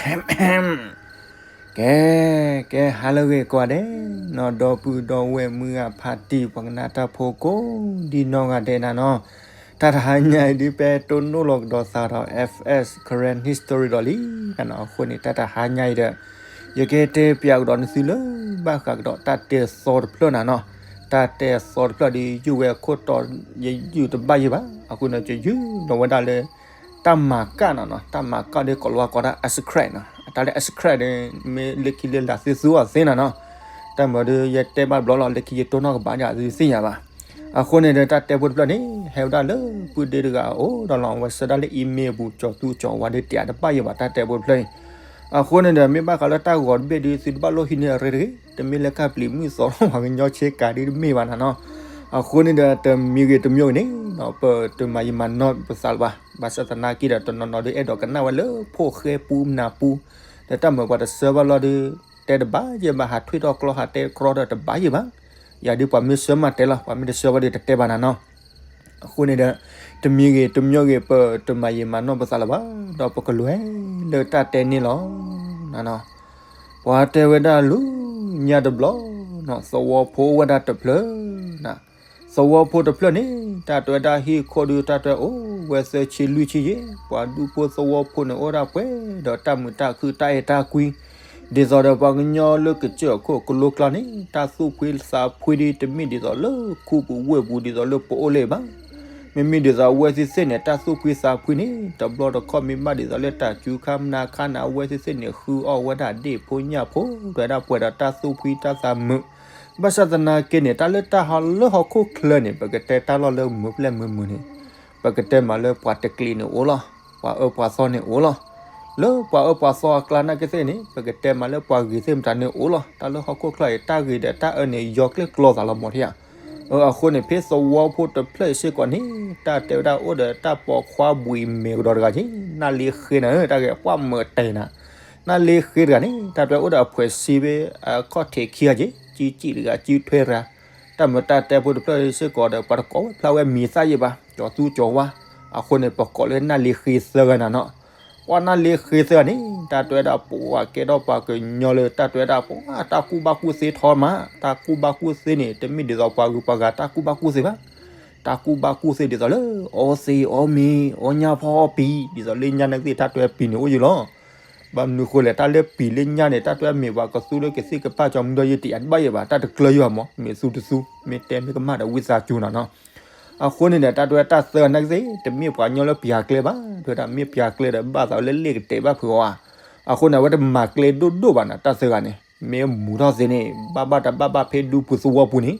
ကဲ ကဲ ဟါလၢအဂ့ၤကိးဂၤဒဲးနီၤ ဒီပုၢ်ဒီဝဲၢ်မုၢ်ဂၤဖးတံၢ် ပှၤကနၣ်တၢ်ဖိကိးဒံနီၢ်ဂၤဒဲးနၤနီၤ, တၢ်တဟါညါအံၤဒ် ပဲတိၢ်နီၣ်လီၤကဒီးသးဒီး F S Karen History ဒီးလံနၤနီၤ, အဃိန့ၣ် တၢ်တဟါညါအံၤဒီး ယကတဲပၠးကဒီးနသုလၢ ဘၣ်ဃးကဒီးတၢ်တဲသီတဖျၢၣ်နၤနီၤ, တၢ်တဲသီတဖျၢၣ်ဒီး ယုၢ်ဝဲအခိၣ်တီ ယယုၢ်တဘၣ်ယဲၢ်ဘၣ်, အဃိန့ၣ် ယယုၢ်လီၤဝဲဒၣ်လၢ တၢ်မၤကၣ်နၤနီၤ, တၢ်မၤကၣ်ဒီးကိးလီၤဝဲကိးဒၣ် Ascrap နီၤ, တၢ်လၢ Ascrap န့ၣ် မ့ၢ်လၢခံလၢလၢသုသူအီၤသ့နၤနီၤ, တၢ်မၤဒီးယတဲဘၣ်တဘျီလီၤ လၢခံယတိၢ်နီၣ်ကဘၣ်ဒီးသုသ့ၣ်ညါဘၣ်, အဃိန့ၣ်ဒီး တၢ်တဲဖိတဖျၢၣ်န့ၣ် ဟဲဝဲဒၣ်လၢပုၢ်ဒ့တဂၤအအိၣ်ဒီးလီၤ, အဝဲဆှၢဒၣ်လၢ email ပူၤ ကၠီၤသူကၠီၤဝါဒီး တဲတဘၣ်ယဲၢ်ဘၣ် တၢ်တဲဖိတဖျၢၣ်န့ၣ်, အဃိန့ၣ်ဒီး မ့ၢ်ဘၣ်ဃးလၢတၢ်ဂီၤတဘ့ၣ်ဒီး သုတဘၣ်လိၣ်ဟံးန့ၢ်အရ့တဂ့ၤ, တမ့ၢ်လၢကၢ်ပျံၤမုၢ်သီလီၤ ပှၤကညီဆ့ကၤဒ်တမ့ၢ်ဘၣ်နၤနီၤ, အဃိန့ၣ်ဒီး တမံၤဂ့ၤတမံၤဂ့ၤန့ၣ် ပတမၤယံာ်မၤနီၢ်ပသးလၢၤဘၣ်, ဘၣ်ဆၣ်သနာ်က့ဒီး တနီၤနီၤဒီး အဲၣ်ဒိးကနၣ်ဝဲလၢဖိၣ်ဃဲပူမနၤပူ, ဒီးတၢ်မၤပှၤတဆှၢဘၣ်လီၤဒီး တဲတဘၣ်ယဲၢ်ဘၣ် ဟးထွံၣ်ထီၣ်ကျီဟးတဲတြီဒီးတဘၣ်ယဲၢ်ဘၣ်, ယၤဒ်ပှၤမ့ၢ်ဆှၢမးတဲလီၤ ပှၤမ့ၢ်တဆှၢဘၣ်ဒီးတတဲဘၣ်နၤနီၤ အဃိန့ၣ်ဒီး တမံၤဂ့ၤတမံၤဂ့ၤ ပတမၤယံာ်မၤနီၢ်ပသးလၢၤဘၣ်, ဒီးပကလဲၤလၢတၢ်တဲန့ၣ်လီၤ. ပှၤတဲဝဲဒၣ်လူညါတဘျီနီၤ သဝီဖိအိၣ်ဝဲဒၣ်တဖျၢၣ်, သဝီဖိတဖျၢၣ်န့ၣ် တၢ်တဲဝဲဒၣ်ဟံၣ်ခိၣ်ဒီး တၢ်တဲအိၣ်ဝဲသၢဆံလွံၢ်ဆံယဲၢ်, ပှၤဒူၣ်ဖိသဝီဖိန့ၣ် အိၣ်ဒၣ်ပှဲၤဒီးတၢ်မုာ်တၢ်ခုၣ်တၢ်အဲၣ်တၢ်ကွံ ဒ်သိးဒီးပှၤကညီလၢကစၢၢ်ခိၣ်ကလိကျါန့ၣ် တၢ်သူၣ်ဖှံသးဖှံဒီး တမ့ၢ်ဒ်သိးလၢခူပူၤဝ့ၢ်ပူၤဒ်သိးလၢပအိၣ်လၢၤဘၣ်. မ့မ့ၢ်ဒ်သိးအဝဲသ့ၣ်သ့ၣ်န့ၣ် တၢ်သူၣ်ဖှံသးဖှံန့ၣ် တဘျီတခီၣ်မ့ၢ်ဘၣ်ဒ်သိးလၢတၢ်စူၤခါမနၤခါန့ၣ် အဝဲသ့ၣ်သ့ၣ်န့ၣ် ဃုအီၣ်ဝဲဒၣ်ဒ့ၣ်ဖိညၣ်ဖိ တဲဝဲဒၣ်ပှဲၤဒီးတၢ်သူၣ်ဖှံတၢ်သးမုာ်. ဘၣ်ဆၣ်သနာ်က့န့ၣ် တၢ်လၢတၢ်ဟးလၢဟီၣ်ခိၣ်ချၢန့ၣ် ပကတဲတၢ်လီၢ်လၢမုာ်ဖျဲၣ်မုာ်မုာ်န့ၣ် ပကတဲမးလၢပှၤတကျံးန့ၣ်အိၣ်လီၤ, ပှၤအၢပှၤသီန့ၣ်အိၣ်လီၤ. လၢပှၤအၢပှၤသီအကျါနာ်က့သ့ၣ်န့ၣ် ပကတဲမးလၢပှၤဂ့ၤသ့ၣ်မတၤန့ၣ်အိၣ်လီၤ. တၢ်လၢဟီၣ်ခိၣ်ချၢအံၤ တၢ်ဂ့ၤဒီးတၢ်အၢန့ၣ် ယီၤကျဲၣ်ကျီသးလီၤမးထံဧါ. အဃိန့ၣ် ဖဲသဝီဖိတဖျၢၣ်အံၤစ့ၢ်ကီးန့ၣ် တၢ်တဲဝဲဒၣ်အိၣ်ဒီးတၢ်ပိာ်ခွါဘှံးမဲာ်ကဒီးတဂၤက့ၤ နၢ်လ့ဃ့နၤဧၢ တၢ်ဂ့ၢ်ပှၢ်မၢတဲာ်နၤ နၢ်လ့ဃ့တဂၤန့ၣ် တၢ်တဲအိၣ်ဒီးအဖှဲးစ့ဖဲအခီၣ်ထံးခံဂၤက့ၤ စုစံၣ်တဂၤ စုထွဲတဂၤ, တၢ်မၤတၢ်တဲဖိတဖျၢၣ်စ့ၢ်ကီးဒီး ပှၤတကိးဝဲဖျါဝဲမံၤသၣ်ယဲၢ်ဘၣ်, ကၠီၤသူကၠီၤဝါ, အဃိန့ၣ် ပကိးလၢနၢ်လ့ဃ့သၢဂၤနၤနီၤ. ပှၤနၢ်လ့ဃ့သၢဂၤန့ၣ် တၢ်တဲဝဲဒၣ်ပှၤကဲထီၣ်ပှၤကညီလၢတၢ်တဲဝဲဒၣ်ပှၤ တၢ်ကူၣ်ဘၣ်ကူၣ်သ့ထီမး, တၢ်ကူၣ်ဘၣ်ကူၣ်သ့န့ၣ် တမ့ၢ်ဒ်သိးပှၤဂုၤပှၤဂၤတၢ်ကူၣ်ဘၣ်ကူၣ်သ့ဘၣ်. တၢ်ကူၣ်ဘၣ်ကူၣ်သ့ဒ်သိးလၢ အီသံးအီမ့ၤ အီညၣ်ဖီအီပံၤ ဒ်သိးလၢညါန့ၣ်သ့ၣ် တၢ်တဲပံၤန့ၣ်အိၣ်ယံၤလီၤ. ဘၣ်မနုၤဃိလဲၣ် တၢ်လၢပံၤလၢညၣ်န့ၣ် တၢ်တဲမ့ၢ်ပှၤကသူလၢကသ့ၣ်ကပၢ်ကၠီမုၢ်ဒီးယတယးတဘၣ်ယဲၢ်ဘၣ် တၢ်တကျၢၤယဲၢ်ဘၣ်မး မ့ၢ်သူတသူ မ့ၢ်တဲမ့ၢ်ကမၣ်ဒီးဝံသးစူၤနၤနီၤ. အဃိန့ၣ်ဒီး တၢ်တဲတၢ်သၢဂၤနာ်က့သ့ၣ် တမ့ၢ်ပှၤကညီလၢပျၢၤကျဲဘၣ် တဲဝဲဒၣ် မ့ၢ်ပျၢၤကျဲဒီးဘၣ်သးလၢလ့ၣ်ကတဲာ်ဘၣ်ဖုးအီၤဧါ. အဃိန့ၣ် အဝဲတမၤကျဲဒိၣ်ဒိၣ်ဘၣ်နၤ တၢ်သၢဂၤန့ၣ် မ့ၢ်မူထီၣ်သ့န့ၣ် ဘၣ်ဘၣ်တဘၣ်ဘၣ်ဖဲဒူပူၤသဝီပူၤန့ၣ်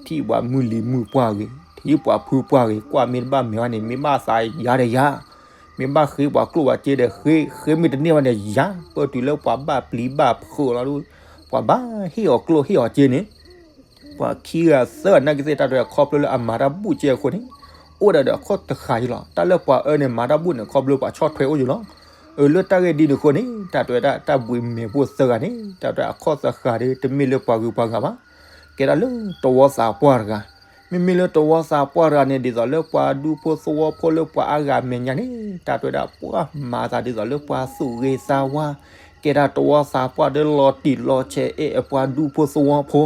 ထံၣ်ပှၤမုၢ်လံၤမုၢ်ပှၢ်ဂ့ၤ ထံၣ်ပှၤဖုပှၢ်ဂ့ၤ ကွၢ်မ့ၢ်တဘၣ်မဲာ်ဘၣ်န့ၣ် မ့ၢ်ဘၣ်သးယၤဒီးယၤ မ့ၢ်ဘၣ်ဃ့ပှၤကျိၣ်ပှၤစ့ဒီးဃ့ ဃ့မ့ၢ်တန့ၢ်ဘၣ်န့ၣ်ယၤ ပၢၢ်တုၤလၢပှၤဘၣ်ပျံၤဘၣ်ဖုးလီၤဒုး ပှၤဘၣ်ဟ့ၣ်အီၤကျိၣ်ဟ့ၣ်အီၤစ့န့ၣ် ပှၤခံဂၤသၢဂၤနာ်က့သ့ၣ် တၢ်တဲခီဖျိလၢအမၤတၢ်ဘူၣ်စ့အဃိန့ၣ် အိၣ်ဒၣ်ဒီးအခီၣ်တဃာ်ယံၤလီၤ. တၢ်လၢပှၤအၢန့ၣ် မၤတၢ်ဘူၣ်န့ၣ် ခီဖျိပှၤဆီၣ်ထွဲအိၣ်ယံၤလီၤ. အၢလၢတၢ်ဂ့ၢ်ဒ်န့ၣ်အဃိန့ၣ် တၢ်တဲဝဲဒၣ်တၢ်ဘှံးမဲာ်ဖိသၢဂၤန့ၣ် တၢ်တဲအခီၣ်သဃာ်ဒီး တမ့ၢ်လၢပှၤဂုၤပှၤဂၤဘၣ် ကဲဒၣ်လၢတဝီသးပှၢ်တဂၤ မ့မ့ၢ်လၢတဝီသးပှၢ်တဂၤန့ၣ် ဒ်သိးလၢပှၤဒူဖိသဝီဖိလၢပှၤအါဂၤမဲာ်ညါန့ၣ် တၢ်တဲဝဲဒၣ်ပှၤမၤသးဒ်သိးလၢပှၤသူၣ်ဂ့ၤသးဝါ ကဲဒၣ်တဝီသးပှၢ်ဒီးလီၤတံၢ်လီၤဆဲးအဲၣ်အပှၤဒူဖိသဝီဖိ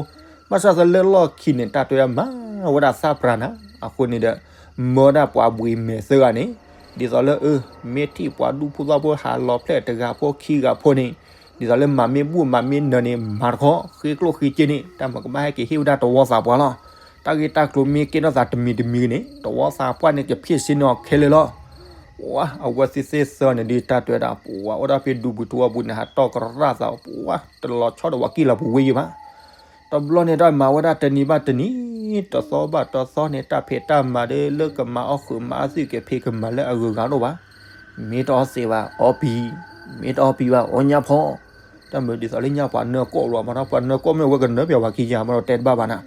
ဘၣ်ဆၣ်သနာ်က့လၢလီၢ်ခံန့ၣ် တၢ်တဲဝဲဒၣ်မၤဝဲဒၣ်သၣ်ပြၢ်နၤ အဃိန့ၣ်ဒီး မၢဒၣ်ပှၤဘှံးမဲာ်သၢဂၤန့ၣ် ဒ်သိးလၢအၢ မ့ၢ်ထံၣ်ပှၤဒူဖိသဝီဖိဟးလီၤဖျဲၣ်တဂၤဖိခံဂၤဖိန့ၣ် ဒ်သိးလၢမၤမ့ၢ်ဘူၣ်မၤမ့ၢ်နၢၤန့ၣ် မၤတခီ ဃ့ကျိၣ်ဃ့စ့န့ၣ် တၢ်မၤကမၣ်ဟဲက့ၤဟ့ၣ်ဝဲဒၣ်တဝီသးပှၢ်လီၤ. တၢ်ဂ့ၢ်တၢ်ကျိၤမ့ၢ်ကဲထီၣ်သးတမံၤတမံၤဂ့ၤန့ၣ် တဝီသးပှၢ်န့ၣ် ကဖျ့ၣ်စ့န့ၢ်အီၤခဲလၢာ်လီၤ. ပှၤအဝဲသ့ၣ်သ့ၣ်သၢန့ၣ်ဒ်တၢ်တဲဝဲဒၣ် ပှၤအိၣ်ဒၣ်ဖဲဒူပူၤတဝီပူၤန့ၣ် ဟးတီၢ်ကရၣ်သး ပှၤတလီၤဆီဒီးပှၤကံၢ်လီၤပူၤဝဲယံၤဘၣ် တဘျီန့ၣ်ဒီးမၤဝဲဒၣ်တနံၤဘၣ်တနံၤ တသီဘၣ်တသီန့ၣ် တၢ်ဖံးတၢ်မၤဒီးလၢကမၤအီၣ်ဃုာ်မၤအီၣ်သံၣ်ကဖံးကမၤလၢအဂုၤအဂၤတအိၣ်ဘၣ်. မ့ၢ်တအီၣ်သံးဘၣ်အီပံၤ, မ့ၢ်တအီပံၤဘၣ်အီညၣ်ဖီ, တၢ်မုာ်ဒ်သိးလၢညၣ်ပှၤနၢၤကိၣ်လီၤမး ပှၤနၢၤကိၣ်မ့ၢ်ဝဲကနၢၤပျီပှၤခံယၤမးဒီးတဲတဘၣ်ဘၣ်နၤ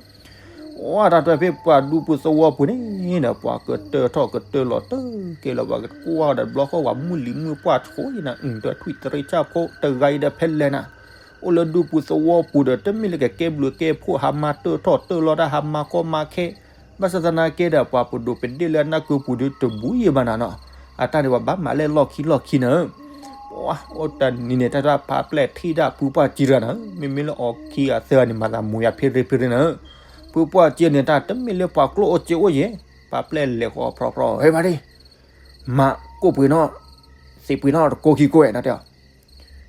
အိၣ်တၢ်တဲဖဲပှၤဒူပူၤသဝီပူၤန့ၣ်ဒီး ပှၤကတၢၢ်ထီၣ်ကတၢၢ်လီၤတၢ်ကဲလီၤ ပှၤကကွၢ်ဒီးဘျီဃီပှၤမုၢ်လံၤမုၢ်ပှၢ်ဆိအံၤနၤ အုၣ်တၢ်ထွံၣ်တရံးဆၣ်ဖိတဂၤအံၤဒီးဖဲလဲၣ်နၤ အိၣ်လၢဒူပူၤသဝီပူၤဒီး တမ့ၢ်လၢကကဲဘျုးကဲဖှိၣ်ဟးမၤတၢၢ်ထီၣ်တၢၢ်လီၤတၢ်ဟးမၤကီမၤခဲ ဘၣ်ဆၣ်သနာ်က့ဒီး ပှၤပဒိးပဒ့ၣ်လၢအနၢ်ကုပူၤဒီးတဘူးယံၤဘၣ်နၤနီၤ အတၢ်န့ၣ်ပှၤဘၣ်မၤလၢလီၢ်ခံလီၢ်ခံနၤဧၢ ပှၤအိၣ်တနံၤန့ၣ် တၢ်တၢ်ဖါပျဲၢ်ထံၣ်ဒၣ်ဖုပှၢ်ကံတဂၤနၤ, မ့မ့ၢ်လၢအီၤခံဂၤသၢဂၤန့ၣ် မၤသးမိၢ်ယၤဖ့ရ့ဖ့ရ့နၤ, ဖုပှၢ်ကံန့ၣ် တၢ်တမ့ၢ်လၢပှၤကျိၣ်အိၣ်စ့အိၣ်ယဲၢ်, ဖါပျဲၢ်လဲၤဃီၤဖြီဖြီ ဟဲဖါတံၢ် မၤကိၣ်ပှ့ၤနီၣ်, သ့ၣ်ပှ့ၤနီၣ်တကိးခံကိးဝဲ တၢ်တဲအီၤ.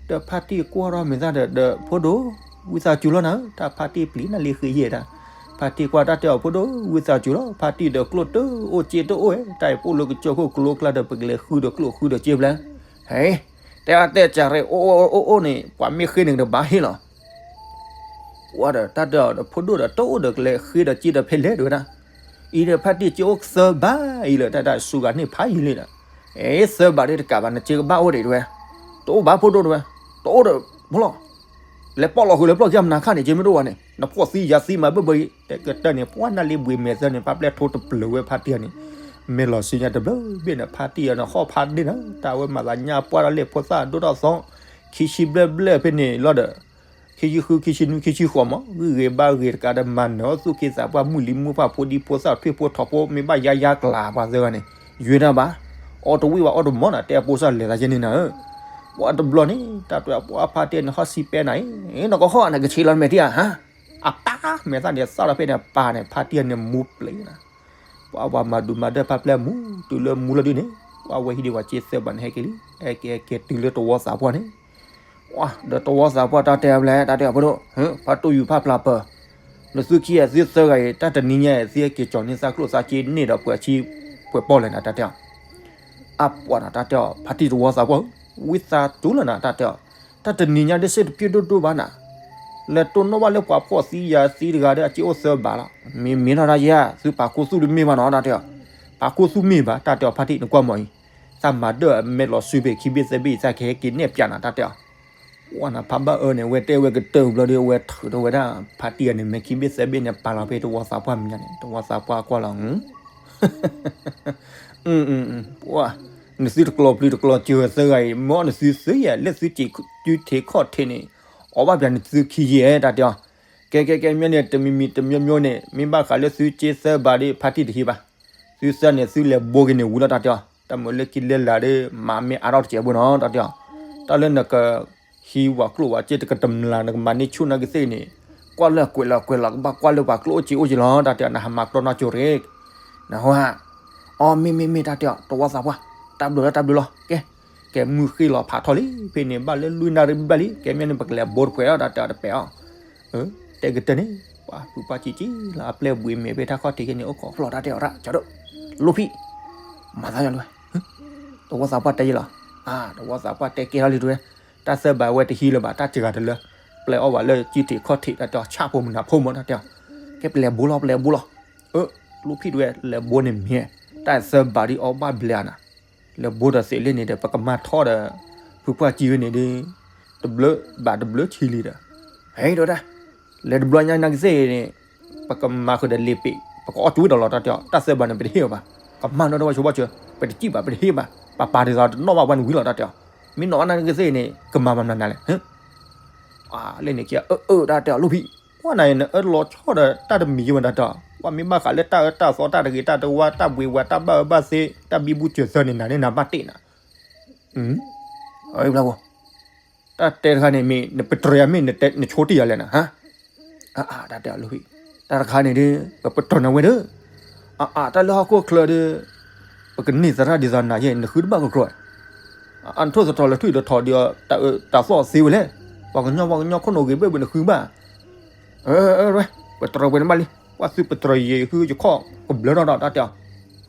ဒီးဖါတံၢ်ကွၢ်ထီၣ်မဲာ်သၣ်ဒီး ဒီးဖိဒိၣ်, ဝံသးစူၤလီၤနၤ, တၢ်ဖါတံၢ်ပျံၤနၤလံဃ့ယဲၢ်ဒၣ်. ဖါတံၢ်ကွၢ်တၢ်တဲအီၤ ဖိဒိၣ်, ဝံသးစူၤလီၤ, ဖါတံၢ်ဒီးကျိၣ်တအိၣ်စ့တအိၣ်ဝဲ, တၢ်အံၤပိာ်လၢကစၢၢ်ခိၣ်ကျိကျါဒီး ပကလဲၤဃုဒီးကျိၣ်ဃုဒီးစ့ဖျါ, ဟဲ, တဲအါတဲစှၤရဲၣ် အိၣ်အိၣ်အိၣ်အိၣ်န့ၣ် ပှၤမ့ၢ်ဃ့န့ၣ်ကဘၣ်ဟ့ၣ်လီၤ. ပှၤဒီးတၢ်တဲအီၤဒီး ဖိဒိၣ်ဒီးတအိၣ်ဒီးကလဲၤဃ့ဒီးစ့ဒီးဖဲလဲၣ်တဲဝဲဒၣ်. အံၤဒီးဖါတံၢ်စ့အိၣ်သၢဘးအံၤလၢ တၢ်တၢ်စူၤဂၤန့ၣ်ဖးယံၤလံဒီး, အ့ သၢဘးဒ်တကးဘၣ် နစ့ကဘၣ်အိၣ်ဒံးတဲဝဲ, တအိၣ်ဘၣ်ဖိဒိၣ်တဲဝဲ, တအိၣ်ဒီးဖိလီၤ, လဲၤပီၣ်လီၤဃုာ်လၢပျီၢ်ခံမနၤခါန့ၣ် က့မ့ၢ်တအိၣ်ဘၣ်န့ၣ် နဖှီၣ်သံယၤသံမၤဘၢဘၢအံၤ တဲကတၢၢ်န့ၣ် ပှၤနၢ်လံဘှံးမဲာ်သၢန့ၣ် ဖါပျဲၢ်ထိတပျၢၤဝဲဖါတံၢ်န့ၣ်, မဲာ်လီၤဆူညါတဘျၢဘ့ၣ်န့ၣ် ဖါတံၢ်အီၤန့ၣ် ဟီၣ်ဖးဒ့ၣ်နၤ တၢ်ဝဲမၤသးညါပှၢ်ဒီးလ့ၣ်ဖိသၣ်ဒိၣ်ထီၣ်သီ, ခံဆံဘျဲၣ်ဘျဲၣ်ဖဲန့ၣ်လီၤဒီး ခံဆံဃု ခံဆံနွံ ခံဆံဃိးမး ဂံၢ်ဂ့ၤဘါဂ့ၤတကးဒီး မၤနၢၤအီၣ်သူၣ်က့သးပှၢ် မုၢ်လံမုၢ်ပှၢ် ဖိဒံဖိသၣ် ထွ့ၣ်ဖိထိးဖိ မ့ၢ်ဘၣ်ယါယါကျါပှၤသၢဂၤန့ၣ် ယွ့တၢ်ဘၣ်, အီၣ်တဝံၣ်ဘၣ်အီၣ်တမီၤနၤ တဲအပိစၢ်လဲၤသးယဲန့ၣ်နၤဧၢ, ပှၤတဘျီန့ၣ် တၢ်တဲပှၤဖါတံၢ်န့ၣ် ဟီၣ်စံးပဲနၤအံၤ နကဟီၣ်နကဆ့လီၤမဲာ်ထံဧါ ဟါ, အပၢ်မဲာ်သၣ်န့ၣ်သၣ်လီၤဖဲန့ၣ် အပၢ်န့ၣ် ဖါတံၢ်န့ၣ်မူပျံၤနၤ ပှၤပှၤမၤဒူးမၤဒၢၣ်ဖါပျဲၢ်မူ တုၤလၢမူလီၤဒုန့ၣ် ပှၤဝဲဟံးဒံးဝဲစ့သၢဘးန့ၣ် ဟဲက့ၤလံ ဟဲက့ၤဟဲက့ၤတုၤလၢတဝီသးပှၢ်န့ၣ်, ဒီးတဝီသးပှၢ်တၢ်တဲဘျဲၣ် တၢ်တဲအီၤဖိဒိၣ်, ဖါတိၢ်ယူၤဖးဖျါပၢၤ, နသုခံဂၤသုသၢဂၤအံၤ တၢ်တနံၤညါအံၤ သုဟဲက့ၤကၠီၤန့ၢ်သးကျိၣ်သးစ့န့ၢ်ဒီးပှဲၤဆံ ပှဲၤပီၢ်လဲၣ်နၤ တၢ်တဲအီၤ အပှၤနၤ တၢ်တဲအီၤ ဖါတံၢ်တဝီသးပှၢ်ဧၢ, ဝံသးစူၤလီၤနၤ တၢ်တဲအီၤ, တၢ်တနံၤညါဒ်စ့ၢ်တပျုၢ်ဒိၣ်ဒိၣ်ဘၣ်နၤ, လဲၤတိၢ်နီၣ်ဘၣ်လၢပှၤဖှီၣ်သံယာ်သံတဂၤဒီး အစ့အိၣ်သၢဘးလီၤ, မ့ၢ်မ့ၢ်ထီၣ်တၢ်ယဲၢ် သုပာ်ခူသူၣ်တမ့ၢ်ဘၣ်နီၤ တၢ်တဲအီၤ, ပာ်ခူသူၣ်မ့ၢ်ဘၣ် တၢ်တဲအီၤ ဖါတံၢ်နကွၢ်မီၤအံၤ, သးမၤဒၢၣ်အမဲာ်လီၤစုဘ့ၣ် ခံဘ့ၣ်သၢဘ့ၣ်အံၤ သးကဟဲက့ၤနဲၣ်ပၠးနၤ တၢ်တဲအီၤ, ပှၤနၤဖးဘၣ်အၢန့ၣ် ဝဲတဲဝဲကတၢၢ်ဘျီဒီး အဝဲထုးထီၣ်ဝဲဒၣ် ဖါတံၢ်အန့ၣ် မဲာ်ခံဘ့ၣ်သၢဘ့ၣ်န့ၣ် ပာ်လီၤဖဲတဝီသးပှၢ်မဲာ်ညါန့ၣ် တဝီသးပှၢ်ကွၢ်လီၤ ပှၤ နသုတကျီၤပျုၤတကျီၤစၢၤသၢဂၤအံၤ မ့ၢ်အီၣ်နသုသၢယဲၢ် လၢသုစံးသုထံးခီၣ်ထံးန့ၣ် အီၣ်ဘၣ်ပၠးနသုခံယဲၢ် တၢ်တဲအီၤ, ကဲကဲကဲ မ့ၢ်န့ၣ် တမံၤမံၤတမံၤမံၤန့ၣ် မ့ၢ်ဘၣ်ဃးလၢသုစ့သၢဘးဒီး ဖါတံၢ်တဟံးဘၣ်, သုသၢန့ၣ် သုလဲၤဘိက့ၤန့ၣ်ဝံၤလီၤ တၢ်တဲအီၤ, တၢ်မုာ်လၢခံလၢလာ်ဒီး မၤမ့ၢ်အါထီၣ်တစဲးဘိနီၤ တၢ်တဲအီၤ, တၢ်လၢနက ဟံးဝဲကျိၣ်ဝဲစ့တကတမျၢ် နကမၤန့ၢ်ဆူၣ်နကသ့ၣ်န့ၣ် ကွၢ်လၢကွဲးလီၤကွဲးလီၤ ကဘၣ်ကွၢ်လၢပှၤကျိၣ်အိၣ်စ့အိၣ်က့ၤလီၤ တၢ်တဲအီၤ နဟးမၤကျီနီၢ်ကၠိရ့ၣ် နဟါ, အီ မ့ၢ်မ့ၢ်မ့ၢ် တၢ်တဲအီၤ တဝီသးပှၢ် တၢ်ဘျုးလီၤတၢ်ဘျုးလီၤ ကဲ, ကဲမုၢ်ဃ့လီၤဖးထီလံ ဖဲန့ၣ် ဘၣ်လၢလွံၢ်နၣ်ရံၣ်ဘၣ်လံ ကဲမ့ၢ်န့ၣ် ပကလဲၤဘိတပှဲၤအီၤ တၢ်တဲအီၤတပဲာ်အီၤ, တဲကတၢၢ်န့ၣ် ပှၤဖုပှၢ်ကံကံလီၤ အပျဲၢ်ဘှံးမဲာ်ဖဲတၢ်ခီၣ်ထံးခဲန့ၣ် အိၣ်ခိးဖျီၣ်တၢ်တဲအီၤရၣ် ကၠီဒိၣ်, လိၣ်ဖံး, မၤသးယီၤလၢ တဝီသးပှၢ်တဲယဲလီၤ, အါ တဝီသးပှၢ်တဲကဲထီၣ်လံတဝဲ, တၢ်သၢဘးဝဲတဟံးလၢၤဘၣ် တၢ်စှၤတလၢ, ပျဲအီၣ်ဝဲလၢစုထံးခီၣ်ထံး တၢ်တဲအီၤ ဆၣ်ဖိမုၢ်နၤဖိမး တၢ်တဲအီၤ, ကဲပလဲၤဘိလီၤ ပလဲၤဘိလီၤ, အၢ လိၣ်ဖံးတဝဲ လဲၤဘိန့ၣ်မ့ၢ်, တၢ်သၢဘးဒ်အီၣ်ဘၣ်ဘျဲးနၤ, လဲၤဘိဒီးသ့ၣ်လၢန့ၣ်ဒီး ပကမၤထီၣ်ဒီး ဖုပှၢ်ကံဝဲန့ၣ်ဒီး, တဘျုးဘၣ်တဘျုးဆံလံဒီး, ဟဲဒိၣ်တၢ်, လဲၤတဘျီညါနကသ့ၣ်န့ၣ် ပကမၤဃုာ်ဒီးလ့ၤပ့း ပကအီၣ်ကွံာ်ဒီးလီၤ တၢ်တဲအီၤ တၢ်သၢဘးန့ၣ် ပတဟ့ၣ်အီၤဘၣ်, ကမၤနီၣ်တဝဲဆိဘၣ်စၢၤ ပတစံၣ်ဘၣ် ပတဟ့ၣ်ဘၣ်, ပပာ်တသးတနီၣ်ဘၣ်ဝဲန့ၣ်ဝံၤလီၤ တၢ်တဲအီၤ, မ့ၢ်နီၣ်ဘၣ်နကသ့ၣ်န့ၣ် ကမၤမၤမနုၤလဲၣ်, လၢန့ၣ်က့ အၢ အၢ တၢ်တဲအီၤ လိၣ်ဖံး, ပှၤနၤအံၤ နအၢလီၤဆီဒီးတၢ်တမံၤယံၤဝဲ တၢ်တဲအီၤ, ပှၤမ့ၢ်ဘၣ်ဃးလၢတၢ်အၢတၢ်သီ တၢ်တဂ့ၤတၢ်တဝါ တၢ်ဘှံးဝဲ တၢ်ဘၣ်အၢဘၣ်သီ တၢ်ဘံဘူစၢၤသၢန့ၣ် နၤန့ၣ်နၤဘၣ်တ့ၢ်နၤ တၢ်တဲတခါန့ၣ်မ့ၢ် နပတြၢၤယၤမ့ၢ် နဆိတ့ၢ်ယၤလဲၣ်နၤ, အါ တၢ်တဲအီၤလိၣ်ဖံး, တၢ်တခါန့ၣ်ဒီး ပပတြၢၤနၤဝဲဒီး, အါ တၢ်လၢဟီၣ်ခိၣ်ချၢဒီး ပကန့ၢ်သရၣ်ဒ်သိးနၤယဲၢ် နဃုတဘၣ်ကကြၢး, အနထိၣ်သတြီၤလဲၤထွံၣ်တထီၣ်ဒီး တၢ်သီၣ်သ့ဝဲလဲၣ်, ပှၤကညီပှၤကညီခိၣ်နူာ်ဂ့ၤဘၣ်ဘၣ်နဃုဘၣ်, ပတြၢၤပှဲၤန့ၣ်ဘၣ်လံ, ပှၤသုပတြၢၤယဲၢ်ဃုယခီၣ်ကဘျၢထီၣ်ဒီး တၢ်တဲအီၤ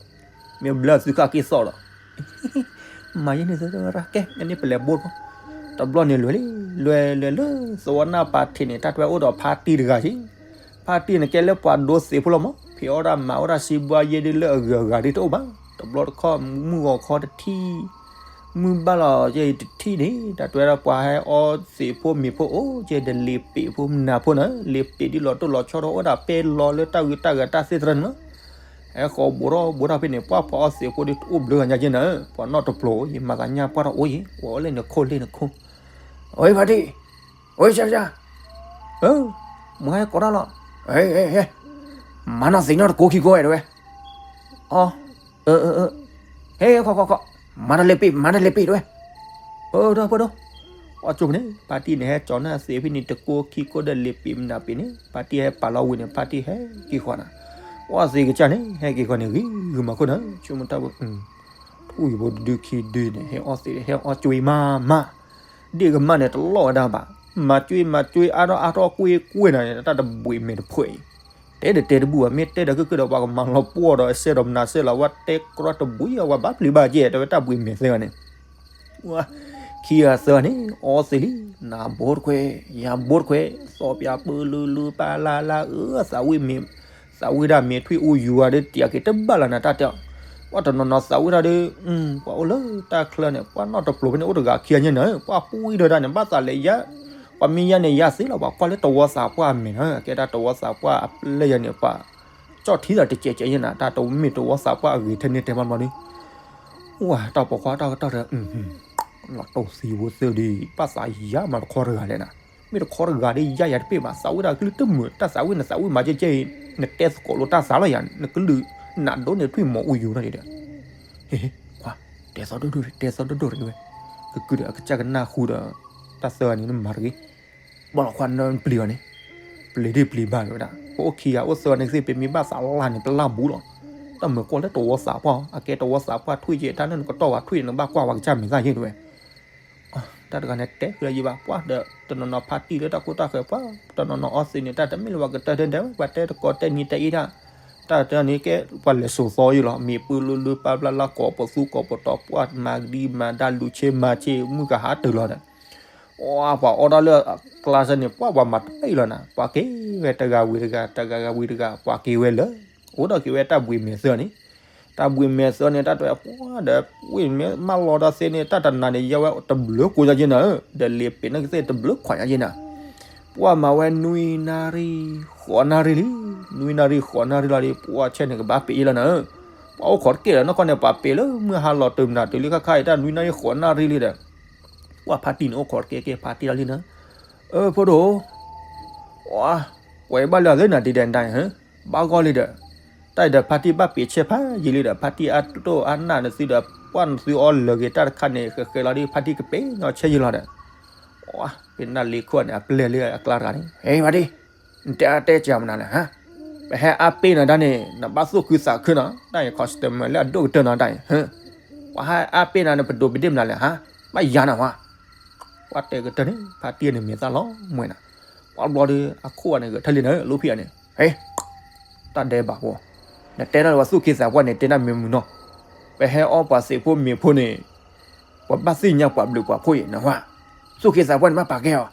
မ့ၢ်ဘျၢသုဃၣ်က့ၤသီၣ်ဒီး, မၤယဲန့ၣ်သရၣ်ကဲ မ့ၢ်န့ၣ်ပလဲၤဘိတဘျီ, တဘျီန့ၣ်လွဲၤလံ, လွဲၤလွဲၤလၢသဝီနၢ်ပၤထံးန့ၣ် တၢ်တွဲအိၣ်ဒီးဖါတံၢ်တဂၤက့, ဖါတံၢ်န့ၣ်ကဲလၢပှၤဒိသ့ၣ်ဖိလီၤမး, ဖံးအီၣ်တၢ်မၤအီၣ်တၢ်စံးဘှါယဲဒ်လၢအဂုၤအဂၤဒ်တအိၣ်ဘၣ်, တဘျီတခီၣ်မုၢ်ဂီၤခီတထံၣ်, မုၢ်ဘၣ်လီၤယဲအံၤတထံၣ်န့ၣ် တၢ်တွဲဒၣ်ပှၤဟဲအီသ့ၣ်ဖိမ့ၤဖိအိၣ်ကဲဒီးလ့ၤပ့းဖိမနၤဖိန့ၣ်, လ့ၤပ့းဒ်လီၤတိၢ်လီၤဆီထီၣ်အိၣ်ဒၣ်ပဲလီၤလၢတၢ်ဂုၤတၢ်ဂၤတၢ်သ့ၣ်တဖၣ်န့ၣ်လီၤ ဟဲဃီၤဘိးထီၣ်ဘိးထီၣ်ဖဲန့ၣ် ပှၤဖီအီသ့ၣ်ဖိဒီးတအိၣ်ဘျၢဂၤညါက့နၤ, ပှၤနီၢ်တပျိၤ ယမၤသးညါပှၢ်ထီၣ်အိၣ်ယံၤ အိၣ်လၢနခိၣ်လၢနခိၣ်, အဝဲဖါတံၢ်, ဝဲဆၢဆၢ, မုၢ်ဟဲကိးတၢ်လီၤ, မၤနီၢ်သ့ၣ်နီၣ်တကိးခံကိးဝဲတဝဲ, အီ ဟဲ ခီခီခီ, မၤတလဲၤပ့ၤ မၤတလဲၤပ့ၤတဝဲ, ပၢၢ်ဒီးပၢၢ်ဒီး, အီၣ်ကၠိန့ၣ် ဖါတံၢ်န့ၣ် ဟဲကၠီၤန့ၢ်သ့ၣ်ဖဲန့ၣ် တကိးခံကိးဒီးလ့ၤပ့ၤမနၤပ့ၤန့ၣ် ဖါတံၢ်ဟဲပာ်လီၤဝံၤန့ၣ် ဖါတံၢ်ဟဲက့ၤဃီၤနၤ, အီၣ်သ့ၣ်ကစၢ်န့ၣ် ဟဲက့ၤဃီၤန့ၣ် ဂံၢ်ဂုာ်မၤခိၣ်နၤ ဆိကမိၣ်တၢ်ဝဲ ထူၣ်ယိာ်ဖိတဒုခံဒုန့ၣ် ဟဲအီၣ်သ့ၣ် ဟဲအီၣ်ကၠိမးမး, ဒ့ၣ်ကမၢ်န့ၣ် တလီၢ်ဝဲဒၣ်ဘၣ်, မၤကၠိမၤကၠိ အါထီၣ်အါထီၣ်ကွ့ၢ်ကွ့ၢ်နၤန့ၣ် တၢ်တဘှံးမဲာ်တဖှဲးအံၤ, တဲဒီးတဲတဘူၣ်ဘၣ် မ့ၢ်တဲဒီးကုၢ်ကုၢ်ဒီး ပှၤကမၤလီၤပှီၢ်ဒီး အစဲဒီးမနၤစဲလီၤ ဝဲတဲကြီတဘှံးအဝဲဘၣ်ပျံၤဘၣ်ကဲ တဲဝဲတၢ်ဘှံးမဲာ်သၢဂၤန့ၣ် ခံဂၤသၢဂၤန့ၣ် အီသ့ၣ်လံ, နၤဘိတခွဲး, ယၤဘိတခွဲး, သီၣ်ပၠးပၢလၢလၢပၢ်လၢ်လၢ် အၢ သးဝံၣ်မ့ၤ, သးဝံၣ်ဒၣ်မ့ၤထွံၣ်အိၣ်ယူၤဝဲဒီး တံာ်က့ၤတဘၣ်လၢနၤတၢ်တဲအီၤ, ပှၤတနီၤနီၤသးဝံၣ်ဒၣ်ဒီး ပှၤအိၣ်လၢတၢ်ချၢန့ၣ် ပှၤနီၣ်တပျိၤဖဲန့ၣ် အိၣ်တဂၤခံဂၤညါန့ၣ် ပှၤပူၤဝံၤဒီးတၢ်န့ၣ် ဘၣ်သးလဲၤယါ, ပှၤမ့ၢ်ယါန့ၣ် ယါသ့လီၤ ပှၤကွၢ်လၢတဝီသးပှၢ်အမဲာ်န့ၣ် ကဲတၢ်တဝီသးပှၢ်အပျဲၢ်ယါန့ၣ် ပှၤ ကၠီၣ်ထံသးတကဲးကဲးယဲနၤ တၢ်တမ့ၢ်တဝီသးပှၢ်အဂ့ၤထဲန့ၣ်တဲမးဘျီဒီး ဝဲတၢ်ပိာ်ခွါတၢ်ကတီၢ်ဒီး လီၤတိၢ်သံဝဲသၢဒံး ဘၣ်သးယါမးတခီတဂၤလဲၣ်နၤ, မ့ၢ်တခီတဂၤဒီးယါယၤတပ့ၢ်ဘၣ် သးဝံၣ်ဒၣ်ကလုၢ်တမုာ် တၢ်သးဝံၣ်နသးဝံၣ်မၤကဲကဲအံၤ နတဲသကိးလိာ်တၢ်သးလီၤယၤ နကလုၢ်နးဒိၣ်န့ၣ်ထွံၣ်မီၤအိၣ်ယူၤနီၤဒီး ဟ့ ခွါ တဲသီဒိၣ်ဒိၣ် တဲသီဒိၣ်ဒိၣ်တဂ့ၤဝဲ, ကကုၢ်ဒီးအကစၢ်ကနၢ်ဟူဒီး တၢ်သၢဂၤန့ၣ်နမၤတဂ့ၤ ဘၣ်လီၤခွါနပျံၤအီၤန့ၣ်, ပျံၤဒံးပျံၤဘၣ်ဝဲဒၣ် ပအိၣ်ခံဂၤအိၣ်သၢဂၤန့ၣ်ကသ့ၣ် ပမ့ၢ်ဘၣ်သးလၢ်န့ၣ် ပလၢ်ဘူးလီၤ, တၢ်မုာ်ကွီၢ်လၢတဝီသးပှၢ် အကဲတဝီသးပှၢ်ထွံၣ်ကဲ တၢ်လၢနကတီၢ်ဝဲထွံၣ်န့ၣ် နဘၣ်ကွၢ်ဝဲကစၢ်မဲာ်သၣ်ယဲတဝဲ, တၢ်တဂၤန့ၣ်တဲဃုာ်လၢယဘၣ် ပှၤဒီးတနီၤနီၤဖါတံၢ်လၢတၢ်ခိတၢ်ဃၢၤ ပှၤတနီၤနီၤအီသ့ၣ်န့ၣ် တၢ်တမ့ၢ်လၢပှၤကတၢၢ်တဲဒဲး ပှၤတဲတကိးတဲနံၤတဲအ့ၣ်တၢ်, တၢ်တၢ်န့ၣ်ကဲ ပှၤလဲၤစိာ်သီယဲလီၤ မ့ၢ်ပၢလၢလၢပၢ်ဘျၣ်လၢကိးပသူကိးပတီၤ ပှၤမၤကဒံမၤဒါလူၤဆ့မၤဆ့ မုၢ်ကဟးတၢၢ်လီၤဒီး ပှၤအီၣ်တၢ်လၢအကျါစၢၤန့ၣ် ပှၤပှၤမၤတပ့ၢ်လီၤနၤ ပှၤက့ၤဝဲတဂၤဝံၤတဂၤ တဂၤဂၤဝံၤတဂၤ ပှၤက့ၤဝဲလၢ အိၣ်ဒီးက့ၤဝဲတၢ်ဘှံးမဲာ်သၢန့ၣ်, တၢ်ဘှံးမဲာ်သၢန့ၣ် တၢ်တဲပှၤဒီး ဝ့ၢ်မ့ၢ်မၢလီၤဒီးသ့န့ၣ် တၢ်တနၤန့ၣ် ယဲဝဲတဘျုးကိးညါက့နၤဧၢ, ဒီးလ့ၤပ့ၤနီၣ်ကသ့ၣ်တဘျုးခွးညါက့နၤ, ပှၤမၤဝဲနွံနၣ်ရံၣ် ဃိးနၣ်ရံၣ်လံ, နွံနၣ်ရံၣ်ဃိးနၣ်ရံၣ်လီၤဒီး ပှၤဆဲန့ၣ်ကဘၣ်ပ့ၤယဲလီၤနၤဧၢ, ပှၤအိၣ်ခိးတကဲလၢနီၢ်ကီၢ်န့ၣ် ပှၤပ့ၤလၢမုၢ်ဟါလီၤတုၤမနၤတုၤလံခါခါအံၤ တၢ်နွံနၣ်ရံၣ်ဃိးနၣ်ရံၣ်လံဒီး ပှၤဖါတံၢ်န့ၣ်အိၣ်ခိးတကဲကဲဖါတံၢ်လီၤလံနၤ, အၢ ဖိဒိၣ် ပှၤ ပှၤဘၣ်လၢအဂ့ၤနၤဒ်ဒဲးနတၢ်န့ၣ် ဘၣ်ဂီၢ်လံဒီး တၢ်အံၤဒီးဖါတံၢ်ဘၣ်ပ့ၤဆဲးဖးယံာ်လံဒီး ဖါတံၢ်အတိၢ်အနၢ်နသုဒီး ပှၢ်နသုအီၣ်လၢာ်ဂ့ၤတၢ်တခါန့ၣ် ဃဲးဃဲးလီၤဒီး ဖါတံၢ်ကပ့ၤညီဆဲးယံာ်လီၤဒီး ပနၢ်လ့ခိၣ်န့ၣ် အပျဲၢ်လၢအကျါတဂၤန့ၣ် ဟဲဖါတံၢ် နတဲအါတဲကမနၤလဲၣ်ဟါ, ပဟဲအါပ့ၤနၤတၢ်န့ၣ် နဘၣ်သူၣ်ခုသးခုနီၤ တၢ်အံၤ customer လၢအဒိၣ်ကတၢၢ်နီၤတၢ်အံၤ ပှၤဟဲအါပ့ၤနၤန့ၣ် ပဒိးပဒ့ၣ်မနၤလဲၣ်ဟါ, ဘၣ်ယၤနၤဝဲ ပှၤတဲကတၢၢ်န့ၣ် ဖါတံၢ်န့ၣ်မဲာ်သၣ်လီၤမွဲနၤ, ပှၤဘျီဒီး အခိၣ်အန့ၣ်ဂဲၤထၢၣ်လံနၤ လိၣ်ဖံးအန့ၣ် ဟဲ တၢ်ဒဲးဘးဖိ, နတဲတၢ်လၢပှၤသူၣ်က့သးပှၢ်န့ၣ် တဲတၢ်မ့ၢ်မုာ်နီၤ, ပဟဲအီၣ်ပှၤသ့ၣ်ဖိမ့ၤဖိန့ၣ် ပှၤဘၣ်သ့ၣ်ညါပှၤဘျုးပှၤဖှိၣ်အံၤနဝဲ, သူၣ်က့သးပှၢ်န့ၣ် ဘၣ်ပာ်ကဲအီၤ,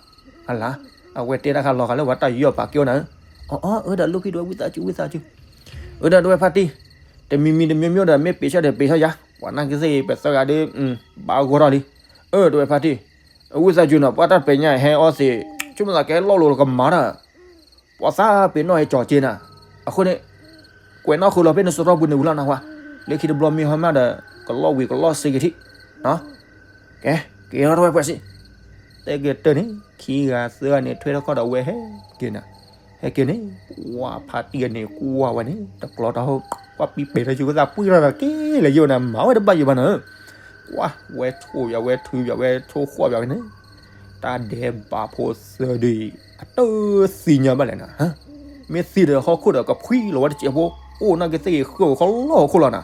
အလါ, အဝဲတဲတၢ်ခါလီၤဂာ်လၢပှၤတၢ်ယူးယီၣ်ပာ်ကဲအီၤနၤ, အၢ အၢ အၢ ဒီးလိၣ်ဖံးတဝဲဝံသးစူၤ ဝံသးစူၤ, အၢ ဒီးတဝဲဖါတံၢ်, တမံၤမံၤတမံၤမံၤဒီး မ့ၢ်ပ့ၤဆၢဒီးပ့ၤဆၢယၤ, ပှၤနာ်က့သ့ၣ် ပသၢဂၤဒီး ဘၣ်ဂီၢ်ထီၣ်လံ, အၢ တဝဲဖါတံၢ်, အဝံသးစူၤနီၤ ပှၤတၢ်ပညါဟဲအီၣ်သ့ၣ်, ဆိကမိၣ်သးကဲလီၢ်လိၤကမၤတၢ် ပှၤသးပ့ၤနီၣ်ဟဲကၠီၤက့နၤ, အဃိန့ၣ် ကွဲးနီၣ်ဃုာ်လီၤဖဲနစရီပူၤန့ၣ်ဝံၤလီၤနဟါ, လၢခံတဘျီမ့ၢ်ဟီမးဒီး ကလီၢ်ဝံၤကလီၢ်စ့ကထံၣ်, ကဲ က့ၤထီၣ်တဝဲပှဲၤစ့ၢ်, တဲက့ၤတၢၢ်န့ၣ် ခံဂၤသၢဂၤန့ၣ် ထွဲထီၣ်ခီၣ်ဒီးဝဲဟဲက့ၤနၤ, ဟဲက့ၤန့ၣ် ပှၤဖါတံၢ်ဂၤန့ၣ် ကွၢ်ဝဲန့ၣ် တကျီတၢ်ဟိ ကွၢ်ပံပ့ၤထီၣ်က့ၤဝဲသးပှံၢ်ထီၣ်ဒီးက့ၤလၢယိၣ်နၤ မၤဝဲတဘၣ်ယိၣ်ဘၣ်နၤ ကွၢ်ဝဲဆိၣ်ယၤဝဲထုယၤဝဲဆိၣ်ဃီၣ်ယၤဝဲန့ၣ်, တၢ်ဒဲးဘးဖိသၢဒုအံၤ အတသံညါဘၣ်လဲၣ်နၤ, မ့ၢ်သံဒီးဟီၣ်ခိၣ်ဒီးကဖှံလီၤဝဲတစဲးဖိ, အိၣ်နာ်က့သ့ၣ်ဂ့ၤဃၢဝဲခီလီၢ်ဟီၣ်ခိၣ်လီၤနၤ,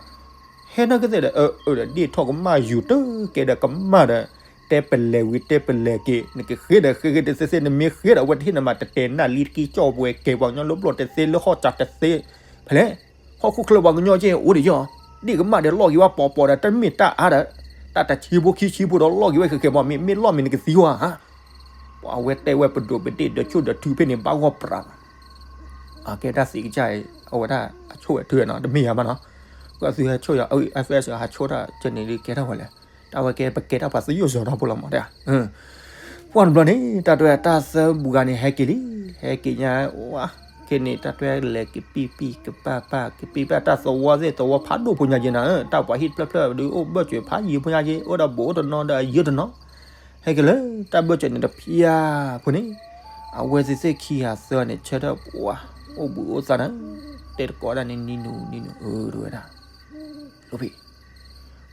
ဟဲနာ်က့သ့ၣ်ဒီး အၢ အၢ ဒီးဒ့ၣ်ထီၣ်ကမၣ်ယူၤတကဲဒီးကမၣ်ဒီး, တဲပလဲၤဝံၤတဲပလဲၤက့ၤ နကဃ့ဒီးဃ့ဃ့တသ့သ့ နမ့ၢ်ဃ့ဒီးအဝဲတဟ့ၣ်နမး တတဲနၢ်လံတကံၢ်ကၠီၣ်ပှဲၤကဲၤပှၤကညီလၢဘျီၣ်တသ့လၢဟီၣ်စးတသ့, ဖဲလဲၣ် ဟီၣ်ခိၣ်ချၢပှၤကညီက့အိၣ်ဒံးယီၤ, ဒ့ၣ်ကမၣ်ဒီးလီၢ်က့ၤဝဲပီၤပီၤဒီး တမ့ၢ်တၢ်အါဒီး, တၢ်တဆံဖိခံဆံဖိဒီးလီၢ်က့ၤဝဲဃဲၤဃဲၤမး မ့ၢ်မ့ၢ်လီၢ်မ့ၢ်နကသံဝဲဧါ, ပှၤအဝဲတဲဝဲပဒိးပဒ့ၣ်ဒီးဆိၣ်ဒီးထုဖဲန့ၣ် ဘၣ်ဂီၢ်ပြးလီၤ, အကဲတၢ်သံကစၢ်အံၤ အဝဲဒၣ်အဆိၣ်ဝဲထုနီၤ တမ့ၢ်ယၤဘၣ်နီၤ, ကီၢ်သူဟဲဆိၣ်ယၤ အ FS ဟးဆိၣ်တၢ်ကန့ၣ်ဒုးကဲထီၣ်ဝဲလဲၣ်, တၢ်ဝဲကဲပကဲတၢ်ပှၤသယိၣ်စီၤထီၣ်ဖိလီၤမးတဲ ပှၢ်တဘျီန့ၣ် တၢ်တွဲတၢ်သၢဘူးဂၤန့ၣ် ဟဲက့ၤလံ, ဟဲက့ၤညါ, ခဲန့ၣ် တၢ်တွဲလဲၤကပံၢ်ပံၢ်ကပၢ်ပၢ် ကပံၢ်ပၢ်တၢ်သဝီသ့ၣ်သဝီဖးဒိၣ်ဖိညါက့နၤ, တၢ်ပှၤဟံၣ်တဖျၢၣ်ဖျၢၣ်ဒီး အိၣ်ဘၢၣ်စၢၤဖးယံၤဖိညါက့, အိၣ်ဒီးဘူးအိၣ်တနီၤဒီးအယၢတနီၤ, ဟဲက့ၤလၢတၢ်ဘၢၣ်စၢၤန့ၣ်တဖျၢၣ်ဖိန့ၣ်, အဝဲသ့ၣ်သ့ၣ်ခံဂၤသၢဂၤန့ၣ် ဆၢထၢၣ်ပှၤ အိၣ်ဘှံးအိၣ်သါနၤ, တဲတကိးဒၣ်န့ၣ် နံၤနူၤ နံၤနူၤ အၢ တဝဲဒၣ်, လိၣ်ဖံး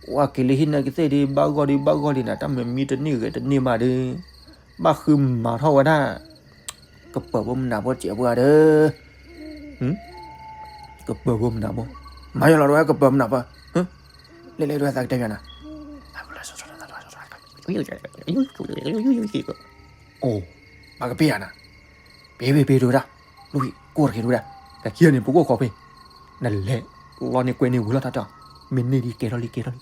ပှၤက့ၤလၢဟံၣ်နာ်က့သ့ၣ်ဒီး ဘၣ်ဂီၢ်ဒီးဘၣ်ဂီၢ်လံနၤ, တၢ်မၤမံတန့ၢ်ဂဲၤတန့ၢ်မးဒီး ဘၣ်ဃုမၤထီၣ်ဝဲဒၣ် ကပၢၤဖိမနၤဖိစဲးဖိဧါဒီး ကပၢၤဖိမနၤဖိ, မၤယီၤလီၤတဝဲကပၢၤမနၤဖိ, လဲၤလဲၤတဝဲသးကတဲပၠးနၤ, အိၣ်, မၤကပ့ၢ်ယၤနၤ, ပ့ၤပ့ၤပ့ၤတဝဲဒၣ်, လူၤကိၢ်တက့ၤတဝဲဒၣ်, ပခံဂၤန့ၣ် ပကအိၣ်ခိးဖဲ, နလဲၤလီၤန့ၣ်ကွဲးန့ၢ်ဝံၤလီၤတၢ်တဲအီၤ, မ့ၢ်န့ၢ်ဒံးကဲထီၣ်လံကဲထီၣ်လံ,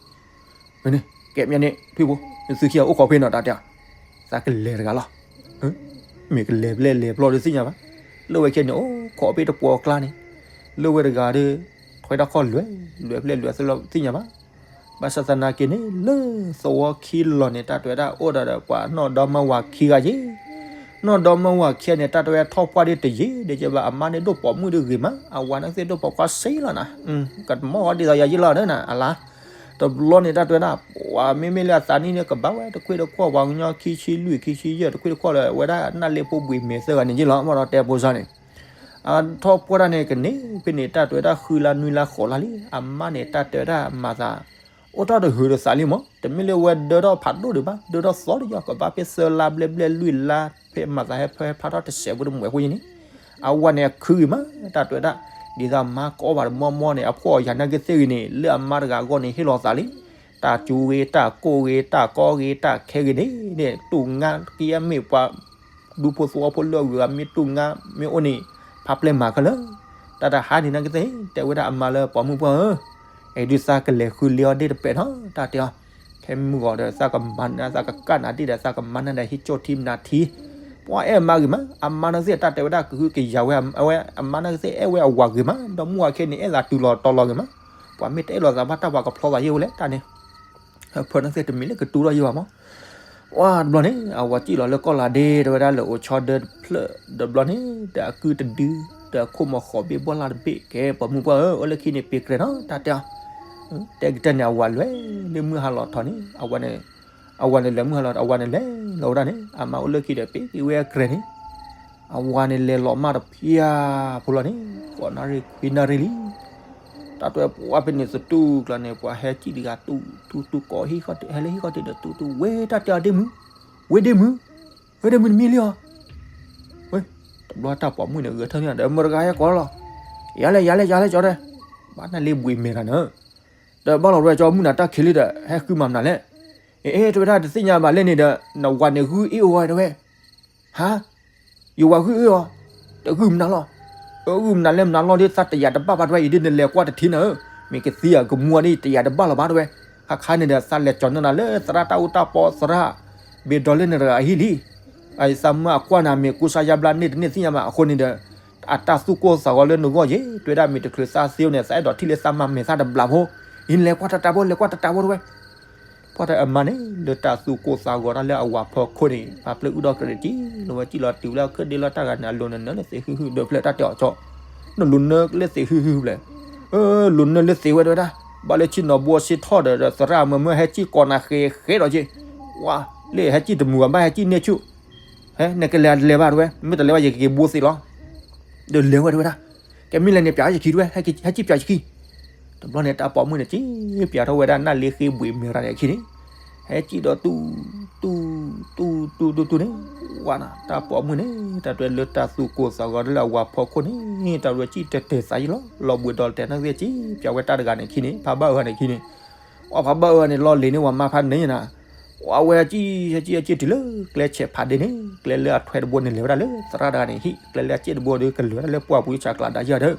မ့ၢ်န့ၣ် ကဲမ့ၢ်န့ၣ် ထွံၣ်ဖိ, နသုခံဂၤအိၣ်ခိးဖဲနီၤတၢ်တဲအီၤ, သးကလဲၤတဂၤလီၤ, မ့ၢ်ကလဲၤဘျဲၣ်လဲၤဘျီဒီးသ့ၣ်ညါဘၣ်, လၢဝဲခဲန့ၣ် အိၣ်ခိးအီၤဖဲတပှီၤအကျါန့ၣ်, လၢဝဲတဂၤဒီး ထွဲတၢ်ခီၣ်လွဲၢ်, လွဲၢ်ဘျဲၣ်လွဲၢ်သ့ၣ်လီၤသ့ၣ်ညါဘၣ်, ဘၣ်ဆၣ်သနာ်က့န့ၣ် လၢသဝီခံလီၤန့ၣ် တၢ်တဲဝဲဒၣ်အိၣ်ဒီး ပှၤနီၢ်ဒီမါဝၤခံဂၤယ့ၣ်, နီၢ်ဒီမါဝၤခံဂၤန့ၣ် တၢ်တဲဝဲထီၣ်ပှၢ်ဒ်တယံာ် ဒ်ကဲဘၣ်အမါန့ၣ်ဒိၣ်ပိာ်မုၣ်ဒ်ဂ့ၤမး, အဝၤန့ၣ်သ့ၣ်ဒိၣ်ပိာ်ခွါစ့လီၤနၤ, ကမီၢ်ဝဲဒ်သိးယၤယ့ၣ်လီၤဒီးနၤ အလါ, တဘျီန့ၣ် တၢ်တဲဝဲဒၣ် ပှၤမ့မ့ၢ်လၢအသးနံၣ်န့ၣ် ကဘၣ်ဝဲတခွ့တခွီၣ် ပှၤကညီခံဆံလွံၢ်ခံဆံယဲၢ် တခွ့တခွီၣ်လၢဝဲဒၣ် နၢ်လ့ဖိဘှံးမဲာ်သၢဂၤန့ၣ်ယ့ၣ်လီၤ မ့ၢ်ဒီးတဲဖိစါန့ၣ် အထီၣ်ပှၢ်တၢ်န့ၣ် ကန့ၢ်ဖဲန့ၣ် တၢ်တဲဝဲဒၣ်ဃုလါနွံလါဃိးလါလံ, အမါန့ၣ် တၢ်တဲဝဲဒၣ်မၤသး အိၣ်ထီၣ်တဟုးဒီးသးလံမး, တမ့ၢ်လၢဝဲဒၢထီၣ်ဖးဒိၣ်ဒံးဘၣ်, ဒၢထီၣ်သီတယီၤ ကဘၣ်ဖဲသၢလါဘျဲၣ်ဘျဲၣ်လွံၢ်လါ ဖဲမၤသးဟဲဖဲဟဲဖျါထီၣ်တစဲးဖိတမှဲးဖိယ့ၣ်န့ၣ်, အဝၤန့ၣ်အခုဂ့ၤမး, တၢ်တဲဝဲဒၣ် ဒ်သိးမါကိးဘၣ်တမီၢ်မီၢ်န့ၣ် အဖှီၣ်အယာ်နာ်က့သ့ၣ်ဂ့ၤန့ၣ် လၢအမါတဂၤအဂီၢ်န့ၣ် ဟ့ၣ်လီၤသးလံ, တၢ်စူၤဂ့ၤ တၢ်ကိၢ်ဂ့ၤ တၢ်ကီဂ့ၤ တၢ်ခဲဂ့ၤန့ၣ် န့ၣ် တူၢ်ငါကယဲၢ်မ့ၢ်ပှၤ ဒူဖိသဝီဖိလၢအဂုၤအဂၤမ့ၢ်တူၢ်ငါမ့ၢ်အိၣ်န့ၣ် ဖးပျဲၢ်မၤခဲလၢာ်, တၢ်တဟါန့ၣ်နာ်က့သ့ၣ် တဲဝဲဒၣ်အမါလၢပိာ်မုၣ်ပှၢ်ဧၢ, အဲၣ်ဒုးသးကလဲၤဃုလ့အီၤဒ့ၣ်တပဲာ်နီၤ တၢ်တဲအီၤ, ခဲမုၢ်ဂီၤဒီး သးကမၤနၢၤ သးကကၣ်နၤဒ့ၣ်ဒီး သးကမၤနၢၤဒီးဟံးကၠိၣ်ထံမနၤထံ, ပှၤအဲၣ်မါဂ့ၤမး, အမါနာ်က့သ့ၣ် တၢ်တဲဝဲဒၣ်ကဟုကယာ်ဝဲ အဝဲအမါနာ်က့သ့ၣ် အဲၣ်ဝဲအဝၤဂ့ၤမး, ဒီမုၢ်ဝၤခဲန့ၣ် အဲၣ်သးတုၤလီၤတီၤလီၤဂ့ၤမး, ပှၤမ့ၢ်တအဲၣ်လီၤသးဘၣ် တၢ်ပှၤကဖျီသးယဲၢ်ဝဲလဲၣ်တၢ်န့ၣ် ဖၢနၢ်သ့ၣ်တမံၤလၢကတူၢ်ထီၣ်ယဲၢ်ဘၣ်မး, ဝါတဘျီန့ၣ် အဝၤစံၣ်လီၤလၢကီၢ်လၤဒ့ တဲဝဲဒၣ်လၢအိၣ်ဆီဒၢတဖျၢၣ် တဘျီန့ၣ် ဒီးအကုၢ်တဒု ဒီးအခိၣ်မီၤဃိးဘ့ၣ်ဘီလါတဘ့ၣ် ကဲပိာ်မုၣ်ပှၢ်ဧၢ အိၣ်လၢခံန့ၣ်ပ့ၤကြဲးနီၤ တၢ်တဲအီၤ, တဲကတၢၢ်န့ၣ် အဝၤလဲၤလၢမုၢ်ဟါလီၤထီၣ်န့ၣ် အဝၤန့ၣ် အဝၤန့ၣ်လဲၤမုၢ်ဟါလီၤ အဝၤန့ၣ်လဲၤလီၤဝဲဒၣ်န့ၣ် အမါအိၣ်လၢခံဒီး ပ့ၤက့ၤဝဲအကြဲးန့ၣ် အဝၤန့ၣ်လဲၤလီၤမၢ်တဖၠၣ်ဖိလီၤန့ၣ် ဃိးနၣ်ရံၣ်ခွံနၣ်ရံၣ်လံ တၢ်တဲပှၤဖဲန့ၣ်သတူၢ်ကျါန့ၣ် ပှၤဟဲစံၣ်တဂၤတူၢ်တူၢ်တူၢ်ကိးဟံၣ်ဃီ ဟဲလၢဟံၣ်ဃီတ့ၢ်ဒီးတူၢ်တူၢ် ဝဲတၢ်တဲအီၤဒ့မုၣ်, ဝဲဒ့မုၣ်, ဝဲဒ့မုၣ်တမံၤလံအီၤ, ဝဲ, တဘျီတၢ်ပိာ်မုၣ်န့ၣ် ဂဲၤထၢၣ်န့ၢ်ဒီး မတဂၤဟဲကိးလီၤ, ယၤလဲၣ် ယၤလဲၣ် ယၤလဲၣ် ကၠီတဲ, ဘၣ်နၢ်လ့ဘှံးမဲာ်တၢ်န့ၣ်, ဒီးဘၣ်လီၤဝဲကၠီမုၣ်နၤတၢ်ခံးလံဒီး ဟဲဃုမၤမနုၤလဲၣ်, အ့ တဲဝဲဒၣ်တသ့ၣ်ညါဘၣ်လဲၣ်န့ၣ်ဒီး နဝၤန့ၣ်ဂုၢ်အ့ၣ်အီၤဝဲတဲဝဲ, ဟါ ယဝၤဂုၢ်အ့ၣ်အီၤ, တဂုၢ်မနုၤလီၤ, ဂုၢ်မနုၤလဲၣ်မနုၤလီၤဒီး သးတယာ်တဘၣ်ဘၣ်တဲဝဲ အံၤဒ်နလဲၤကွၢ်တထံၣ်နၤဧၢ, မ့ၢ်ကသံအကမူအီၤဒ်တယာ်တဘၣ်လီၤဘၣ်တဲဝဲ, ခါခါန့ၣ်ဒီး သးလဲၤကၠီၤနၢၤနၤလၢသရၣ်တၢ်အူတၢ်ပီသရၣ်, ဘ့ၣ်ဒီးလၢနတဂၤအဟံၣ်လံ, သးမၢအကွၢ်နၤမ့ၢ်ကူစါယါဘျါန့ၣ်တန့ၢ်သ့ၣ်ညါဘၣ် အဃိန့ၣ်ဒီး, အတၢ်သူၣ်ကိၢ်သးဂီၤလၢနဂီၢ်ယ့ၣ် တဲဝဲဒၣ်မ့ၢ်တချုးသးသ့န့ၣ် သးအဲၣ်ဒိးထံၣ်လၢသးမၤမဲာ်သၣ်တဘျီဖိ, အံၤနလဲၤကွၢ်တၢ်တၢ်ဖိ လဲၤကွၢ်တၢ်တၢ်ဖိတဲဝဲ ပှၤတၢ်အမါန့ၣ် လၢတၢ်သူၣ်ကိၢ်သးဂီၤတၢ်လၢအဝၤဖီခိၣ်န့ၣ် ပာ်ပျဲအုၣ်ဒီးကရံၣ်တံၢ်လီၤဝဲစံၣ်လီၤတုၤလၢအခၢၣ်ဒ့လီၤတၢ်ဂၤန့ၣ် အလိၤနၢၤလၢသ့ၣ်ဟုဟုဒီးဖျဲၣ်တၢ်တဲအီၤကၠီ, နလိၤနၢၤလၢသ့ၣ်ဟုဟုဖျဲၣ်, လိၤနၢၤလၢသ့ၣ်ဝဲတဲဝဲဒၣ်, ဘၣ်လၢဆံၣ်နီၤဘိအဆ့ထီၣ်ဒီး သရၣ်မၢမၢဟဲစံၣ်ကိးနၤဃဲးဃဲးဒီးက့ၢ်, ဝါ, လၢဟဲစံၣ်တမုာ်ဘၣ် ဘၣ်ဟဲစံၣ်န့ၢ်ဆူၣ် ဟဲ နကလဲၤတလဲၤဘၣ်တဲဝဲ, မ့ၢ်တလဲၤဘၣ်ယကက့ၤဘိသ့လီၤ, ဒီးလဲၤဝဲတဲဝဲဒၣ်, ကဲမ့ၢ်လဲၤန့ၣ်ပျးယခံတဲဝဲ, ဟဲစံၣ်ပျးယခံ, တဘျီန့ၣ် တၢ်ပိာ်မုၣ်န့ၣ် စံၣ်ပျးထီၣ်ဝဲဒၣ်နၢ်လ့ဃ့ဘှံးမဲာ်ရၤန့ၣ်အခံန့ၣ်, ဟဲစံၣ်ဒီးတူၢ်, တူၢ်, တူၢ်, တူၢ်, တူၢ်န့ၣ်, ဝါနၤ တၢ်ပိာ်မုၣ်န့ၣ် တၢ်တဲလၢတၢ်သူၣ်ကိၢ်သးဂီၤလၢအဝၤဖီခိၣ်န့ၣ် တၢ်တဲစံၣ်တဲၤတဲာ်သးယံၤလီၤ, လီၤဘှံးဒီးတဲနၢ်သ့ၣ်စံၣ်ပျးဝဲတၢ်တဂၤန့ၣ်အခံန့ၣ် ဖးဘၣ်အၢန့ၣ်အခံန့ၣ်, ဝါဖးဘၣ်အၢန့ၣ် လီၤလ့ၤန့ၢ်ဝဲမါဖးန့ၣ်နၤ အဝဲစံၣ် ဟဲစံၣ် ဟဲစံၣ်တုၤလၢကျဲဆဲးဖးဒ့န့ၣ်, ကျဲလၢအထွဲတဘိန့ၣ် လဲၤဝဲဒၣ်လၢသရၣ်တဂၤန့ၣ်ဟံၣ်, ကျဲလၢအစ့ၣ်တဘိဒီး ကလဲၤဒၣ်လၢပှၢ်ပူၤဆးကျးဒၣ်ယဲၢ်ဒီး,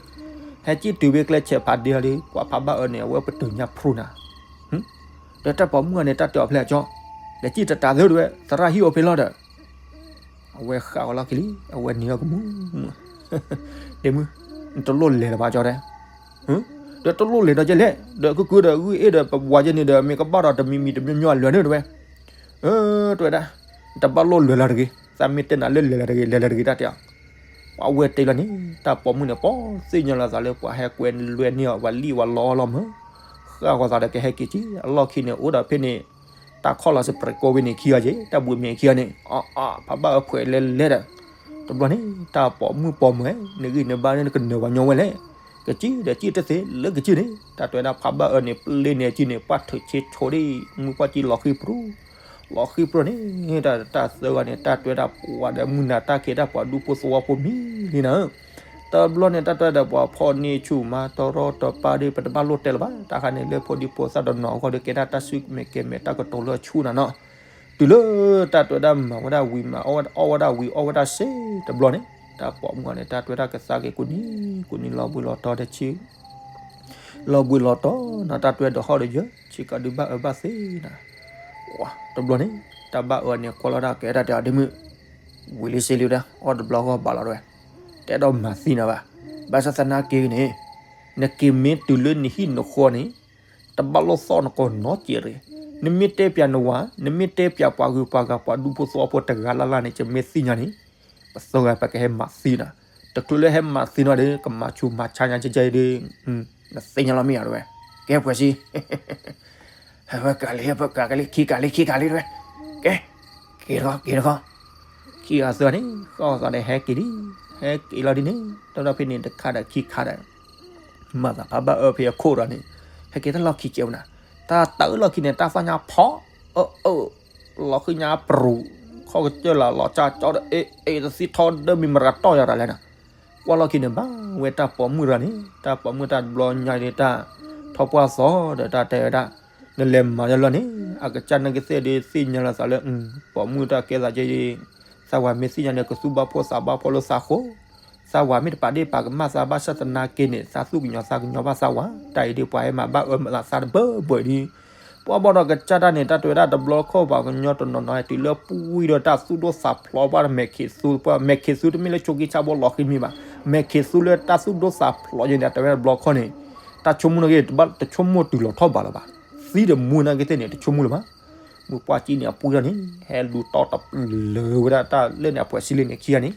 ဟဲစံၣ်တုၤဖဲကျဲဆဲးဖးဒ့လီၤဒီး ပှၤဖးဘၣ်အၢန့ၣ် အဝဲပတုာ်ညါဖရူနၤ, ဒီးတၢ်ပိာ်မုၣ်ဂၤန့ၣ် တၢ်တဲအီၤဖဲလဲၣ်ကၠီ, လဲၤစံၣ်တတးသၢတဲဝဲ သရၣ်ဟံၣ်အိၣ်ဖဲလီၤဒီး အဝဲဃၣ်ဝဲလီၢ်ခံလံ, အဝဲန့ၢ်အီၤကမူၣ်, ဒ့မုၣ်, နတလိၣ်လဲၤလၢၤဘၣ်ကၠီတဲ ဒီးတလိၣ်လဲၤဒီးကဲလဲၣ်, ဒီးကုၢ်ကုၢ်ဒီးဂုၢ်အ့ၣ်ဒီးပဝၤယဲန့ၣ်ဒီး မ့ၢ်ကဘၣ်ဒီးတမံၤမံၤတမံၤမံၤအလွဲၢ်န့ၣ်တဲဝဲ, တဲဝဲဒၣ်, တဘၣ်လိၣ်လဲၤလၢၤတဂ့ၤ, သးမ့ၢ်တဲနၤလၢလဲၤလၢၤတဂ့ၤ လဲၤလၢၤတဂ့ၤတၢ်တဲအီၤ, ပှၤဝဲတဲလီၤန့ၣ် တၢ်ပိာ်မုၣ်န့ၣ် ပိာ်သ့ၣ်ညါလီၤသးလၢပှၤဟဲကွဲလွဲန့ၢ်အီၤ ပှၤလံၣ်ဝဲလီလီၤမၢ်, ဃၣ်ဂီၤသးဒီးကဟဲက့ၤက့ၤ အလီၢ်ခံန့ၣ် အိၣ်ဒီးဖဲန့ၣ် တၢ်ခီၣ်လီၤစပရ့းကိးဝဲန့ၣ်ခံဂၤက့ၤ တၢ်ဘှံးမဲာ်ခံဂၤန့ၣ် အ အ ဖးဘၣ်အၢဖှဲးလဲၤလဲၤဒီး တဘျီန့ၣ် တၢ်ပိာ်မုၣ်ပိာ်မၢၤ နဂံၢ်နဘါန့ၣ် နကနၢၤပှၤညီဝဲလဲၣ်, ကစံၣ်ဒီးစံၣ်တသ့လၢကစံၣ်န့ၣ် တၢ်တဲဝဲဒၣ်ဖးဘၣ်အၢန့ၣ် ပျ့န့ၢ်အစံၣ်န့ၣ် ပှၢ်ထုးဆ့ဆိဒၣ် မုၢ်ပှၢ်စံၣ်လီၤဃံပြူၤ လီၤဃံပြူၤန့ၣ် တၢ်တၢ်သၢဂၤန့ၣ် တၢ်တဲဝဲဒၣ်ပှၤဒီးမုၢ်နၤတၢ်က့ၤတၢ်ပှၤဒူဖိသဝီဖိမံၤလံနၤဧၢ တဘျီန့ၣ် တၢ်တဲဝဲဒၣ်ပှၤဖီၣ်န့ၢ်ဆူၣ်မၤတရီတပါဒီး ပတဘၣ်လိၣ်တဲလၢၤဘၣ် တၢ်ခါန့ၣ် လၢဖိဒံဖိသၣ်တနီၤအဂီၢ်ဒီး ကဲဒၣ်တၢ်စုမဲာ်ကဲမဲာ်တၢ်ကတိၤလၢအဆူၣ်နၤနီၤ တုၤလၢတၢ်တဲဝဲဒၣ်မၤဝဲဒၣ်ဝံၤမၤအီၣ်ဝဲဒၣ်ဝံၤအီၣ်ဝဲဒၣ်စ့တဘျီန့ၣ် တၢ်ပိာ်မုၣ်အီၤန့ၣ် တၢ်တဲဝဲဒၣ်ကသါက့ၤကိးနံၤ ကိးနံၤ လီၤဘှံးလီၤတီၤဒီးဆံ လီၤဘှံးလီၤတီၤနၤ တၢ်တဲဝဲဒီးဟီၣ်ဒီးယၢၤ ဆံးကးဒုးဘၣ်အၢဘၣ်သီနၤ တဘျီန့ၣ် တၢ်ဘၣ်အၢန့ၣ် ကွၢ်လီၤဒၣ်ကဲဒၣ်တဲအီၤဒ့မုၣ် ဝံၤလံစ့လံဒီး အီၣ်တဘျီဂီၢ်ဘၣ်လီၤတဲဝဲ တဲဒီးမၤသံနၤဘၣ် ဘၣ်ဆၣ်သနာ်က့န့ၣ် နက့ၤမ့ၢ်တုၤလၢနဟံၣ်နဃီန့ၣ် တဘၣ်လိၣ်သီၣ်နကိးနီတစဲးတဂ့ၤ နမ့ၢ်တဲပၠးနဝၤ နမ့ၢ်တဲပၠးပှၤဂုၤပှၤဂၤပှၤဒူဖိသဝီဖိတဂၤလၢ်လၢ်န့ၣ် ယမ့ၢ်သ့ၣ်ညါန့ၣ် ပသၢဂၤပကဟဲမၤသံနၤ တချုးလၢဟဲမၤသံနၤဒီး ကမၤဆူၣ်မၤဆါညါကဲကဲဒီး နသ့ၣ်ညါလီၤမ့ၢ်ဧါတဲဝဲ ကဲပှဲၤစံ ဟဲဖဲကးလံ ဟဲဖဲကးကလံ ခံကးလံ ခံကးလံတဲဝဲ ကဲ က့ၤတခီ က့ၤတခီ ခံဂၤသၢဂၤန့ၣ် ဃီသးဒီးဟဲက့ၤဒံး ဟဲက့ၤလီၤဒ်န့ၣ် ဒီးဖဲန့ၣ်တခါဒီးခံခါဒီး မၤသးဖးဘၣ်အၢဖဲအခိၣ်ဒီးန့ၣ် ဟဲက့ၤတၢ်လီၢ်ခံကဲဝဲနၤ တၢ်တၢ်အၢၣ်လီၢ်ခံန့ၣ် တၢ်သီၣ်ညါဖီ အၢ အၢ လီၤဃံညါပရူၤ ခီၣ်ကစၢၢ်လၢလီၤကၢ်ကၠီဒီး အ့ အ့ တသံထီဒီးမံၤမရၤတီၢ်ယၤတၢ်လဲၣ်နၤ ကွၢ်လီၢ်ခံန့ၣ် ဘၣ်ဝဲတၢ်ပိာ်မုၣ်တဂၤန့ၣ် တၢ်ပိာ်မုၣ်တၢ်တဘျီညါန့ၣ် တၢ်ထီၣ်ပှၢ်သီဒီးတၢ်တဲဝဲဒၣ် နလဲၤမၤယလီၤန့ၣ် အကစၢ်နာ်က့သ့ၣ်ဒီးသ့ၣ်ညါလီၤသးလၢ ပိာ်မုၣ်တၢ်ကဲသးကဲ သးဝၤမ့ၢ်သ့ၣ်ညါန့ၣ် ကသူဘၣ်ဖှီၣ်သးဘၣ်ဖှီၣ်လၢသးဃိ သးဝၤမ့ၢ်တပာ်ဒ့ၣ်ပာ်ကမၣ်သးဘၣ်ဆၣ်သနာ်က့န့ၣ် သးသူၣ်ကညီၤသးကညီၤဘၣ်သးဝၤ တၢ်အံၤဒ်ပှၤဟဲမၤဘၣ်အၢမၤသးသးတဘၢဘၢအံၤဒ် ပှၤဘၣ်ဒီးကစၢ်တၢ်န့ၣ် တၢ်တဲဝဲဒၣ်တဘျီခီၣ်ပှၤကညီတနီၤနီၤ တုၤလၢပှံၢ်ဒီးတၢ်သူၣ်ဒိၣ်သးဖျိးပှၤမဲာ်ခံးသူ ပှၤမဲာ်ခံးသူတမ့ၢ်လၢဆိးက့ဆၣ်ဘိလီၤဃံမံၤဘၣ် မဲာ်ခံးသူလၢတၢ်သူၣ်ဒိၣ်သးဖျိးယဲန့ၣ် တၢ်တဲဝဲဒၣ်တဘျီခီၣ်န့ၣ် တၢ်ဆိကမိၣ်နာ်က့ တဘၣ်တဆိကမိၣ်တုၤလီၤထီၣ်ဘးလၢၤဘၣ် သံဒီးမူနာ်က့သ့ၣ်န့ၣ် တဆိကမိၣ်လၢၤဘၣ် မုၢ်ပှၢ်ကံန့ၣ် အပှံၢ်ထီၣ်န့ၣ် ဟဲလူၤတီၢ်တပျၢၤဝဲဒၣ်တၢ်လၢန့ၣ်အပှဲၤစံလ့န့ၣ်ခံဂၤန့ၣ်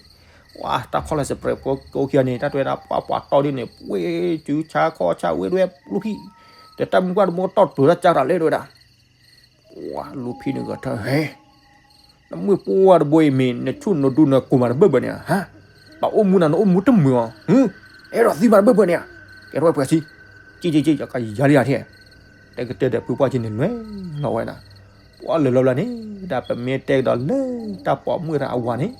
ဝါ တၢ်ခီၣ်လၢစပြဲးဖိကိးခံဂၤန့ၣ် တၢ်တဲဝဲဒၣ်ပှၤပှၤတီၢ်ဒ်န့ၣ် ပှ့ၤစုဆါခီၣ်ဆါဝဲဒဝဲလူၤခံ ဒီးတၢ်မုၢ်ပှၢ်တဘိတီၢ်တပျၢၤတၢ်ကၢ်တၢ်လဲၣ်တဲဝဲဒၣ် ပှၤလူၤဖံန့ၣ်ဂဲၤထၢၣ်ဟဲ နမုၢ်ပှၢ်တဘိအံၤမ့ၢ် နဆူၣ်နဒူနကိၢ်မးတဘၢဘၢန့ၣ်ဧါ ဟါ ပှၤအိၣ်မူနၤနအိၣ်မူတမုာ်အီၤ ဟ အဲၣ်ဒိးသံမးတဘၢဘၢန့ၣ်ဧါ ကဲထီၣ်ပှဲၤစံ ကံကံကံ ယကယၤလံယၤထံၣ် တဲကတၢၢ်ဒီးဖုပှၢ်ကံန့ၣ်လွဲၢ်လီၤဝဲဒၣ် ပှၤလၢာ်လီၤဘျီန့ၣ် ဒ်ပမ့ၢ်တဲကဒီးလၢတၢ်ပိာ်မုၣ်တဂၤအဝၤန့ၣ်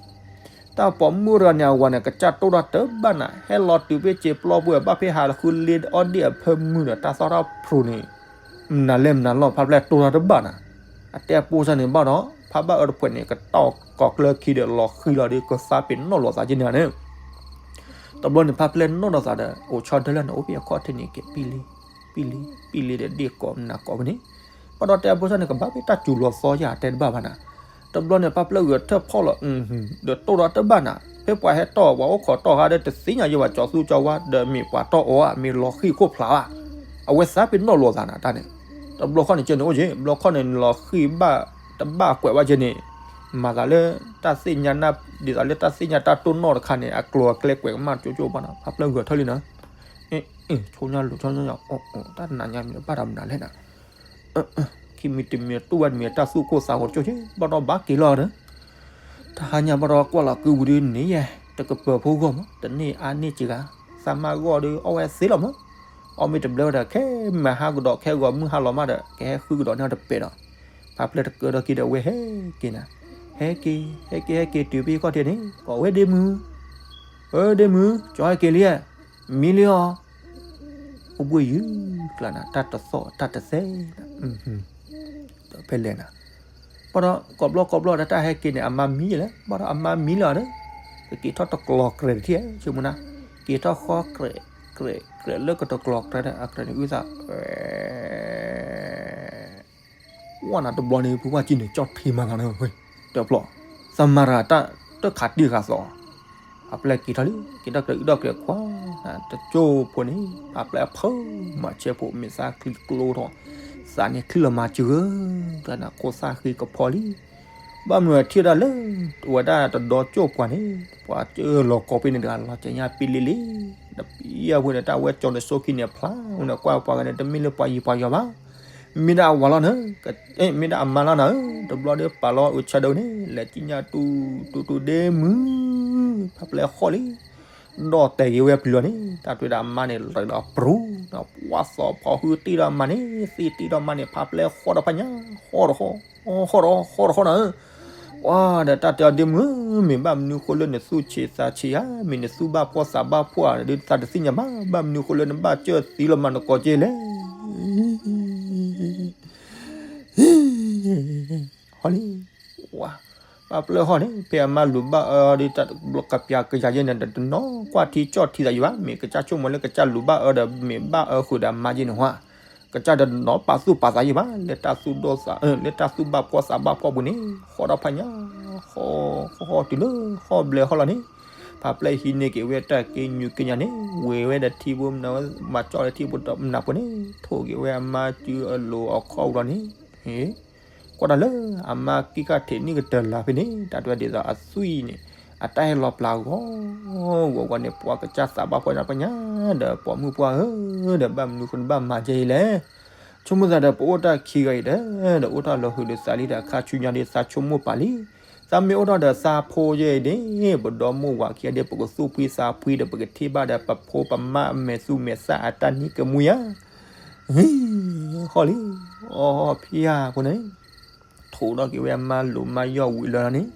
တၢ်ပိာ်မုၣ်တဂၤန့ၣ်အဝၤန့ၣ် ကစၢ်တိၢ်ထီၣ်တဘၣ်နၤ ဟဲလီၤတုၤဖဲစ့ပျီပူၤဘၣ်ဖဲဟးလၢဃုလ့အီၣ်ဒ့ၣ်အဖၢမုၢ်ဒီးတၢ်သီၣ်ထီၣ်ဖျိးန့ၣ် မနုၤလဲၣ်မနုၤလီၤ ဖါဖျဲၣ်တိၢ်ထီၣ်တဘၣ်နၤ အတဲအပိစၢ်န့ၣ်ဘၣ်ဒီး ဖးဘၣ်အၢတဖှဲးန့ၣ် ကတီၢ်ကိးကျၢၢ်ခံဒီးလီၤဃံလီၤဒီး ကသါပ့ၤနီၣ်လိာ်သးက့န့ၣ်န့ၣ် တဘျီန့ၣ် ဖါဖျဲၣ်နီၣ်ထီၣ်သးဒီး အိၣ်ဆီဒၢလၢန့ၣ် အိၣ်ဖဲအခီၣ်ထံးန့ၣ်က့ၤ ပံလံ ပံလံ ပံလံဒီးဒ့ၣ်ကိးမနၤကိးဖဲန့ၣ် ဘၣ်ဒီးတဲအပိစၢ်န့ၣ် ကဘၣ်ဖဲတၢ်စူၤလီၤသီယၤတဲတဘၣ်ဘၣ်နၤ တဘျီန့ၣ် ဖါဖျဲၣ်ဂဲၤထၢၣ်ဖီၣ်လီၤ ဒီးတိၢ်ထီၣ်တဘၣ်နၤ ဖဲပှၤဟဲတီၢ်ပှၤအိၣ်ခိးတီၢ်ဃာ်ဒီးတသ့ၣ်ညါယဲဘၣ် ကၠီၤသူကၠီၤဝါဒီးမ့ၢ်ပှၤတီၢ်အီၤဧါ မ့ၢ်လီၤဃံၢ်ခိၣ်ဖျါဧါ အဝဲသးပ့ၤနီၣ်လိာ်သးနၤတၢ်န့ၣ် တဘျီခီၣ်န့ၣ် ကဲန့ၣ်အိၣ်က့ ဘျီခီၣ်န့ၣ် လီၤဃံၢ်ဘၣ်တဘၣ်ကွဲးဘၣ်ကဲန့ၣ် မၤသးလၢ တၢ်သ့ၣ်ညါနၢ် ဒ်သိးလၢတၢ်သ့ၣ်ညါတၢ်တိၢ်နီၣ်တခါန့ၣ် အကျိၤအကျဲကွဲးကမၣ်ကၠိကၠိဘၣ်နၤ ဖါဖျဲၣ်ဂဲၤထၢၣ်လံနၤ အ့ အ့ ဆိညါလိၤဆိညါ တၢ်နးညါမံၤဘၣ်ဒီးမနုၤလဲၣ်နၤ ခံမံၤတမံၤတူၢ်ဝဲတမံၤတၢ်သူၣ်ကိၢ်သးဂီၤကၠိက့ ဘၣ်ဒီးဘၣ်က့ၤလီၤဒီး တဟါညါဘၣ်ဒီးကွၢ်လီၤကုဝံၤဒုးန့ၣ်ယဲ တကပၢၤဖိဂီၢ်မး တန့ၢ်အါန့ၢ်စှၤ သးမါဂီၢ်ဒီးအီၣ်ဝဲသ့လီၤမး အီၣ်မ့ၢ်တဘျဲဝဲဒီး ခဲမုၢ်ဟါကဒီးခဲဂီၤမုၢ်ဟါလီၤမးဒီး ကဟဲဃုကဒီးန့ၢ်အီၤတပဲာ်ဒီး ဖါဖျဲၣ်တကၢထီၣ်ခံဒီးဝဲဟဲက့ၤနၤ ဟဲက့ၤ ဟဲက့ၤ ဟဲက့ၤတုၤဖဲခီၣ်ထံးန့ၣ် ကိးဝဲဒ့မုၢ် ဧၢ ဒ့မုၢ် ကၠီဟဲက့ၤလံဧါ မံလံအီၤ အိၣ်ဘှံးယုၤကျါနၤ တၢ်တသီၣ်တၢ်တသဲနၤ ဒီးဖဲလဲၣ်နၤ ဘၣ်ဒီးကိးဘျီကိးဘျီဒီးတၢ်ဟဲက့ၤန့ၣ် အမါမံလဲၣ် ဘၣ်ဒီးအမါမံလီၤဒီး ကက့ၤထီၣ်တကျီၤကြဲးတထံၣ် ဆိကမိၣ်နၤ က့ၤထီၣ်ဃီကြဲး ကြဲး ကြဲးလၢကတကျီၤကြဲးဒီး အကြဲးန့ၣ်အုၣ်သး ဝဲနၤတဘျီန့ၣ် ဖုပှၢ်ကံန့ၣ် ကၠီၣ်ထံမၤသးန့ၣ် တဖျီၣ် သးမၤတၢ်တၢ်ခးတံၢ်ဃာ်သီၣ် အပျဲၢ်က့ၤထီၣ်လံ က့ၤထီၣ်ကြၢးအုၣ်ဒီးကြၢးခွါ တကၠိဖိန့ၣ် အပျဲၢ်အဖၢမၤဆဲးဖိမ့ၢ်သးချံကျိထီၣ် သးန့ၣ်ချံလီၤမၤစၢၤဧၢ တၢ်နၤခိၣ်သၣ်ဃံကဖီလံ ဘၣ်မနုၤထံၣ်ဒၣ်လၢ ဝဲဒၣ်တဒီကၠိၣ်ပှၤန့ၣ် ပှၤကၢလီၤကိးဖဲန့ၣ်တဂၤ လီၤကညါပံလံလံ တပံအပူၤန့ၣ် တၢ်ဝဲကၠီၤန့ၣ်ဆိခံန့ၣ်ဖျါ ဝဲန့ၣ်ကွၢ်ပှၤဂၤန့ၣ် တမ့ၢ်လၢပှၤယံၤပှၤယီၤဘၣ် မ့ၢ်ဒၣ်အဝၤလီၤနၤ မ့ၢ်ဒၣ်အမါလီၤနၤဧၢ တဘျီဒီးပာ်လီၤအုးဆၢဒိၣ်န့ၣ် လဲၤကံညါတူတူတူဒ့မုၢ် ဖးဖျဲၣ်ဃီၣ်လံ ဒီၣ်တဲာ်က့ၤဝဲပျုၤလီၤန့ၣ် တၢ်တဲဝဲဒၣ်အမါန့ၣ် လၢဒီးပြူၤ ပှၤသီၣ်ဖီၣ်ဟုတ့ၢ်ဒီးအမါန့ၣ် သ့တ့ၢ်ဒီးအမါန့ၣ် ဖးပျဲၢ်ဃီဒီးဖးညါ ဃီဒီးဃီ ဃီဒီးဃီဒီးဃီဒီးနၤဧၢ ပှၤဒီးတၢ်တဲအီၤဒ့မုၣ်ဧၢ မ့ၢ်ဘၣ်မနုၤဃိလၢနသူၣ်ဆံးသးဆံးဧါ မ့ၢ်နသူၣ်ဘၣ်ဖှီၣ်သးဘၣ်ဖှီၣ်ဧါ ဒ်သးတသ့ၣ်ညါဘၣ် ဘၣ်မနုၤဃိလၢနဘၣ်ကၢၢ်သံလီၤမၤနကိးက့လဲၣ် ဟီလံ ပှၤ ပာ်ပျဲၢ်ဟီၣ်န့ၣ် ဖဲအမါလူၤဘၣ်အၢဒ်တၢ်တဘျီကပျၢ်ကယၤယဲၢ်န့ၣ် တနီၤကွၢ်ထံကၠီၣ်ထံသးယံၤဘၣ် မ့ၢ်ကစၢ်ဆိကမိၣ်လၢကစၢ်လူၤဘၣ်အၢဒီး မ့ၢ်ဘၣ်အၢဃုာ်ဒီးအမါယဲၢ်န့ၣ်ဟီ ကစၢ်တနီၤပာ်သူၣ်ပာ်သးယံၤဘၣ် လၢတၢ်သူၣ်ဒိၣ်သး လၢတၢ်သူၣ်ဘၣ်ဖှီၣ်သးဘၣ်ဖှီၣ်ပူၤန့ၣ် ဃီဒီးဖးညါ ဃီ ဃီတုၤလၢဃီဘျဲၣ်ဟီၣ်လီၤန့ၣ် ဖးပျဲၢ်ဟံးန့ၢ်က့ၤဝဲတၢ်က့ညူးက့ညါန့ၣ် ဝ့ၤဝဲဒီးထံဖိမနၤ မၤကၠီလၢထံဖိမနၤဖိန့ၣ် ထိၣ်က့ၤဝဲအမါစုအလိၤအခီၣ်ပူၤလီၤန့ၣ် ကွၢ်တၢ်လၢအမါကံၢ်ခါထံးနံၣ်ကတၢၢ်လၢ်ဖဲန့ၣ် တၢ်တဲဝဲဒ်သိးအသွံၣ်န့ၣ် အတၢ်ဟဲလီၤပျၢ်ဂီၤ ဂီၤဂီၤန့ၣ် ပှၤကစၢ်သးဘၣ်ဖှီၣ်ညါပညါ ဒီးပိာ်မုၣ်ပှၢ်ဧၢ ဒီးဘၣ်မနုၤဃိနဘၣ်မၤကဲအံၤလဲၣ် ဆိကမိၣ်သးဒီးပအိၣ်တၢ်ခံဂၤအံၤဒီး ဒီးအိၣ်တၢ်လီၤဟုာ်ဒီးသးလံဒီး အခါဆူညါဒ်သးဆိကမိၣ်ပာ်လံ သးမ့ၢ်အိၣ်ထီၣ်ဒီးသးဖိယဲအံၤန့ၣ် ပဒီမိၢ်ဝၤခံဂၤဒီး ပကသူၣ်ဖှံသးဖှံဒီး ပကထံၣ်ဘၣ်ဒီး ပဖိပမါအမဲာ်သူမဲာ်သၣ်အတၢ်နံၤကမှံဧါ ဟံ ဟီၣ်လံ အီၣ်ဖံဧါဖိန့ၣ် ထိၣ်ထီၣ်က့ၤဝဲအမါလိၤမါယီၢ်ဝံၤလၢာ်လီၤန့ၣ်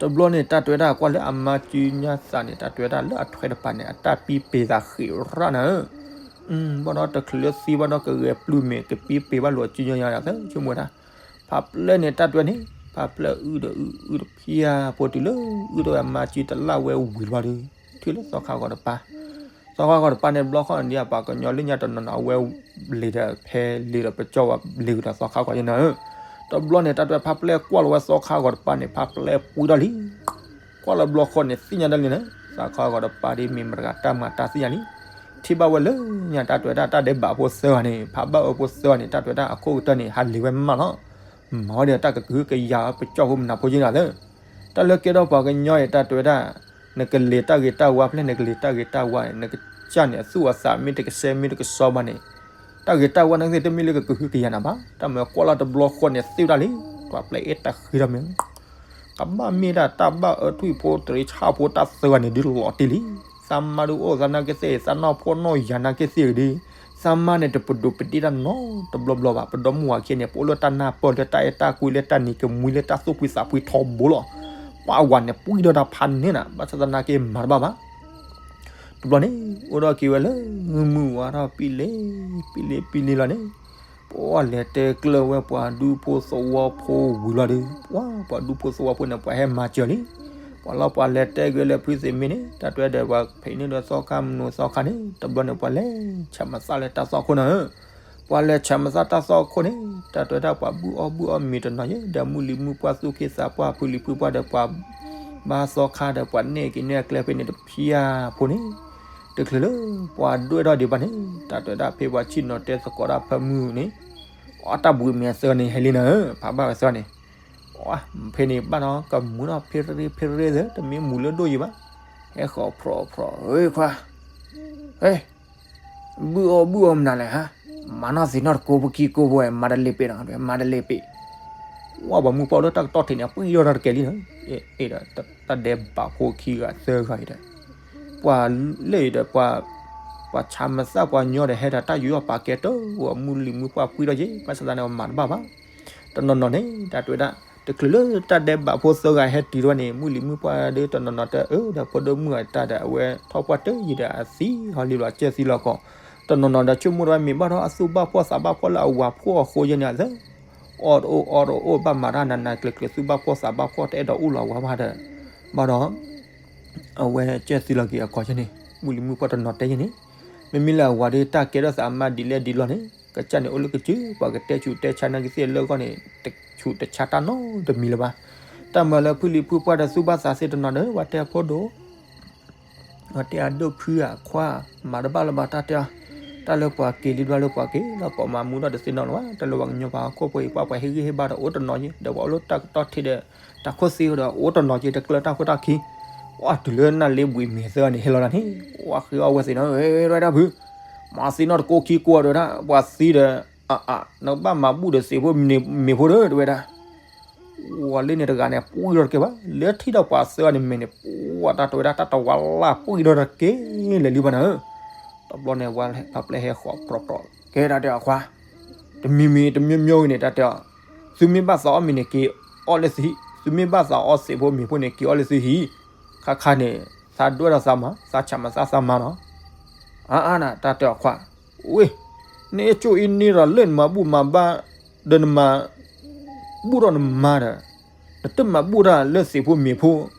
တဘျီန့ၣ် တၢ်တဲဝဲဒၣ်ကွၢ်လၢအမါစုညါသးန့ၣ် တၢ်တဲဝဲဒၣ်လၢအထွဲတပၤန့ၣ် အတၢ်ပံပ့ၤသးဃံးရၣ်နၤဧၢ ဘၣ်ဒီးတချုးလၢသံဘၣ်ဒီးကဂဲၤပျုၢ်မ့ၢ် ကပံပ့ၤဘၣ်လိာ်စုညါယၤသၢဆိကမိၣ်ဝဲဒၣ် ဖးပျဲၢ်န့ၣ် တၢ်တဲဝဲန့ၣ် ဖးပျဲၢ်အုၣ်ဒီးအုၣ် အုၣ်တဖံဧါဖိတုၤလၢ အုၣ်ဒီးအမါစုတလၢ်ဝဲဝံၤလီၤဒီး ထံၣ်လၢသီခါဂီၤတပၤ သီခါဂီၤတပၤန့ၣ် ဘျီဃီန့ၣ် ဒ်ပှၤကညီလၢညါတနီၤနီၤ အဝဲလံၤဒီးဖဲလံၤဒီးပကၠီဝဲလံၤဒီးသီခါဂီၤယဲၢ်နၤဧၢ တဘျီန့ၣ် တၢ်တဲဖးပျဲၢ်ကွၢ်လီၤဝဲသီခါဂီၤတပၤန့ၣ် ဖးပျဲၢ်ပှံထီၣ်လံ ကွၢ်လီၤဘျီဃီန့ၣ် သ့ၣ်ညါတၢ်လံန့ၣ် သီခါဂီၤတပၤဒ်မ့ၢ်မတၤတဂၤတၢ်မၤတၢ်သ့ၣ်ညါလံ ထံၣ်ဘၣ်ဝဲလၢညါတၢ်တဲဝဲဒၣ် တၢ်ဒဲးဘးဖိသၢဂၤန့ၣ် ဖးဘၣ်အၢဖိသၢဂၤန့ၣ် တၢ်တဲဝဲဒၣ်အခိၣ်ကတၢၢ်န့ၣ် ဟးလံၤဝဲမးလီၤ မၤဝဲဒီးတၢ်ကကဟုကယာ်ဝဲ ပကၠီဖိမနၤဖိယဲၢ်နၤသၢ တၢ်လၢကဲထီၣ်ပှၤကညီအံၤ တၢ်တဲဝဲဒၣ် နကလ့ၤတၢ်ဂ့ၤတၢ်ဝါဖဲလဲၣ် နကလ့ၤတၢ်ဂ့ၤတၢ်ဝါန့ၣ် နကစၢ်န့ၣ် အသူၣ်အသးမ့ၢ်တကဆှဲမ့ၢ်တကဆှီဘၣ်န့ၣ် တၢ်ဂ့ၤတၢ်ဝါန့ၣ်ကသ့ၣ်တမ့ၢ်လၢကကဟုကယာ်နၤဘၣ် တၢ်မၤကွၢ်လီၤတဘျီဃီန့ၣ် သ့ၣ်တၢ်လံ ပှၤပျဲၢ်အဲၣ်တၢ်ဃံထီၣ်မ့ၢ် ကဘၣ်မ့ၢ်ဒၣ်တၢ်ဘၣ်အၢထွံၣ်ဖိတရံးဆၣ်ဖိတၢ်သၢဂၤန့ၣ် ဒုးလီၤတ့ၢ်လံ သးမါဒုးအိၣ်သးနာ်က့သ့ၣ် သးနီၢ်ဖှီၣ်နီၢ်ယာ်နာ်က့သ့ၣ်ဒီး သးမါန့ၣ် တပဒိးပဒ့တၢ်နီတဘျီဘျီဘၣ် ပဒီမုၢ်ဝၤခံန့ၣ် ပအိၣ်လၢတၢ်နၢ်ပၢၢ်လၢတၢ်အဲၣ်တၢ်ကွံလၢတၢ်နံၤကမှံလၢ တၢ်သူၣ်ဖှံသးဖှံထီဘိလီၤ ပှၤဝၤန့ၣ် ပှံၢ်ဒီးတၢ်ဖးန့ၢ်နၤ ဘၣ်ဆၣ်သနာ်က့မၤတဘၣ်ဘၣ် တဘျီန့ၣ် အိၣ်ဒီးက့ၤဝဲလၢ မုၢ်ဝါထီၣ်ပံလ့ ပံလ့ပံလ့လီၤန့ၣ် ပှၤလဲၤတဲကျၢၤဝဲပှၤဒူဖိသဝီဖိဝံၤလီၤဒီး ပှၤ ပှၤဒူဖိသဝီဖိန့ၣ် ပှၤဟဲမၤစၢၤလံ ပှၤလီၤပှၤလဲၤတဲက့ၤလၢဖုသ့ၣ်မ့ၢ်န့ၣ် တၢ်တဲဒီးပှၤဖံးန့ၢ်ဒီးသီခါမနုၤသီခါန့ၣ် တဘျီန့ၣ် ပှၤလဲၤဆၢမသးလၢတၢ်သွၣ်ခိၣ်နၤဧၢ ပှၤလဲၤဆၢမသးတၢ်သွၣ်ခိၣ်န့ၣ် တၢ်တဲဝဲဒၣ်ပှၤဘုၣ်အီၣ်ဘုၣ်အီမ့ၤတနီၤယဲ ဒီးမုၢ်လံၤမုၢ်ပှၢ်သူၣ်က့သးပှၢ် ဖုလံၤဖုပှၢ်ဒီးပှၤ ဘါသီခါဒီးပှၤနဲၣ်က့ၤနဲၣ်ကျဲဖဲန့ၣ်တဖံဧါဖိန့ၣ် တချုးလၢ ပှၤဒွဲၣ်ထီၣ်ဒံးဘၣ်န့ၣ် တၢ်တဲဝဲဒၣ်ဖဲပှၤဆ့ၣ်နီၤတဲသကိးတၢ်ဖၢမုၢ်န့ၣ် အတၢ်ဘှံးမဲာ်သၢဂၤန့ၣ် ဟဲလံနၤဧၢ ဖးဘၣ်ဝဲသၢဂၤန့ၣ် ဖဲန့ၣ်ဘၣ်ဒီးကမူၤထီၣ်ဖ့ရ့ဖ့ရ့သၢ တမ့ၢ်မူၤလၢဒိၣ်ယံၤဘၣ် ဟဲဃီၤဖျိးဖျိး ဧၢခွါ ဟဲ ဘုၣ်အီၣ်ဘုၣ်အီမနုၤလဲၣ်ဟါ မၤနီၢ်သ့ၣ်နီၣ်တကိးဖိခံကိးဖိဝဲ မၤတလ့ၤပ့ၤနီၤ မၤတလ့ၤပ့ၤ ဝဲပှၤမုၢ်ပှၢ်လၢတၢ်ကတီၢ်ထံးန့ၣ် ပှံၢ်ထီၣ်တၢ်တကဲလံနီၤ အ့ၣ်ဒီး တၢ်ဒဲးဘးဖိခံဂၤသၢဂၤအံၤဒီး ပှၤလၢအံၤဒီးပှၤ ပှၤဆါမသးပှၤညီဒီးဟဲဒီးတၢ်ယူးယီၣ်ပာ်ကဲတၢ် မုၢ်လံၤမုၢ်ပှၢ်ပှံၢ်ထီၣ်ယဲ ဘၣ်ဆၣ်သနာ်က့မၤတဘၣ်ဘၣ် တနီၤနီၤန့ၣ် တၢ်တဲဝဲဒၣ် တချုးလၢတၢ်ဒဲးဘးဖိသၢဂၤဟဲတုၤတဝဲန့ၣ် မုၢ်လံၤမုၢ်ပှၢ်ဒီးတနီၤနီၤတအၢဒီးဖိဒိၣ်မုၣ်အတၢ်ဒီး အဝဲထီၣ်ပှၢ်တယံၤဒီးအသံဟီလံဘျီ ကဲသံလီၤကီး တနီၤနီၤဒီးဆိကမိၣ်တဝဲမ့ၢ်ဘၣ်ဒီးအသူၣ်ဘၣ်ဖှီၣ်သးဘၣ်ဖှီၣ်လၢအဝၤဖှီၣ်အဃိယဲန့ၣ်သၢ အီၣ်တအိၣ်အီတအိၣ် ဘၣ်မၤတၢ်နးနးကျၢၤကျၢၤ သူၣ်ဘၣ်ဖှီၣ်သးဘၣ်ဖှီၣ်တအဲၣ်ဒိးအိၣ်လီၤအဝၤဘၣ်ဒီး ဘၣ်ဒီး အဝဲကဲသံလီၤက့ၤအကီးယဲန့ၣ် မုၢ်လံၤမုၢ်ပှၢ်တနီၤတဲယဲန့ၣ် မ့မ့ၢ်လၢအဝၤဒီးတၢ်ကဲထီၣ်သးအမါဒ်လဲၣ်ဒ်လဲၣ်န့ၣ် ကစၢ်န့ၣ်အိၣ်လၢကစၢၢ် ပှၤကတဲဆူးတဲဆါနာ်က့သ့ၣ်လၢအဂီၢ်န့ၣ် တဆူးတဆါတၢ်နီတမံၤလၢၤဘၣ် တၢ်မၤလၢဖုလံၤဖုပှၢ်ဒီးသူၣ်ဘၣ်သးသ့ၣ်တနီၤဒီး ပှၤတဲအဖိဒိၣ် ပှၤတဲအဒိၣ်ဖုဧါခွါ မၤတဘၣ်လၢၤဘၣ်တၢ်တဲအီၤ တၢ်လၢပှၤက့ၤလံဒွါလၢပှၤက့ၤလီၤ ပှၤမၤမူထီၣ်တသ့နီတမံၤဘၣ် တၢ်လၢပှၤကညီပှၤဟီၣ်ခိၣ်ဖိအံၤ ပှၤပှၤဟ့ၣ်ဂံၢ်ဟ့ၣ်ဘါဒီးအိၣ်တနီၤယဲ ဒီးပှၤအိၣ်လၢတၢ်ကတီၢ်ထံးဒီး တၢ်ခိၣ်သ့ဒီးအိၣ်တနီၤယဲ တကျၢၤတၢ်ခိၣ်တၢ်ခံ ပှၤတုၤလၢနၢ်လ့ဘှံးမဲာ်သၢဂၤန့ၣ် ဟဲလီၤလၢန့ၣ် ပှၤဃ့အီၣ်ဝဲသ့ၣ်နီၤ ဝဲဒၣ်ဖု မၤသံနီတကိးခံကိးဒီးဒၣ် ပှၤသံဒီး အါအါ နကဘၣ်မၤဘူၣ်ဒီးသ့ၣ်ဖိမ့ၢ်ဖိဒီး တဝဲဒၣ် ပှၤလၢန့ၣ်တဂၤန့ၣ် ပှံၢ်ထီၣ်တကဲဘၣ်, လၢထံၣ်ဒီးပှၤသၢဂၤန့ၣ်မဲာ်န့ၣ် ပှၤတၢ်တဝဲဒၣ်တၢ်တဝါလၢ်ပှံၢ်ထီၣ်တကဲလၢာ်လံဘၣ်နၤဧၢ. တဘျီန့ၣ် ဝဲဖးပျဲၢ်ဟဲဃီၤပြီပြီ, ကဲတၢ်တဲအီၤခွါ, တမံၤမံၤတမံၤမံၤဂ့ၤန့ၣ် တၢ်တဲအီၤ, သုမ့ၢ်ဘၣ်သးအီၣ်မ့ၤန့ၣ် က့ၤအီၣ်လၢသုဟံၣ်, သုမ့ၢ်ဘၣ်သးအီၣ်စံာ်ဖိမ့ၤဖိန့ၣ် က့ၤအီၣ်လၢသုဟံၣ်, ခါခါန့ၣ် သးဒွဲၣ်ဒီးသးမၤ, သးဆးမၤသးသးမၤနီၤ. အါအါနၤ တၢ်တဲအီၤခွါ, ဝ့ၢ်, နအဲၣ်ကၠိၣ်အံၤန့ၣ်ဒီးလၢနမၤဘူၣ်မၤဘါ ဒီးနမၤ ဘူၣ်ထီၣ်နမါဒီး နတမၤဘူၣ်တၢ်လၢစံာ်ဖိမ့ၤဖိ,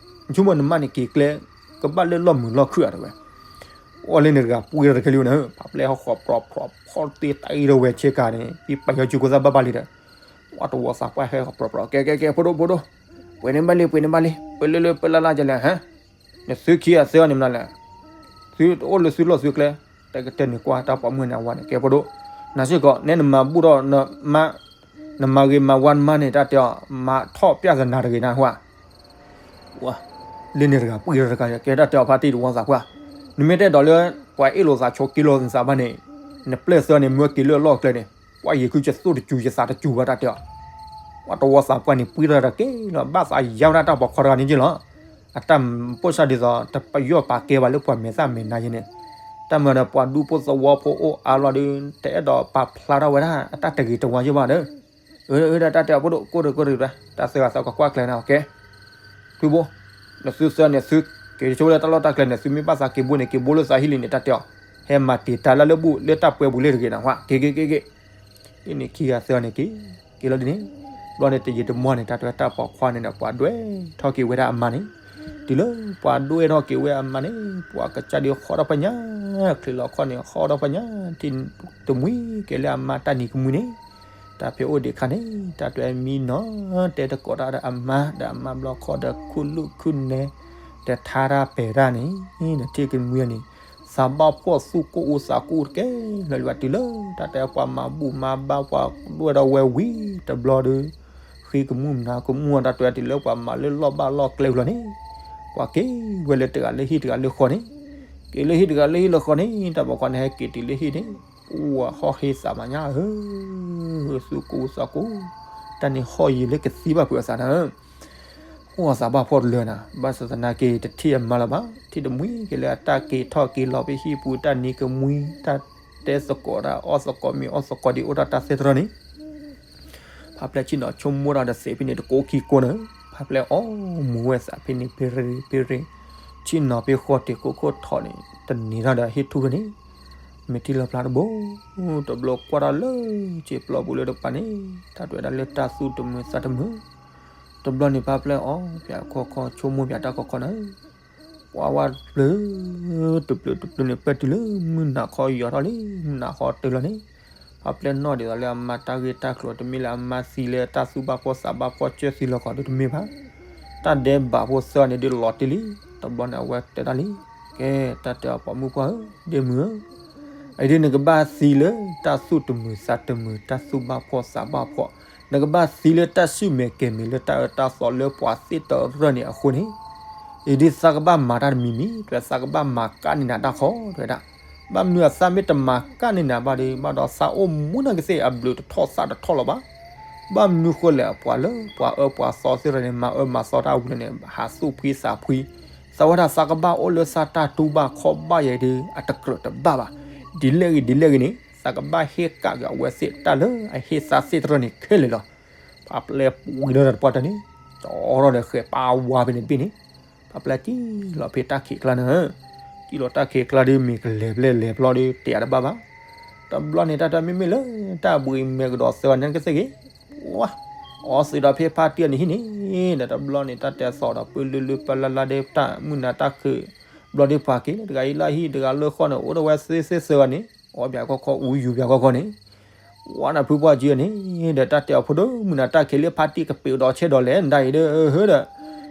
နဆိကမိၣ်နမါန့ၣ်က့ၤကျဲ ကဘၣ်လၢလီၢ်မုာ်လီၢ်ခုၣ်ဧါတဲဝဲ. အီၣ်လၢန့ၣ်တဂၤပှံၢ်ထီၣ်တကဲလံနၤ, ဖးပျဲၢ်ဟဲဃီၤပြီပြီဖီတ့တၢ်အံၤဒီးဝဲဆ့ကၤန့ၣ် ပံပာ်ယီၤကၠူကိသၣ်ဘၣ်ဘၣ်လံဒီး ဝဲတဝီသးပှၢ်ဟဲဃီၤပြီပြီ, ကဲကဲကဲ ဖိဒိၣ်ဖိဒိၣ်, ပှဲၤန့ၣ်ဘၣ်လံ ပှဲၤန့ၣ်ဘၣ်လံ, ပလၢလၢပလၢ်လၢ်ကလဲၣ်ဟါ, နသုခံဂၤသၢဂၤန့ၣ်မနုၤလဲၣ်, သုအိၣ်လၢသုလီၢ်သုကျဲ, တဲကတဲန့ၣ်ကွၢ်တၢ်ပိာ်မုၣ်န့ၣ်အဝၤန့ၣ် ကဲဖိဒိၣ်, နၤစ့ၢ်ကီး နဲနမၤဘူၣ်ထီၣ်နမါ နမၤဂ့ၤမၤဝါနမါန့ၣ် တၢ်တဲအီၤ မၤထီၣ်ပျၢ်သနာ်တဂ့ၤနၢ်ဟူဧါ. လၢန့ၣ်တဂၤပှံၢ်ထီၣ်တကဲ ကဲတၢ်တဲအီၤဖါတံၢ်တဝီသးပှၢ်, နမ့ၢ်တဲဒီးလၢ ပှၤအ့ၣ်လိာ်သးဆိးက့လိာ်သးဘၣ်န့ၣ်, နပျဲၢ်သၢန့ၣ် မၢက့ၤလၢအလီၢ်ကျဲန့ၣ် ပှၤယံၤခုယသိၣ်တစူၤယသးတစူၤဘၣ်တၢ်တဲအီၤ, ပှၤတဝီသးပှၢ်န့ၣ် ပှံၢ်ထီၣ်တကဲလီၤ ဘၣ်သးယါဝဲဒၣ်တၢ်ပိာ်ခွါတဂၤန့ၣ်က့လီၤ. အတၢ်ပိၢ်ဆၢဒ်သိး တပယီၢ်ပာ်ကဲဘၣ်လၢပှၤမဲာ်သၣ်မဲာ်နါယဲန့ၣ်, တၢ်မၤဒီးပှၤဒူဖိသဝီဖိအိၣ်အါလီၤဒီး တအဲၣ်ဒိးပာ်ဖျါထီၣ်ဝဲဒၣ်အတၢ်တဂ့ၤတဝါယဲဘၣ်ဒီး, အၢ တၢ်တဲအီၤဖိဒိၣ်ကိၢ်တကိၢ်တဂ့ၤဘၣ် တၢ်သၢဂၤသးကကွၢ်ကျဲနၤ ကဲ ဖုဘိ, နသုသၢန့ၣ် သုက့ၤဆိလၢတၢ်လီၢ်တၢ်ကျဲန့ၣ် သုမ့ၢ်ဘၣ်သးက့ၤဘိန့ၣ် က့ၤဘိလၢသးဟံၣ်လံန့ၣ် တၢ်တဲအီၤ, ဟဲမၤတ့ၢ်တၢ်လၢလၢဘူၣ်လၢတၢ်ပှဲၤပူၤလၢတဂ့ၤနၢ်ဟူဧါ က့ၤက့ၤက့ၤက့ၤ, ဒ်န့ၣ်ခံဂၤသၢဂၤန့ၣ်က့ၤ က့ၤလီၤဒ်န့ၣ်, ဘျီန့ၣ်တယံာ်တမီၢ်န့ၣ် တၢ်တဲဝဲတၢ်ပိာ်ခွါန့ၣ်ဒီး ပှၤဒွဲၣ်ထီၣ်က့ၤဝဲဒၣ်အမါန့ၣ်, တုၤလၢပှၤဒွဲၣ်ထီၣ်က့ၤဝဲအမါန့ၣ် ပှၤကစၢ်ဒုးဃီထီၣ်ပညါ, ချံးလီၤခီၣ်န့ၣ် ဃီထီၣ်ပညါ, ထံၣ်တမှံက့ၤလၢအမါတၢ်နံၤကမှံန့ၣ်, တၢ်ဖဲအိၣ်ဒံးခါန့ၣ် တၢ်တဲဝဲမံနီၤ တဲတကိးတၢ်ဒီးအမါ ဒီးအမါဘျီခီဒီး ခုၣ်လုၢ်ခုၣ်နဲ ဒီးထါတၢ်ပဲာ်တၢ်န့ၣ်, ဒီးထံၣ်ကမှံန့ၣ် သးဘၣ်ဖှီၣ်သူၣ်ကိၢ်အူသးကိၢ်တကဲလီၤလံဘၣ် တုၤလၢတၢ်တဲပှၤမၤဘူၣ်မၤဘါ ပှၤဒွဲၣ်ထီၣ်ဝဲဝံၤတဘျီဒီး ဃ့ကမူၣ်မနၤကမူၣ် တၢ်တဲဝဲတုၤလၢပှၤမၤလၢလီၢ်ဘၣ်လီၢ်ကျဲလီၤန့ၣ်, ပှၤက့ၤဝဲလၢတဂၤလၢဟံၣ်တဂၤလၢဃီန့ၣ်, က့ၤလၢဟံၣ်တဂၤလၢဟံၣ်လၢဃီန့ၣ် တၢ်ပိာ်ခွါန့ၣ်ဟဲက့ၤတုၤလၢဟံၣ်န့ၣ်, ပှၤဟီၣ်ဟ့သးမၤညါဧၢ, သူၣ်ကိၢ်သးကိၢ်, တၢ်န့ၣ်ဟီၣ်ယံာ်လၢကသံဘၣ်ပှၤသးနၤဧၢ အိၣ်သးဘၣ်ဖှီၣ်တလၢနၤ, ဘၣ်ဆၣ်သနာ်က့ တထံၣ်အမါလၢၤဘၣ်, ထံၣ်တမှံက့ၤလၢအတၢ်က့ၤထီၣ်က့ၤလီၤဖဲဟံၣ်ပူၤ တၢ်နံၤကမှံ တၢ်တဲသကိးတၢ်အီၣ်သကိးမ့ၤအီၣ်သကိးဒ်အိၣ်တၢ်တၢ်သ့ၣ်တဖၣ်န့ၣ်, ဖးဖျဲၣ်ဆ့ၣ်နီၤဆိကမိၣ်တၢ်ဒီးသ့ၣ်ဖဲန့ၣ်တကိးခံကိးနၤ, ဖးဖျဲၣ်အီၣ်မူၤဝဲသးဖဲန့ၣ် ဖဲရ့ဖဲရ့, ဆ့ၣ်နီၤဖဲဃီတ့ၢ်ခိၣ်ခိၣ်ထီၣ်န့ၣ် တနံၤထီၣ်ဒီးဟ့ၣ်ထူၣ်ဖဲန့ၣ်, မ့ၢ်ထံၣ်လီၤဖျါတဘိ, တဘျီကွၢ်ထီၣ်လၢ စ့ပျီပူၤလၢတပၤန့ၣ်, တၢ်တဲဝဲဒၣ်လၢတၢ်သူၣ်တမုာ်သးတမုာ် တဘျီန့ၣ် ဖးဖျဲၣ်အီၣ်ပၠးခီခီ ဆိကမိၣ်ပၠးတၢ်ခီခီနၤ, ပှၤဝဲတပျုၤ, တပျုၤတပျုၤန့ၣ် ပၢၢ်တုၤလၢမုၢ်နၤခီယီၤထီၣ်လံ, မုၢ်နၤခီတုၤလီၤန့ၣ်, ဖးဖျဲၣ်နီၣ်ဒ်သိးလၢအမါတၢ်ဂ့ၢ်တၢ်ကျိၤ တမ့ၢ်လၢအမါသံလၢတၢ်သူၣ်ဘၣ်ဖှီၣ်သးဘၣ်ဖှီၣ် ကၢၢ်သံလီၤကီးဒုးတမ့ၢ်ဘၣ်, တၢ်ဒဲးဘးဖိသၢဂၤန့ၣ်ဒုးလီၤတံၢ်လံ, တဘျီန့ၣ်အဝဲတဲတၢ်လံ, ကဲ တၢ်တဲအီၤပိာ်မုၣ်ပှၢ်ဧၢ, ဒ့မုၣ်ဧၢ အံၤဒ်နကဘၣ်သံလၢတၢ်သူၣ်တမုာ်သးတမုာ် တၢ်သူၣ်ဘၣ်ဖှီၣ်သးဘၣ်ဖှီၣ်, နကဘၣ်သံလၢတၢ်ဆူၣ်မဲာ်ကဲၤမဲာ်လၢတၢ်အၢတၢ်သီလၢပှၤသ့ၣ်တရၢၣ်န့ၣ်အဃိန့ၣ်, အံၤဒ်သးကဘၣ်မၤတၢ်တမံၤမံၤ တဲသးကဘၣ်မၤကၣ်န့ၢ်နၤတၢ်ခီ တဲဝဲဒၣ်, ဘၣ်မနုၤအသးမ့ၢ်တမၤကၣ်န့ၢ်နၤဘၣ်ဒီး ဘၣ်ဒီးသးအိၣ်မူနၤကသ့ၣ်အဘျုးတထီၣ်သးတထီၣ်လီၤဘၣ်, ဘၣ်မနုၤဃိလဲၣ် ပှၤလၢပှၤအၢပှၤသီသ့ၣ်တဖၣ်န့ၣ် မၤအၢမၤသီတၢ်ဝံၤလီၤန့ၣ် ဟးသူၣ်ဖှံသးဖှံ, သးဝဲဒၣ်သးကဘၣ်အိၣ်လၢသးတၢ်တူၢ်ဘၣ်ခီၣ်ဘၣ်ယဲၤဒီး အတကြၢးတဘၣ်ဘၣ်, ဒ်လဲၣ်ဂ့ၤဒ်လဲၣ်ဂ့ၤန့ၣ် သးကဘၣ်ဟ့ၣ်ကၣ်က့ၤအဝဲသ့ၣ်တၢ်လၢအဟ့ၣ်သးသ့ၣ်တဖၣ်န့ၣ်ခဲလၢာ်လီၤ. ဖးဖျဲၣ်ပှံၤလီၤတၢ်တပှၢ်တၢ်န့ၣ်, ကၠီထီၣ်ဒီးဃဲၤပာ်ဝါဖဲန့ၣ်တဘ့ၣ်န့ၣ်, ဖးဖျဲၣ်ကံၣ်လီၤဖဲတၢ်ခံးကျါန့ၣ်, ကံၣ်လီၤတၢ်ခံးကျါဒီးမ့ၢ်ကလဲၤဖဲလဲၣ်လဲၤဖဲလဲၣ်ဒီး တဲအတဘၣ်ဘၣ်, တဘျီန့ၣ်တၢ်တဲမ့မ့ၢ်လၢ တၢ်ဘှံးမဲာ်ကဒီးသၢဂၤန့ၣ်ကသ့ၣ်ဂ့ၤ, ဝါ, အီသံးဒီးဖဲဖါတံၢ်အန့ၣ်ဟံၣ်န့ၣ်, ဒီးတဘျီန့ၣ် တၢ်တဲသီၣ်ဒီးပၢလုလုပၢလၢ်လၢ်ဒီးတၢ်မုၢ်နၤတၢ်ခံး, ဘျီဒီးပှၤက့ၤလၢတဂၤအံၤလၢဟံၣ်တဂၤလၢဃီန့ၣ် အိၣ်ဒီးဝဲသ့သ့သၢဂၤန့ၣ်, အီပၠးခီခီ အူယူၤပၠးခီခီန့ၣ် ဝါနဖုပှၢ်ကံၣ်န့ၣ်, ဒီးတၢ်တဲအီၤဖိဒိၣ် မုၢ်နၤတၢ်ခံးလၢဖါတံၢ်ကပ့းဒီးဆဲးဒီးလဲၣ် နတၢ်အံၤဒီး ဟၢဒီး,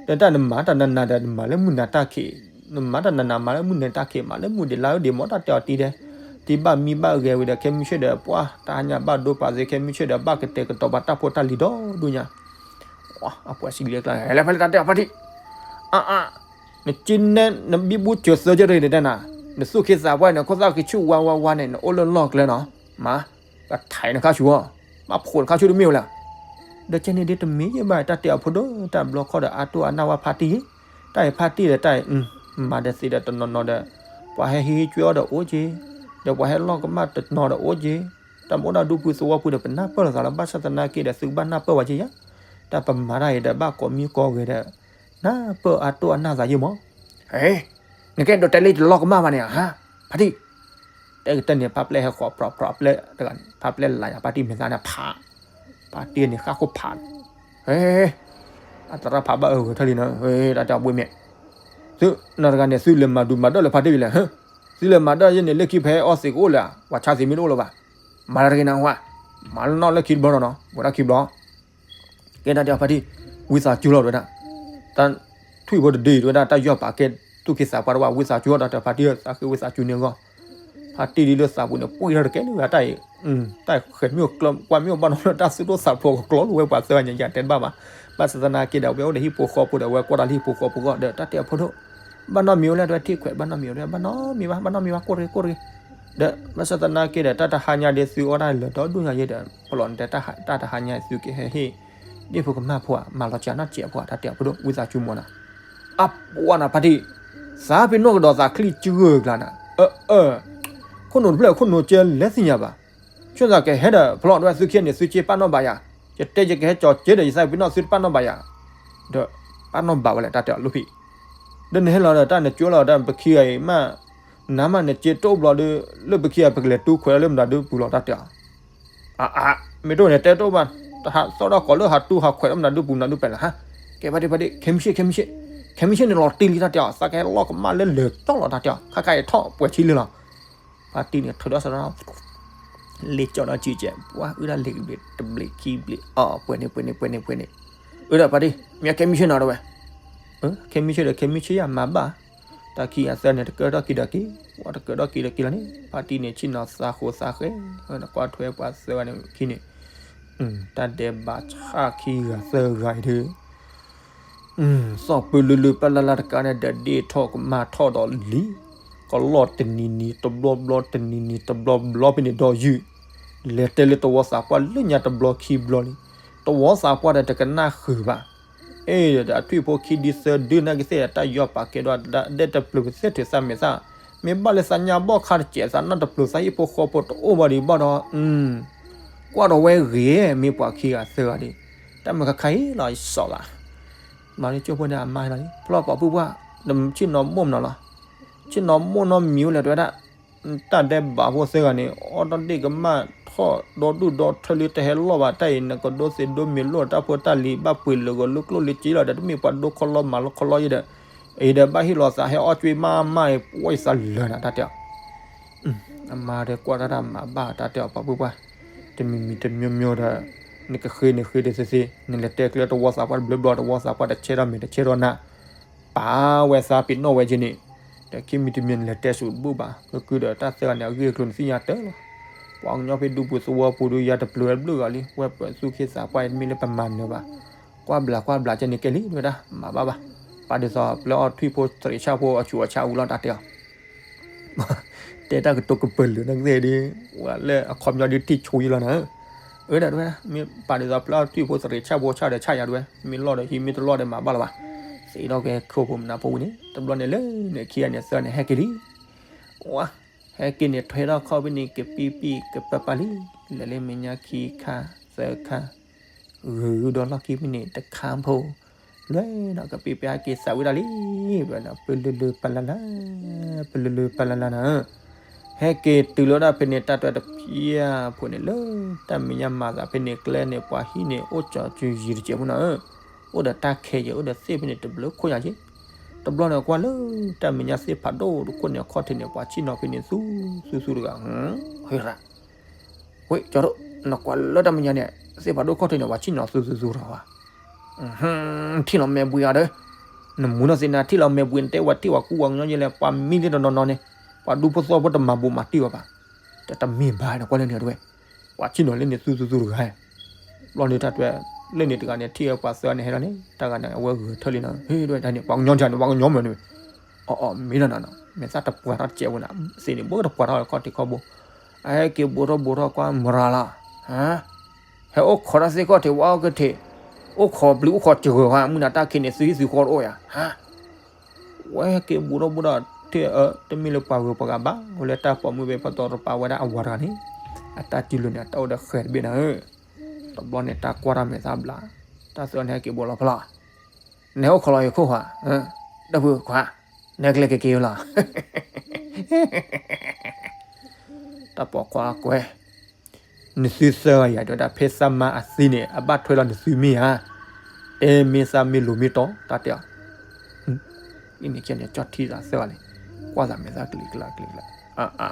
ဒီးတၢ်နမၤတၢ်နနၤဒီးနမၤလၢမုၢ်နၤတၢ်ခံး, နမၤတၢ်နနၤမၤလၢမုၢ်နၤတၢ်ခံး မၤလၢမုၢ်ဒံးလါအုၣ်ဒံးမ့ၢ်တၢ်တဲအီၤတံၢ်ဒဲး, တံၢ်ဘၣ်မံဘၣ်ဂဲၤဝံၤဒီးခဲမုၢ်ဆ့ၣ်ဒီးပှၢ် တၢ်ဟါညါဘၣ်ဒိပာ်စ့ခဲမုၢ်ဆ့ၣ်ဒီးဘၣ်ကတဲာ်ကတီၤပာ်တၢ်ဖိတၢ်လံၤဒီဒိၣ်ညါ အပှၤစံးလၢကျါ ဟဲလၢဖဲလၢတၢ်တဲအီၤဖါတံၢ်, အါအါ, နက့နဲ နဘံဘူစၢၤသၢကၢၢ်တဂ့ၤန့ၣ်တဲနၤ, နသူၣ်ခ့သးပှၢ်န့ၣ် ခိၣ်သၣ်ဃံဆူၣ်ဝါဝါဝါန့ၣ် နအိၣ်လၢလီၢ်ကျဲနီၤ, မၤ, ကထံးနခါဆူၣ်, ဘၣ်ဖိးနခါဆူၣ်တမ့ၢ်ဝဲလၢ ဒီးကဲန့ၣ်ဒ်တမ့ၢ်ယဲဘၣ် တၢ်တဲအီၤဖိဒိၣ် တၢ်ဘျီခီဒီးအါတိၢ်အနၢ်ဝဲဖါတံၢ်ယဲ, တၢ်အံၤဖါတံၢ်ဒီးတၢ်အံၤ မၤဒီးသ့ဒီးတနီၤနီၤဒီး ပှၤဟဲဟ့ဟ့ကွဲအီၤဒီးအိၣ်က့ၤ, ဒီးပှၤဟဲလီၢ်ကမၣ်တနီၤဒီးအိၣ်က့ၤ, တၢ်မ့ၢ်အိၣ်ဒၣ်ဒူပူၤသဝီပူၤဒီး ပနၢ်ပၢၢ်လိာ်သးလီၤ. ဘၣ်ဆၣ်သနာ်က့ဒီး သုကဘၣ်နၢ်ပၢၢ်ဝဲက့ၤယါ, တၢ်ပမၤတၢ်အံၤဒီး ဘၣ်ကိးမံၤကိးဂၤဒီး နၢ်ပၢၢ်အါတိၢ်အနၢ်သးယဲမး, ဟဲ နကဲဒိးတဲလၢတလီၢ်ကမၣ်ဘၣ်န့ၣ်ဧါ, ဖါတံၢ် တဲကတၢၢ်န့ၣ် ဖါပျဲၢ်ဟဲဃီၤဖြီဖြီပျဲၢ်တဂၤန့ၣ် ဖါပျဲၢ်လၤယၤ ဖါတံၢ်မဲာ်သၣ်န့ၣ်ဖး, ဖါတံၢ်န့ၣ်ဃၣ်ဃိဖး, ဟဲ, အသရၣ်ဖးဘၣ်အဂဲၤထၢၣ်လံနီၤ, တၢ်တဲအီၤဘှ့မဲာ်, သုနီၢ်တဂၤန့ၣ် သုလဲၤမၤဒုးမၤဒၢၣ်လၢဖါတံၢ်လံလဲၣ်, သုလဲၤမၤဒၢၣ်ယဲန့ၣ် လၢခံဖဲအီၣ်သံးကအိၣ်လၢၤဧါ, ပှၤဆါသံးမ့ၢ်တအိၣ်လၢၤဘၣ်, မၤတၢ်တဂ့ၤနၤဝဲ, မၤလၢနီၢ်လၢခံတဘျီနီၤနီၤ ဝဲဒၣ်ခံဘျီ ကဲတၢ်တဲအီၤဖါတံၢ်, ဝံသးစူၤလီၤတဝဲဒၣ်, တၢ်ထွံၣ်ဖိတဒုအံၤ တဝဲဒၣ်တၢ်ယီၢ်ပာ်ကဲသူၣ်က့သးပှၢ်တဝဲ ဝံသးစူၤလီၤ တၢ်တဲဖါတံၢ် သးဃ့ဝံသးစူၤန့ၣ်အဂီၢ်, ဖါတံၢ်ဒ်လၢသးပူၤန့ၣ် ပှံၢ်ထီၣ်တကဲလၢၤဝဲတၢ်အံၤ, တၢ်ဃဲၤမ့ၢ်ကွၢ်မ့ၢ်အီၤဘၣ်နီၤလၢ တၢ်သူၣ်ဒိၣ်သးဖျိးကကျီလီၤဝဲပှၤသၢဂၤညါ ယတဲတဘၣ်ဘၣ်, ဘၣ်ဆၣ်သနာ်က့ဒီး အဝဲအိၣ်ဒီးဟံၣ်ဖိဃီဖိဒီး အဝဲကွၢ်တၢ်လၢဟံၣ်ဖိဃီဖိအဂီၢ်ဒီး တၢ်တဲအီၤဖိဒိၣ် ဘၣ်နီတမံၤဝဲလဲၣ် တဝဲထံၣ်ခွဲး ဘၣ်နီတမံၤဝဲလဲၣ် ဘၣ်နီတမံၤဘၣ် ဘၣ်နီတမံၤဘၣ် ကိၢ်တဂ့ၤ ကိၢ်တဂ့ၤ, ဒီးဘၣ်ဆၣ်သနာ်က့ဒီး တၢ်တဟါညါဒ်သုအီၣ်တၢ်လၢာ်ဒီဒူၣ်ညါယဲဒီး ပလီၢ်န့ၣ်တဲ တၢ်တဟါညါသုကဟဲဟ့ၣ် ဒ့ၣ်ဖိကမၢ်ဖိဧါ မၤလီၤစှၤနီၢ်စဲးဖိဧါ တၢ်တဲအီၤဖိဒိၣ် ဝံသးစူၤမးနီၤ, အပှၤနီၤဖါတံၢ်, သးပ့ၤနီၣ်ကဒီးသးချံစှၢကျါနၤ, အၢ အၢ ခိၣ်နူာ်တဖျၢၣ်ခိၣ်နူာ်ကဲလဲၤသ့ၣ်ညါဘၣ်, ဆိသးကဟဲဒီးဖျီၣ်တဝဲသုခံန့ၣ် သုက့ပာ်နီၣ်ဘၣ်ယၤ, ယတဲယကဟဲကၠီၤက့ဒီး ယသးပ့ၤနီၣ်သုတပာ်နီၣ်ဘၣ်ယၤ, ဒီးပာ်နီၣ်ဘၣ်ဝဲလဲၣ် တၢ်တဲအီၤလီၢ်ဖံး, ဒီးနဟဲလီၤဒီးတၢ်နကၠိလီၤဒီးပခံဂၤအံၤမး, နၤမးနက့တအိၣ်ဘျီဒီး လၢပခံဂၤပကလဲၤတူၢ်ခွဲးလၢမတၤဒုပူၤလီၤ တၢ်တဲအီၤ အါ အါ မ့ၢ်တအိၣ်န့ၣ် တဲတအိၣ်ဘၣ်, တဟးသီၣ်ထီၣ်ကီးလၢဟးတူၢ်ဟးခွဲးလၢမနုၤဒုပူၤမနုၤဒုပဲာ်လၢၤဟါ, ကဲဖါတံၢ်ဖါတံၢ် ခဲမုၢ်ဆ့ၣ် ခဲမုၢ်ဆ့ၣ်, ခဲမုၢ်ဆ့ၣ်န့ၣ်လီၤတံၢ်လံတၢ်တဲအီၤ သးကဟဲလီၢ်ကမၣ်လၢလၢာ်ကၠီလီၤတၢ်တဲအီၤ ခါခါအံၤထီၣ်ပှဲၤထံလံလီၤ, ဖါတံၢ်န့ၣ်ထုးဒီးစရီ လ့ၣ်ကၠီဒီးစုကဲး ပှၤအုၣ်ဒၣ်လ့ၣ်ကဘျံးတဘျံးခံဘျံး အီၣ်ပှဲၤန့ၣ်ပှဲၤန့ၣ်ပှဲၤန့ၣ်ပှဲၤန့ၣ်, အၢဒီးဖါတံၢ် မ့ၢ်ခဲမုၢ်ဆ့ၣ်နီၤတဝဲ, ခဲမုၢ်ဆ့ၣ်ဒီးခဲမုၢ်ဆ့ၣ်ယၤမၤဘၣ်, တၢ်ခံဂၤသၢန့ၣ် တကၢထီၣ်က့ၤဒီးက့ၤ, ပှၤတကၢထီၣ်က့ၤဒီးက့ၤလီၤန့ၣ် ဖါတံၢ်န့ၣ် ဆ့ၣ်နီၤသးဃိသးဃဲ, နကွၢ်ထွဲပှၤသၢဂၤန့ၣ်ခံန့ၣ်, တၢ်ဒဲးဘးဆၣ်ခံဂၤသၢဂၤအံၤဒီး သီၣ်ပၢလုလုပၢ်လၢ်လၢ်တကးန့ၣ်ဒီး ဒ့ၣ်ထီၣ်ကမၢ်ထီၣ်ဒီးလံ, ကလီၢ်တနံၤနံၤတဘျီဘျီ တနံၤနံၤတဘျီဘျီဖဲန့ၣ်ဒီးယုၢ်, လဲၤတဲလၢတဝီသးပှၢ်လၢညါတဘျီခံဘျီလံ, တဝီသးပှၢ်ဒီးတကနၣ်ဃုာ်ဘၣ်, အ့ၣ်ဒီးအထွံၣ်ဖိခံဒုသၢဒုနာ်က့သ့ၣ်ဒီး တၢ်ယီၢ်ပာ်ကဲဒီးဒဲတပျုာ်ပသ့ၣ်ထုးသးမဲာ်သၣ်, မ့ၢ်ဘၣ်လၢသးညါဘီၣ်ခါတစဲး သးနီၢ်တပျုာ် သးဟံၣ်ဖိဃီဖိတအိၣ်ဘၣ်ဒံးဘၣ်ဒီး ကွၢ်ဒီးဝဲဂ့ၤ မ့ၢ်ပှၤခံဂၤသၢဂၤဒီး တၢ်မုၢ်ခါခါအံၤလီၤ ယစီၤလၢ မၤလၢကၠိဖိန့ၣ် အမါလီၤ ဖျီၣ်ပာ်ဖုၣ်ပှၢ် နဆ့ၣ်နီၤမိၢ်မနီၤလီၤ, ဆ့ၣ်နီၤမိၢ်နီတမံၤဝဲလဲၣ် တဝဲဒၣ်, တၢ်ဒဲးဘးဖိသၢဂၤန့ၣ် အီၣ်တၢ်ဒ့ၣ်ကမၢ်ထီၣ်ဒီဒူၣ်ဒီထၢလံ တဟဲလီၢ်ဘၣ် တၢ်အံၤ နကဒိသ့ၣ်ဒိမ့ၢ်လိၣ်တၢ်ဖိတၢ်လံၤ ဘၣ်ပှ့ၤလၢာ်ဂီၤလၢကျိၣ်လၢစ့လီၤဒီး တမ့ၢ်ပှၤဒိခီလီမၤလီခီလီယဲဒီး, အံၤဒီးဘၣ်ဟ့ၣ်လီၤသးဟဲအီၣ်ကွ့မးမးအံၤ ပှၤယသးလၢာ်နၤ တၢ်တဲအီၤ အမါဒီးကွၢ်တၢ်တၢ်မၤဘၣ်တၢ်တဲအီၤပှၤပုၢ်ပှၢ်, တမံၤမံၤတမံၤမံၤဒီး နကဃ့န့ၣ်ဃ့ဒီးသ့သ့, နလဲၤတဲကျဲတဝီသးပှၢ်တဘျီဘျီ တဝီသးပှၢ်တဆဲထီၣ်မဲာ်တဆဲထီၣ်နါ, ပာ်ဝဲသးပ့ၤနီၣ်ဝဲက့ၤန့ၣ်, ဒီးခံမံၤတမံၤနလဲၤတဲဆူတဘူၣ်ဘၣ်, ကကုဒီးတၢ်သၢဂၤန့ၣ် အဂ့ၢ်အကျိၤနသ့ၣ်ညါတၢ်လီၤ. ပှၤကညီဖဲဒူပူၤသဝီပူၤဒီး ယၤတပျုာ်ဝဲတဘျုးဂၤလံ, ဝဲပသူၣ်က့သးပှၢ်အံၤ တမ့ၢ်လၢပမၤနၢၤဘၣ်, ကွၢ်ဘျးကွၢ်ဘျးကဲန့ၣ်ကဲလံ တဝဲဒၣ် မၤဘၣ်ဘၣ်, ပာ်ဒ်သိးပျဲအီၣ်ထွံၣ်ဖိသရံးဆၣ်ဖိအဆူးအဆါအူလီၤ တၢ်တဲအီၤ တဲတၢ်ကတိၤကပၢၢ်လၢာ်နကသ့ၣ်ဒီး, ဝဲလၢအခီပညီဒ်ထံၣ်ဆိယလီၤနၤ, အၢ ဒီးတဝဲဒၣ် မ့ၢ်ပာ်ဒ်သိးပျဲအီၣ်ထွံၣ်ဖိသရံးဆၣ်ဖိဆၣ်ဒီးဆၣ်ယၤတဝဲ, မ့ၢ်လီၢ်ဒီးဟံး မ့ၢ်တလီၢ်ဒီးမၤဘၣ်လီၤဘၣ်, သ့ၣ်ဒီးကဲခိၣ်ဖိမနၤဖိဝံၤန့ၣ် တဘျီန့ၣ်လၢန့ၣ်ခံဂၤန့ၣ်သၢန့ၣ် ဟဲက့ၤလံ, ဝါ, ဟဲက့ၤန့ၣ်ထွဲထီၣ်ခီၣ်ဖဲန့ၣ် ကပံပံကပၢပၢလံ, လဲၤလၢမဲာ်ညါခံခါသၢခါ ဂုာ်ဂုာ်ဒီးလီၢ်ခံဖဲန့ၣ်တခါဖိ, လွဲၢ်ဒီးကပံပံဟဲက့ၤသးဝံၣ်ဒၣ်လံ, ပလုလုပလလါ, ပလုလုပလလါနၤ, ဟဲက့ၤတုၤလီၤဒၣ်ဖဲန့ၣ် တၢ်တွဲတဖျၢၣ်ဖိန့ၣ်လၢ တၢ်မဲာ်ညါမၤသးဖဲန့ၣ်ကျဲန့ၣ် ပှၤဟံၣ်န့ၣ် အိၣ်ကၠီၤစုယံၤတစဲးဖိနၤဧၢ, အိၣ်ဒီးတၢ်ခဲယဲၢ် အိၣ်ဒီးသ့ၣ်ဖဲန့ၣ်တဘျုးခိၣ်ညါက့, တဘျီန့ၣ်ကွၢ်လၢ တၢ်မဲာ်ညါသ့ၣ်ဖးဒိၣ်တခိၣ်န့ၣ် အခီၣ်ထံးန့ၣ် ပှၤဆ့ၣ်နီၤဖဲန့ၣ်သူသူသူတဂၤ, ဟဲရၣ် ဝဲၢ် ကၠီဒိၣ် နကွၢ်လၢတၢ်မဲာ်ညါန့ၣ် သ့ၣ်ဖးဒိၣ်ခီၣ်ထံးန့ၣ် ပှၤဆ့ၣ်နီၤသူသူသူတဂၤဝဲ, ထံၣ်လီၤမဲာ်ဘှံးအီၤဒီး, နမူနီၢ်သ့ၣ်နၤထံၣ်လီၤမဲာ်ဘှံး နတဲဝဲထံၣ်ဝဲကူဝဲကညီယဲလဲၣ် ပှၤမံလံတနီၤနီၤန့ၣ်, ပှၤဒူဖိသဝီဖိတမၤဘူးမၤတံၢ်ဝဲဘၣ်, တမ့ၢ်ဘၣ်နကွၢ်လၢန့ၣ်တဝဲ, ပှၤဆ့ၣ်နီၤလၢန့ၣ်သူသူသူတဂၤ, ဘျီန့ၣ်တၢ်တွဲ လၢန့ၣ်တဂၤန့ၣ် ထံၣ်ဝဲပှၤသၢဂၤန့ၣ်ဟဲလီၤန့ၣ် တၢ်ဂၤန့ၣ် အဝဲဂဲၤထၢၣ်လံနီၤ, ဟ့ၣ်ဒဝဲဒၣ်န့ၣ် ပှၤကညီဒၣ်န့ၣ်ပှၤကညီမ့ၢ်န့ၣ်, အီၣ်အီၣ်မ့ၢ်နီၤနီၤ မဲာ်သၣ်တပှၤထီၣ်တစဲးဝဲနၤ, သ့ၣ်န့ၣ် ဘၣ်တပှၤထီၣ်ခီၣ်ထံးခီၣ်ဘိ, အဟဲက့ၤဘူးထီၣ်ဘူးထီၣ်ကွၢ်မရၤလီၤ, ဟါ ဟဲအိၣ်ခိးတၢ်စ့ၢ်ကီးထံး ဝဲအိၣ်ကထံး, အိၣ်ခိးဘျုးအိၣ်ခိးစှၤဧါ, မုၢ်နၤတၢ်ခံးန့ၣ် သုဟံၣ်သုဃီတအိၣ်ယၤ, ဟါ, ဝဲဟဲက့ၤဘူးဒီးဘူးဒီး ထံၣ်အၢ တမ့ၢ်လၢပှၤဂုၤပှၤဂၤဘၣ်, အိၣ်လၢတၢ်ပိာ်မုၣ်ဘ့ၣ်ဖီတီတပၤဝဲဒၣ်အဝၤတဂၤန့ၣ်, အတၢ်စုလိၤန့ၣ် အတၢ်အိၣ်ဒီးဃဲၤတဘ့ၣ်နၤဧၢ, တဘျီန့ၣ် တၢ်ကွၢ်တၢ်မဲာ်သၣ်ဘျး, တၢ်သၢန့ၣ်ဟဲက့ၤဘူးလီၤဖဲလီၤ, နဟဲအိၣ်ခိးလီၤယခိၣ်ဧါ, ဒီပုၢ်ခွါ, နကလဲၤက့ၤက့ၤလီၤ တၢ်ပိာ်ခွါကွဲ, နသုသၢဂၤယၤ တဲဝဲဒၣ် ဖဲသးမါအသံန့ၣ် အဘၣ်ထွဲလီၤနသုမ့ၢ်ဧါ, တဲမ့ၢ်သးမ့ၢ်လိၤမ့ၢ်တီ တၢ်တဲအီၤ, အံၤန့ၣ်ကဲန့ၣ် ကၠီၣ်ထံသးသၢဂၤန့ၣ်, ကွၢ်သးမဲာ်သၣ်ကလံၤကျါကလံၤကျါ, အါအါ,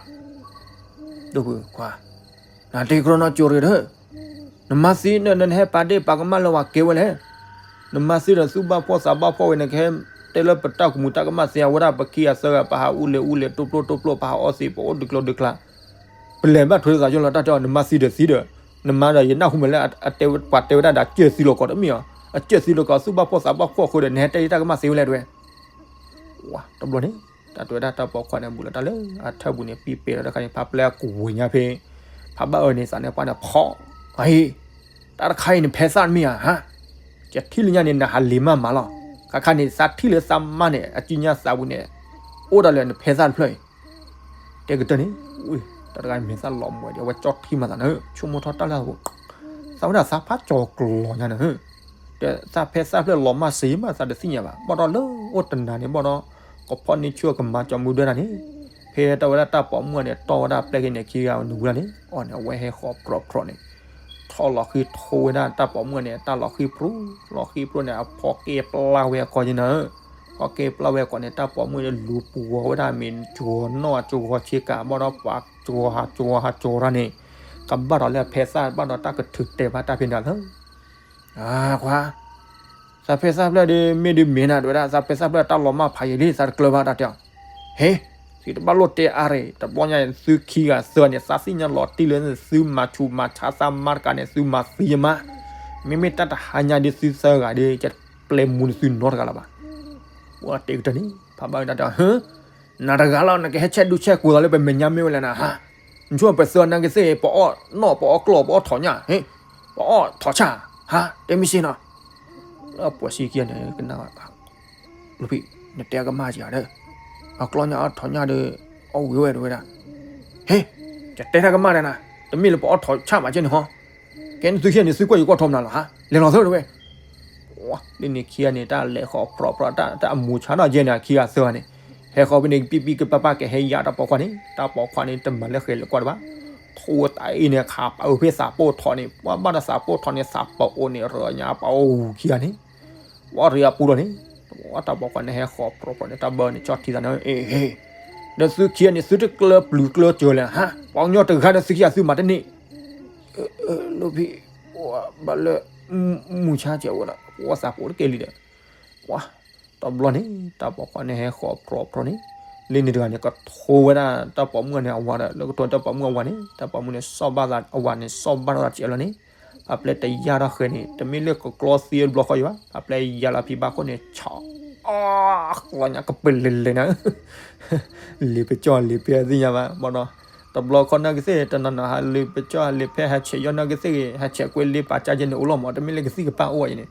ဒီပုၢ်ခွါ, နတဲကရီနီၢ်ကၠိရ့ဒီး နမါသံဒီး နဟဲပာ်ဒ့ၣ်ပာ်ကမၣ်လၢဝၤကဲဝဲလဲၣ်, နမါသံဒီးသူၣ်ဘၣ်ဖှီၣ်သးဘၣ်ဖှီၣ်ဝဲန့ၣ် ကဟဲတဲလၢပတၢ်ကမူၤတၢ်ကမၣ်သ့ဧါ, ဝဲဒၣ်ပခံဂၤသၢဂၤ ပဟးအူလဲၤအူလဲၤ တိၢ်ပျိၢ်တိၢ်ပျိၢ် ပဟးအီသံး ပအိၣ်ဒုးကျိၤဒုးကျါ, ပလဲၤဘၣ်ထွဲသးကၠိလီၤ တၢ်တဲအီၤ, နမါသံဒီးသံဒီး, နမါဒီးယနၢ်ဟူမးလၢ ပှၤတဲဝဲဒၣ်ဒီး အစၢၢ်သံလီၤကီးတမ့ၢ်ဧါ, အစၢၢ်သံလီၤကီး သူၣ်ဘၣ်ဖှီၣ်သးဘၣ်ဖှီၣ်အဃိဒီး နဟဲတဲယတၢ်ကမၣ်သ့ဝဲလဲၣ်တဲဝဲ ဝါ တဘျီန့ၣ် တၢ်တဲဝဲဒၣ်တၢ်ပိာ်ခွါန့ၣ် ဘူးလီၤတၢ်လၢအထၢၣ်ပူၤန့ၣ် ပံပ့ၤလီၤတခါန့ၣ် ဖးပျဲၢ်အကွံာ်ညါဖဲ ဖးဘၣ်အၢန့ၣ် သးန့ၣ်ပှၢ်န့ၣ်ဖီၣ်, အဟ့ၣ်, တၢ်တခါအံၤန့ၣ် ဖဲသၣ်တမ့ၢ်ဧါ, ဟါ, ယထံၣ်လၢညါန့ၣ် နဟးလ့ၤမးမးလီၤ, ခါခါန့ၣ် သးထံၣ်လၢသးမါန့ၣ် အစုညါသးပူၤန့ၣ် အိၣ်ဒၣ်လၢနဖဲသၣ်တဖျၢၣ်အံၤ တဲကတၢၢ်န့ၣ်, တၢ်တဂၤမဲာ်သၣ်လီၤမွဲဒီး အဝဲကၠီၣ်ထံမးသးန့ၣ် ဆိကမိၣ်ထီၣ်တၢ်လၢအပူၤ, သးဝဲဒၣ်သးဖးကၠီၤကျီၤညါန့ၣ်, ဒီးသးဖဲသၣ်ဖျၢၣ်လီၤမၢ်စ့မး သးတသ့ၣ်ညါဘၣ်, ဘၣ်ဒီးလၢအိၣ်တနၤန့ၣ် ဘၣ်ဒီး ကဖီၣ်န့ၢ်ဆူၣ်ကမၤကၠီမူဒၢတၢ်န့ၣ်, ဖဲတၢ်ဝဲဒၣ်တၢ်ပိာ်မုၣ်န့ၣ် တီၢ်ဝဲဒၣ်ပျဲၢ်က့ၤန့ၣ် ခံဂၤနဝံၤလီၤန့ၣ် အီၤန့ၣ် အဝဲဟဲဃီၤပြီၤပြီၤန့ၣ် ထီၣ်လီၤဃံထိဝဲဒၣ်တၢ်ပိာ်မုၣ်န့ၣ် တၢ်လီၤဃံပြူၤ, လီၤဃံပြူၤန့ၣ် အဖီၣ်က့ၤပျၢ်ဝဲအကိာ်က့ၤနၤ, ဖီၣ်က့ၤပျၢ်ဝဲအကိာ်န့ၣ် တၢ်ပိာ်မုၣ်န့ၣ် လူၤပူၤဂီၤဝဲဒၣ်မ့ၢ်ကၠီၤနီၢ်ကၠီၤဆ့ကၤ ဘၣ်ဒီးပှၤကၠီၤဟးကၠီၤဟးကၠီၤတၢ်န့ၣ်, ကဘၣ်ဒီးလၢအဖဲသၣ်ဘၣ်ဒီးတၢ်ကထုးတဲာ်ဘၣ်တၢ်ဖဲန့ၣ်လၢ အခွါ, သးဖဲသၣ်ဖျၢၣ်ဒီး မ့ၢ်ဒုးမ့ၢ်နၤ တဲဝဲဒၣ် သးဖဲသၣ်ဖျၢၣ်တၢ်လီၤမၢ်ဖးယံာ်လံ သးတကျၢၤဘၣ်တၢ်တဲအီၤ, ဟ့, သုတဘၣ်လိၣ်တဲအါရ့ၣ် တဘျီညါန့ၣ် သုခံဂၤသၢဂၤန့ၣ် သးသ့ၣ်ညါလီၤတံၢ်လၢသုမၤဆူးမၤဆါသးမါတကးန့ၣ် သုမၤသံယမါ, မ့မ့ၢ်တၢ်တဟါညါဒ်သုသၢဂၤဒီး ယပျဲမူနသုနီတဂၤလၢၤဘၣ်, ပှၤတဲကတၢၢ်န့ၣ် ဖးဘၣ်ဝဲဒၣ်တဲအီၤ ဟၢ နၤတဂၤလီၤ နကဟဲဆဲးဒူဆဲးကိၤသးလၢပမဲာ်ညါမ့ၢ်ဝဲလဲၣ်နၤ ဟါ, နဆိပသၢနၤကသ့ၣ် ပအီၣ်နီၣ် ပအီၣ်ကျီၢ် ပအီၣ်ထိးညၣ် ဟ့, ပအီၣ်ထိးဆၣ်, ဟါ, တဲမ့ၢ်စ့ၢ်နီၤ, လၢပှၤစံခံဂၤန့ၣ် ကနၣ်, လီဖံ, နတဲကမၣ်စ့ၢ်ဧါဒီး, အကျီၢ်ညၣ်အီၣ်ထိးညၣ်ဒီး, အီၣ်ဝံၤဝဲတဝဲဒၣ်, ဟ့, ယတဲတၢ်ကမၣ်ဒီးနၤ, တမ့ၢ်လၢပအီၣ်ထိးဆၣ်မးကဲန့ၣ်ဟီ, ကဲန့ၣ်သုခံဂၤန့ၣ် သုကွၢ်ယကွၢ်ထီမနုၤလီၤဟါ, လဲၤလီၤသၢတဝဲ လၢန့ၣ်ခံဂၤန့ၣ် တၢ်လဲၤဃီၤပြီၤပြီၤ တၢ်အမူၤဆါနီၢ်ယဲၢ်န့ၣ် အခံဂၤသၢဂၤန့ၣ်, ဟဲဃီၤဖဲန့ၣ် ပံပံကပၤပၤကဟဲယါတၢ်ပိာ်ခွါန့ၣ်, တၢ်ပိာ်ခွါန့ၣ် တမၤလၢဃဲၤလၢကွၢ်တဘၣ်, ထိဝဲတၢ်အံၤန့ၣ် ခးပာ်ဝဲဖဲသးပိၢ်ထီၣ်န့ၣ် ပှၤဘၣ်ဒီးသးပိၢ်ထီၣ်န့ၣ် သးပအိၣ်န့ၣ် ရၢညါပအိၣ်ခံဂၤန့ၣ်, ပှၤရံအပူၤလီၤန့ၣ်, တၢ်ပိာ်ခွါန့ၣ် ဟဲဃီၤပြီၤပြီၤန့ၣ် တၢ်ဘၢန့ၣ် ကၠီၣ်ထံသးန့ၣ် အ့ၣ်, ဒီးသုခံဂၤန့ၣ် သုတကျၢၤပျုၤကျၢၤစၢၤလဲၣ်ဟါ, ပှၤကညီတဂၤဒီးသုခံဂၤသုမၤတန့ၢ် လီဖံ, ဘၣ်လၢ မူၤဆါစဲးဝဲဒီး ပှၤသးပအိၣ်တကဲလံဒီး, ပှၤ, တဘျီန့ၣ် တၢ်ပိာ်ခွါန့ၣ်ဟဲဃီၤပြီၤပြီၤန့ၣ်, လၢန့ၣ်တဂၤန့ၣ် ကထိဝဲဒၣ်တၢ်ပိာ်မုၣ်န့ၣ်အဝၤဒီး လၢကထိတၢ်ပိာ်မုၣ်အဝၤန့ၣ် တၢ်ပိာ်မုၣ်န့ၣ် စီၣ်ဘၣ်သးအဝၤန့ၣ် စီၣ်ဘၣ်ထီၣ်သးစဲးလီၤန့ၣ်, ဖးပျဲၢ်တယါထီၣ်ဃဲၤန့ၣ် တမ့ၢ်လၢကကျီသံတဘျီဃီယံၤဘၣ်, ဖးပျဲၢ်ယါလီၤဖံးဘၣ်ခိၣ်န့ၣ် ဆီၣ် အီ ကျီညါကပလၢၤလၢၤနၤ လ့ၤပကၠီၣ်လ့ၤဖဲသ့ၣ်ညါဘၣ် ဘၣ်ဒီး, တဘျီခီနီၢ်ကသ့ၣ် တနီၤနီၤဟးလ့ၤပကၠီၣ်လ့ၤဖဲ ဟးဆဲးယီၢ်နီၢ်ကသ့ၣ်ဂ့ၤ ဟးဆဲးကွဲလ့ပာ်ကၢ်ကဲန့ၣ် အိၣ်လီၤမး တမ့ၢ်လၢကသံၣ်ကပၢ်အိၣ်ဝဲအံၤန့ၣ်,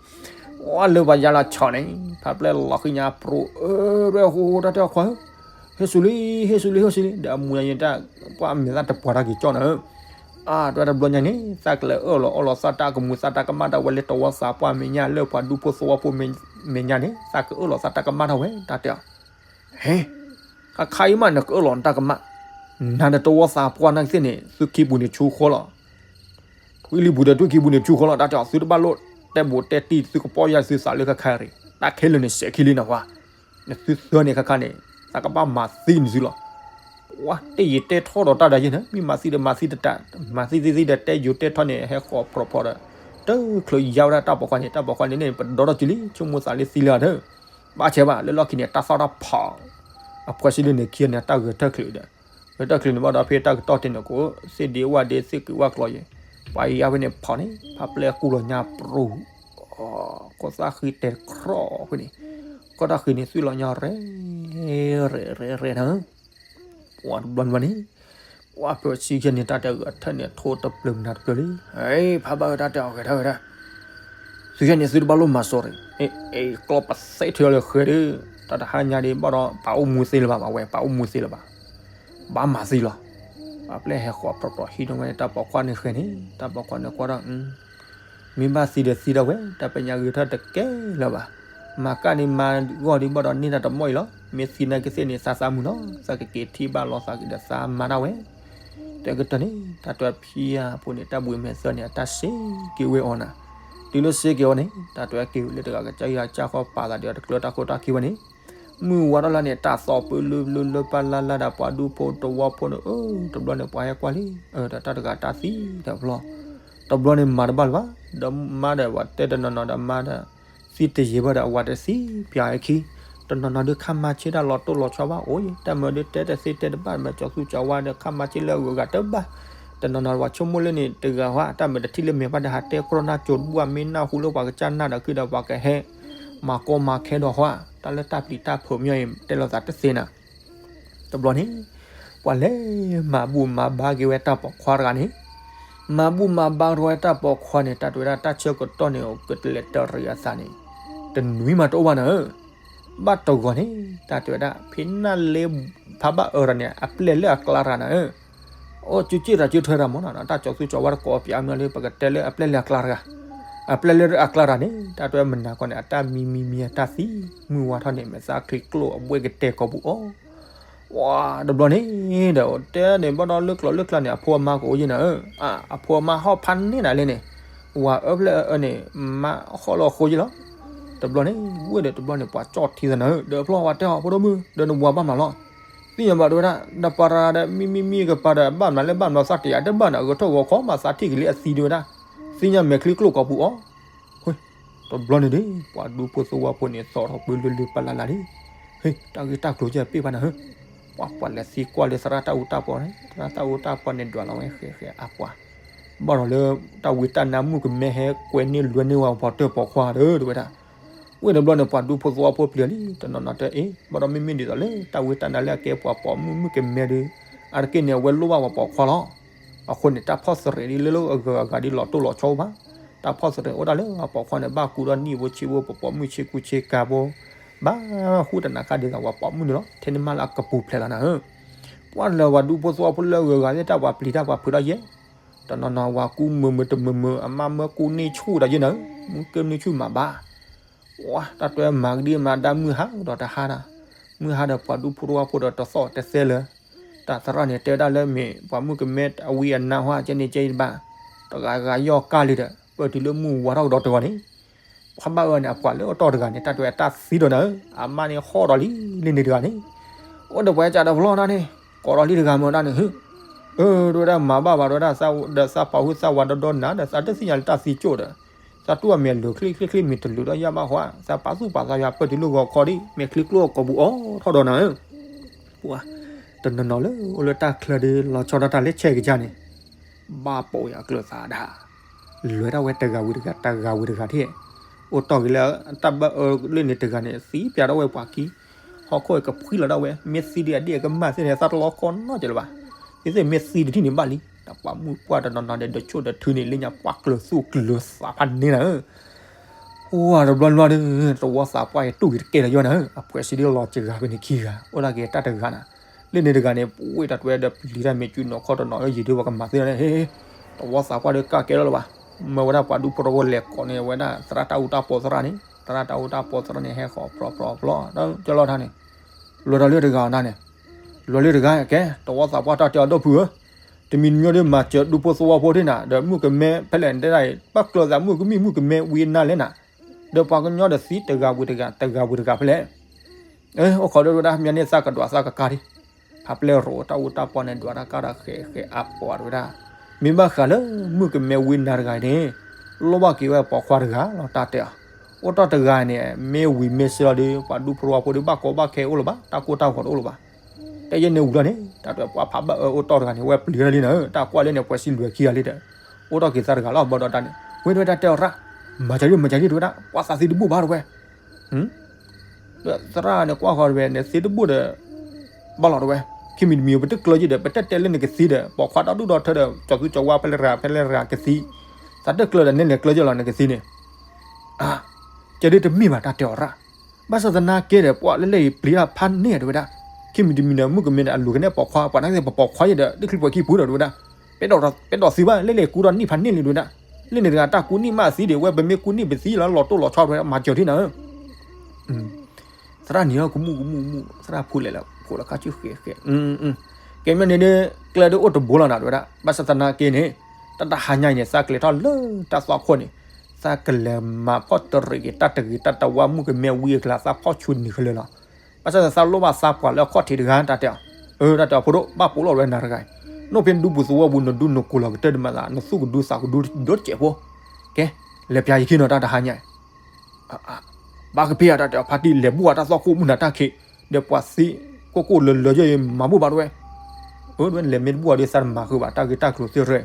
ဝဲလၢပှၤယါလီၤဆီၣ်န့ၣ် ဖးပျဲၢ်လီၤဃံညါပြိ အၢ ရဲၣ်ဟိတၢ်တဲအီၤခွါဧၢ, ဟ့ၣ်စူၤလံ ဟ့ၣ်စူၤလံ ဟ့ၣ်စူၤလံ ဒီးအမူၤညါယံၤတၢ်, ပှၤမဲာ်သၣ်တပှၤတၢ်က့ၤကၠီၣ်နၤဧၢ, အါ တဝဲတဘျီညါန့ၣ် သးကလဲၤအၢၣ်လီၤအီလီၤသးတၢ်ကမူၤသးတၢ်ကမၣ်တၢ်ဝဲလၢတဝီသးပှၢ်မဲာ်ညါ လၢပှၤဒူဖိသဝီဖိမဲာ်ညါန့ၣ် သးကအၢၣ်လီၤသးတၢ်ကမၣ်ထီၣ်ဝဲ တၢ်တဲအီၤ ဟ့, ခါခါအံၤမး နကအၢၣ်လီၤနတၢ်ကမၣ်, နၤဒီးတဝီသးပှၢ်နီၢ်ကသ့ၣ်န့ၣ် သုခံပူၤန့ၣ်ဆူဃီလီၤ, ထွံၣ်လံၤပူၤဒီးထွံၣ်ခံပူၤန့ၣ်ဆူဃီလီၤ တၢ်တဲအီၤ သုတဘၣ်လိၣ်တဲဘူးတဲတံၢ် သုကပီၢ်ယၢ်သုသးလၢခါခါရံၣ် တၢ်ခဲလၢာ်န့ၣ်စဲးခံလံနၤဝါ, နသုသၢန့ၣ်ခါခါန့ၣ် သးကဘၣ်မၤသံနသုလီၤ ပှၤတဲယံာ်တဲထီၣ်ဒီးတၢ်ဒီးယဲၢ်န့ၣ် မ့ၢ်မၤသံဒီးမၤသံတတး, မၤသံသံသံဒီးတဲယိာ်တဲထီၣ်န့ၣ် ဟဲဃီၤပြီၤပြီၤဒီး, တချုးယါဝဲဒၣ်တၢ်ပိာ်ခွါန့ၣ် တၢ်ပိာ်ခွါန့ၣ်န့ၣ် ပဒီထီၣ်စုလံ ဆိကမိၣ်သးလၢသံလၢအဒၢ, ဘၣ်ဆဲးဘၣ် လၢလီၢ်ခံန့ၣ် တၢ်သီၣ်တၢ်ဖီၣ်, အဖှဲဆံလၢန့ၣ်ခံဂၤန့ၣ် တၢ်ဂဲၤထၢၣ်ချုးဒီး, ဂဲၤထၢၣ်ချုးန့ၣ်ဘၣ်ဒီး ဖဲတၢ်ကတီၢ်တ့ၢ်န့ၣ်ကိး သ့ၣ်ဒ့ဝၣ်ဒ့သ့ၣ်က့ၤဝၣ်ကျီယဲၢ်, ပှၤယါဖဲန့ၣ်ဖီၣ်န့ၣ် ဖးပျဲၢ်ကူၣ်လီၤညါပြူၤ ကီၢ်သၣ်ဃံတဲတခီၣ်ဖဲန့ၣ်, ကီၢ်သၣ်ဃံန့ၣ် သွံၣ်လီၤညါရဲၣ်, ရဲၣ်ရဲၣ်ရဲၣ်နၤ, ပှၤတဘျီန့ၣ်, ဝါဖဲဆံခံန့ၣ် တၢ်တဲအဂဲၤထၢၣ်န့ၣ် ထိတပျၢၤမနၤတပျၢၤလံ. ဖးဘၣ်ဝဲတၢ်တဲအဂဲၤထၢၣ်ဂဲၤထၢၣ်, သုယဲန့ၣ်သုတဘၣ်လိၣ်မၤစိၤရ့ၣ်, ကျီပသ့ထုးလၢဃဲၤဒီး, တၢ်တဟါညါဒ်ဘၣ်ဒီး ပာ်အိၣ်မူသ့လၢၤဘၣ်, အဝဲပာ်အိၣ်မူသ့လၢၤဘၣ်, ဘၣ်မၤသံလီၤ. ပှၤပျဲၢ်ဟဲဃီၤဖြီဖြီဟံးန့ၢ်ဝဲန့ၣ် တၢ်ပိာ်ခွါန့ၣ်ဃဲၤန့ၣ်, တၢ်ပိာ်ခွါန့ၣ်ကွၢ်ဒီး မ့ၢ်ဘၣ်သံဒီးသံဒၣ်ဝဲ, တၢ်ပညးဂ့ၤထီၣ်တကဲလၢၤဘၣ်. မၤကၣ်န့ၣ်မၤဂီၢ်ဒ်ဘၣ်ဒီးန့ၢ်တၢ်တမီၢ်အံၤလီၤ. မ့ၢ်သံနာ်က့သ့ၣ်န့ၣ် သးသးမုာ်နီၤ, သးကက့ၤထံၣ်ဘၣ်လီၤသးက့ၤဒီးသးမၤဒၣ်ဝဲ. တဲကတၢၢ်န့ၣ် တၢ်တွဲဖံယါဖိန့ၣ် တၢ်ဘှံးမဲာ်သၢန့ၣ် အတၢ်စ့က့ၤဝဲအီၤနၤ. တုၤလၢစ့က့ၤအီၤန့ၣ် တၢ်တွဲက့ၤဝဲလၢတဂၤကစၢ်ယွၤကစၢ်ဃီပာ်သးဒီးတကျၢတၢ်ခိတၢ်ခံဝဲန့ၣ် မုၢ်ဝါထီၣ်လၢန့ၣ် တၢ်သီၣ်ပၢလၢလၢပၢ်လၢ်လၢ်ဒီးပှၤဒူဖိသဝီဖိန့ၣ်, တဘျီန့ၣ်ပှၤဟဲကွၢ်လံ, ဒီးတၢ်တဂၤတၢ်သံဒီးဖျီ, တဘျီန့ၣ်မၤတဘၣ်လၢၤဘၣ်, ဒီးမါဒီးပှၤတဲတနီၤနီၤဒီးမါဒီး သံတယံာ်ဘၣ်ဒီးအဝၤတသံပၠးအခံ, တနီၤနီၤဒုးခါမါဆ့တၢ်လီၤတိၢ်လီၤဆီဘၣ်အိၣ်ယဲ, တၢ်မၢဒုးတဲတသ့တဲတဘၣ် မ့ၢ်ကၠီၤသူကၠီၤဝါဒီးခါမါဆ့လၢအဂုၤအဂၤတဘၣ်, တနီၤနီၤပှၤဆိကမိၣ်လၢန့ၣ်တဂၤဟါ, တၢ်မၢတထံၣ်လၢမဲာ်ဘၣ်ဒီးဟးတဲကျီနၢ်ကၠိတဘူၣ် မ့ၢ်နၢ်ဟူလၢပှၤကစၢ်နၢ်ဒီးခုဒီးပှၤကဟဲ မၤကီမၤခဲဒီးဟါ, တၢ်လၢတၢ်ပျံၤတၢ်ဖုးမ့ၢ်အံၤ တဲလိာ်သးတသ့နၤ. တဘျီန့ၣ် ပှၤလဲၤမၤဘူၣ်မၤဘါက့ၤဝဲတၢ်ပိာ်ခွါတဂၤန့ၣ်, မၤဘူၣ်မၤဘါက့ၤဝဲတၢ်ပိာ်ခွါန့ၣ် တၢ်တဲဝဲဒၣ်တၢ်ဆၢကတီၢ်န့ၣ် ကတလဲၤတရံးအသးန့ၣ် တနွံမးတအိၣ်ဘၣ်နၤဧၢ. ဘၣ်တဂီၤန့ၣ် တၢ်တဲဝဲဒၣ် ဖဲနၢ်လ့ဖးဘၣ်အၢတဂၤန့ၣ် အပျဲၢ်လၢအကျါတဂၤနၤဧၢ. အိၣ်ကၠူကၠ့ၣ်တၢ်ကၠူထွဲတၢ်မ့ၢ်နီၤ, တၢ်ကၠီၤသူကၠီၤဝါတကိးပၠးမ့ၢ်လၢပကတဲလၢအပျဲၢ်လၢအကျါတဂၤ, အပျဲၢ်လၢအကျါတဂၤန့ၣ် တၢ်တဲဝဲမနၤကီးန့ၣ် အတၢ်မံမံမံအတၢ်သံ, မုၢ်ဝါထီၣ်န့ၣ် မဲာ်သၣ်ချံကျိၣ်အဘှ့ၣ်ကတဲာ်ကိာ်ပူၤအီၤ ဝါ တဘျီန့ၣ်ဒီး တဲန့ၣ်ဘၣ်ဒီးလၢကျိၤလၢကျါန့ၣ် အဖိအမါကအိၣ်ယဲနၤဧၢ, အဖိအမါဟီၣ်ဖးန့ၢ်နၤလဲၣ်န့ၣ်, ဝၤအၢဖျဲၣ်အၢန့ၣ် မါဟီၣ်လီၤဃိယဲလီၤ. တဘျီန့ၣ် ဝ့ၢ်ဒီးတဘျီန့ၣ် ပှၤကၠီၣ်ထံသနၤဧၢ, ဒီးဖျီဝဲတဲအီၤ ဖိဒိၣ်မုၣ် ဒီးနဝၤဘၣ်မးလီၤ. သ့ၣ်ညါဘၣ်တဲဝဲဒၣ် ဒီးပှၤရၤဒီးမံမံမံကပၤဒီး ဘၣ်မးလၢဘၣ်မးသးတယာ်တဘၣ်နၤ ဂဲၤထီၣ်ဂီၤခီမးသးထံၣ်က့ၤလံအသံတဲဝဲဒၣ်, သ့ၣ်ညါမဲာ်ချံကျိၣ်ကိာ်ပူၤအီၤ တဘျီန့ၣ်ဒီး ပှၤဒူဖိသဝီဖိန့ၣ် သီၣ်ထီၣ်ပၢလၢလၢပၢ်လၢ်လၢ်လံ, ဟ့ တၢ်ဂ့ၢ်တၢ်ကျိၤယဲၢ်ပ့ၢ်ဘၣ်နၤဧၢ, ပှၤပှၤလဲၤသံကွၢ်လၢသရၣ်တၢ်အူတၢ်ပီန့ၣ် သရၣ်တၢ်အူတၢ်ပီန့ၣ် ဒွးလီၤဝဲဃဲဃဲအပှၤ, ဘၣ်ဒီးလၢ တၢ်ဝံတၢ်နါမုၣ်ကမဲဟဲကွဲန့ၢ်လွဲန့ၢ်ဝဲပှၤတၢ်ပိာ်ခွါဒီးတဲဝဲဒၣ်, ဝ့ၢ်တဘျီန့ၣ် ပှၤဒူဖိသဝီဖိပျံၤလံ တနီၤနီၤတဲအ့ၣ် ဘၣ်ဒီးမ့မ့ၢ်ဒ်သိးလၢ တၢ်ဝံတၢ်နါလၢအကဲပှၤပိာ်မုၣ်မုၣ်ကမဲဒီး အါတက့ၢ်န့ၣ် အဝဲလိၣ်ဘၣ်ပှၤပိာ်ခွါလီၤ. အဃိန့ၣ် တၢ်ဖီၣ်သရ့းဒ်လၢလၢအဂၤအဂၤဒ်လီၤတိၢ်လီၤဆီအိၣ်ဘၣ်, တၢ်ဖီၣ်သရ့းအိၣ်ဒၣ်လၢအပိာ်ခွါန့ၣ် ဘၣ်ကူဒီးနံၣ်ဖိဆံးဖိ ပပိာ်မုၣ်ဆ့ကူဆ့ကၤဖိ, ဘၣ်ဃူတနၤခါဒ်သိးပှၤပိာ်မုၣ်န့ၣ်လီၤ, ထဲန့ၣ်မးလၢအကပူၤဖျဲးလီၤနၤဧၢ, ပှၤလၢပှၤဒူဖိသဝီဖိလၢအဂၤအဂၤသ့ၣ် တၢ်ပှၤပျံၤတၢ်ပှၤဖုးထီၣ်ယဲၢ်, တနီၤနီၤဝၤကူမုာ်မုာ်တမုာ်မုာ် အမါမၢကူန့ၢ်ဆူၣ်ဒီးယဲၢ်နၤဧၢ, မုၢ်ကဲမုၢ်ဆူၣ်မၤဘၣ် ဝါ တၢ်တွဲမၤကဒံမၤဒါမုၢ်ဟါဒီးတဟါဒီး, မုၢ်ဟါဒီးပှၤဒူဖိသဝီဖိဒီးတသီၣ်တသဲလၢၤ, တၢ်သရၣ်န့ၣ်တဲဝဲဒၣ်လၢမ့ၢ်ပှၤမုၣ်ကမဲအဝံအနါဟါကဲန့ၣ်ကဲအံၤတဘၣ်, တဂၤဂၤယီၢ်ကၢ်လံဒီး ပၢၢ်တုၤလၢမုၢ်ဝါထီၣ်ကဒီးတဂီၤန့ၣ်, ပှၤဘၣ်အၢန့ၣ် အပှၤလၢအတီၢ်တဂၤန့ၣ် တၢ်တွဲအတၢ်သံဒီးနၤဧၢ, အမါန့ၣ်ဟီၣ်ဒီးလံလၢန့ၣ်တဂၤန့ၣ်, အိၣ်ဒီးပှၤကးဒီးဖျီနၤန့ၣ် ကိးဒီးလံတဂၤမ့ၢ်ဒၣ်န့ၣ် ဧၢ, တဲဝဲဒၣ်မၤဘၣ်ဘၣ်တဲဝဲဒၣ်, ဒီးသးပာ်ဟုသးဝၤဒီဒီနၤဒီး သးတသ့ၣ်ညါလၢတၢ်သံကၠိၣ်ဒီး, သးတူၢ်အမဲာ်လၢာ်ချ့ချ့ချ့မ့ၢ်တလၢာ်ဒီးယါဘၣ်ဃီ, သးပာ်သူၣ်ပာ်သးယွၤပၢၢ်တုၤလၢဂီၤခီဒ် မဲာ်ချံကျိအကိာ်ပူၤအိၣ်ထီၣ်ဒီးနၤဧၢ, ပှၤ, တနီၤနီၤလၢအိၣ်လၢတၢ်ချၢဒီး လီၤဆီဒၣ်တၢ်လၢဆဲးကစၢ်န့ၣ် ဘၣ်ပိာ်ယၤကျၢၤသးဒၣ်, လဲၤဒၣ်ဝဲတဂၤဝံၤတဂၤ တဂၤဝံၤတဂၤထံၣ်, အိၣ်တီၢ်က့ၤလၢ တၢ်ဘၣ်အၢလၢန့ၣ်တဂၤန့ၣ် သံပၠးဒၣ်ဝဲပှၤခံ, ဟီၣ်ခိၣ်အကဖှံလီၤဒၣ်ဝဲ မ့ၢ်သံဒ်အဒ့ၣ်အကမၢ်သ့ၣ်န့ၣ် သးတလီၤကီနီတစဲးလၢၤဘၣ်, သ့သ့ၣ်မ့ၢ်သံတထံၣ်န့ၣ်ဘၣ်လံ, တၢ်ပှၤမုၣ်ပှၢ်တနီၤနီၤဒီး ဒဆိၣ်ဒီးထုးန့ၣ် လၢညါပှၤကျၢၤသူၣ်ကျၢၤသးဖးန့ၢ်နၤဧၢ ပှၤတဘျီဘျီဒီး တဝီသးပှၢ်အံၤတူၢ်က့ၤတကဲလၢၤယီၢ်နၤဧၢ, အပှဲၤစံးဒ်လီၤစှၤဖဲန့ၣ်ခံဂၤ အိၣ်ဒၣ်က့ၤတၢ်တဂၤနၤ, လၢန့ၣ်တဂၤန့ၣ် ပဝ့ၢ်တၢ်တွဲဒီးပျံၤတၢ်မ့ၢ်ကုနီၤခီတနီၤအၢယံၤဒ်ပှၤကမၤသ့န့ၣ်, ဟ့, တဝီသးပှၢ်ဒီးကၢ်ကဲလီၤလၢၤဘၣ်, မၢဝဲဒၣ်ပှၤဒူဖိတဝီလဲၤကိးန့ၢ်ဝဲဒၣ် သရၣ်တၢ်အူတၢ်ပီသရၣ်န့ၣ်, သရၣ်တၢ်အူတၢ်ပီသရၣ်န့ၣ် ဟဲဃီၤဖျီဖျီဖျီ, ကၢ်လီၤထါန့ၣ်, လဲၤဒီးလၢတဂၤနၤန့ၣ်, လဲၤလၢတဂၤကဲ တဝီသးပှၢ်တၢ်တဲအီၤဒိၣ်ဖုးဧၢ တမံၤတမံၤဒီးမၤစၢၤဒူဖိသဝီဖိဒ်နၤ ဒီးမုၣ်ကမဲဖဲလဲၣ်တဲဒၣ်အံၤ ဘၣ်ကျၢၤသးမုၣ်ကမံၣ်မုၣ်ကမဲဝံအနါလဲၣ်နၤ, ဒီးပှၤကညီဒီးသံတဂၤဝံၤတဂၤ တဂၤဝံၤတဂၤဖဲလဲၣ်, အိၣ်ခိးဒီးဝဲဒၣ်မ့ၢ်န့ၣ်သးကဒွးသးကကါဒံး, ဖးပျဲၢ်ရိၤတၢ်အူတၢ်ပီန့ၣ် ဒွးတၢ်ကါဒီးဃဲးဃဲးအပှၤတဝဲဒၣ်, မ့ၢ်ဘၣ်ဃးလၢမုၣ်ကမဲဝံနၤတဂၤအံၤန့ၣ်, လိၣ်ဘၣ်က့ၤဝဲပိာ်ခွါတဂၤလီၤတၢ်တဲအီၤ, အိၣ်တီၢ်တဂၤန့ၣ် မ့ၢ်ဝံၤမ့ၢ်စ့လီၤဒီး ပှၤဒူဖိသဝီဖိဒီး ဘၣ်ကီဘၣ်ခဲအိၣ်လၢၤဘၣ် တၢ်ကိၢ်တၢ်ဂီၤတအိၣ်လၢၤဘၣ် တဲယဲၢ်န့ၣ်ဝံၤလီၤန့ၣ် တၢ်တဲပှၤဖးဘၣ်အၢအိၣ်တီၢ်တဂၤန့ၣ် ဝဲပျံၤတၢ်လံနၤဧၢ တၢ်ကွၢ်လၢန့ၣ် ပှဲၤစံလွဲၤခံဂၤလံဒီး အိၣ်တီၢ်က့ၤသးတဂၤလီၤ ဘၣ်ဒီးတၢ်န့ၣ် ဝဲဒၣ်တဲအီၤရၣ် မၤကဒံမၤကဒံတဝဲဒၣ် ပှၤသးသံတဘူၣ်ဘၣ်တဝဲ ဒီးသရၣ်န့ၣ်ကွၢ်ဃီၤတဝဲန့ၣ် သံတဘူၣ်ဒီး ဘၣ်လီၤတဝဲ ခံမံၤတမံၤ ပတကျၢၤက့ၤဒီး ပတတဲလၢနကသံဒီး ပိာ်ခွါဒီဒူၣ်ဒီထၢဒီး ကၠီၤသူကၠီၤဝါဖဲလဲၣ်ရၤ ဖဲလဲၣ်ရၤကသံ, သးတကျၢၤဒီး နဲလဲၤကျၢၤက့ၤလီၤနကသံန့ၣ်, အါ, ကဲဒ်တမ့ၢ်ဘၣ်တၢ်တဲအီၤရၣ်, ဘၣ်ဆၣ်သနာ်က့ဒီး ပှၤလၢလဲၤပျံၤတၢ်ဖးန့ၢ်တဲဝဲဒၣ်, ခံမံၤတမံၤဒီး မုၣ်ကမဲဒီး အလူၤကနဲပိာ်ခွါ ပှၤနာ်က့ပပိာ်ခွါယဲဒီး တချုးပှဲၤခံပူၤဒီးတဲဝဲဒၣ်, ပဒိးသံဘၣ် လဲလဲၤကူဒီးနံၣ်ဖးန့ၢ်လံတဲဝဲဒၣ်, လၢန့ၣ်တဂၤတၢ်ကူနံၣ်မးသံဒီး ဝဲပမ့ၢ်ကူနံၣ်ပသံလီၤ လီၤတိၢ်လီၤဆီတဲဝဲဒၣ် မၤစၢၤထံနၤဧၢ သရၣ်န့ၣ်ကမူၣ်ကမူၣ်ကမူၣ် သရၣ်ဖိလဲၣ်လၢ ဖိလၢခါဆူဃဲဃဲ, ကဲမ့ၢ်န့ၣ်ဒီး ကျဲဒ်အိၣ်တဘိလီၤနၤတဲဝဲဒၣ်, ဘၣ်ဆၣ်သနာ်က့န့ၣ် တၢ်တဟါညါအံၤန့ၣ် သးကလဲၤထီၣ်လၢတၢ်သွၣ်ခိၣ်န့ၣ်, သးကလဲၤမၤဖီၣ်တရံးက့ၤတၢ်တဂ့ၤတၢ်တဝါမုၣ်ကမဲဝံအကျါ သးဖီၣ်ဆူနံၤကလၢာ်လီၤ, ဘၣ်ဆၣ်သးလိၣ်ဘၣ်သးပှၢ်လၢအခီၣ်ထံးတဂၤတၢ်တဲအီၤ, အၢ တၢ်တဲအီၤဖိဒိၣ် ဘၣ်ပိာ်လီၤဝဲနၤတဂၤအံၤ, နီၢ်ဖဲနဒူပူၤသဝီပူၤ နဒူနကိးလီၤကတၢၢ်ဒ်မးသး နသူၣ်ကဒုသးကဒုဒီတစဲးဖိ, ကဲ, လဲၤပျးယခံနီၤ တၢ်တဟါညါအံၤ ဘၣ်ကဖ့ၣ်ဧါ တၢ်တဲအီၤ ဖါတံၢ်လဲၤဘူၣ်အတၢ်သွၣ်ခိၣ်မုၢ်နၤတၢ်ခံး, ဒီးပှၤသံကိၢ်ကိၢ်လၢလၢယဲၢ်အံၤ မၤဘူၣ်ဘၣ်တဝဲ, အၢ ဒဝဲလဲၤမ့ၢ်တဘူၣ်အီၤဒီး သးတမၤဃုာ်ဘၣ် တၢ်ဂ့ၢ်တၢ်ကျိၤသ့ၣ်ရဲၣ်,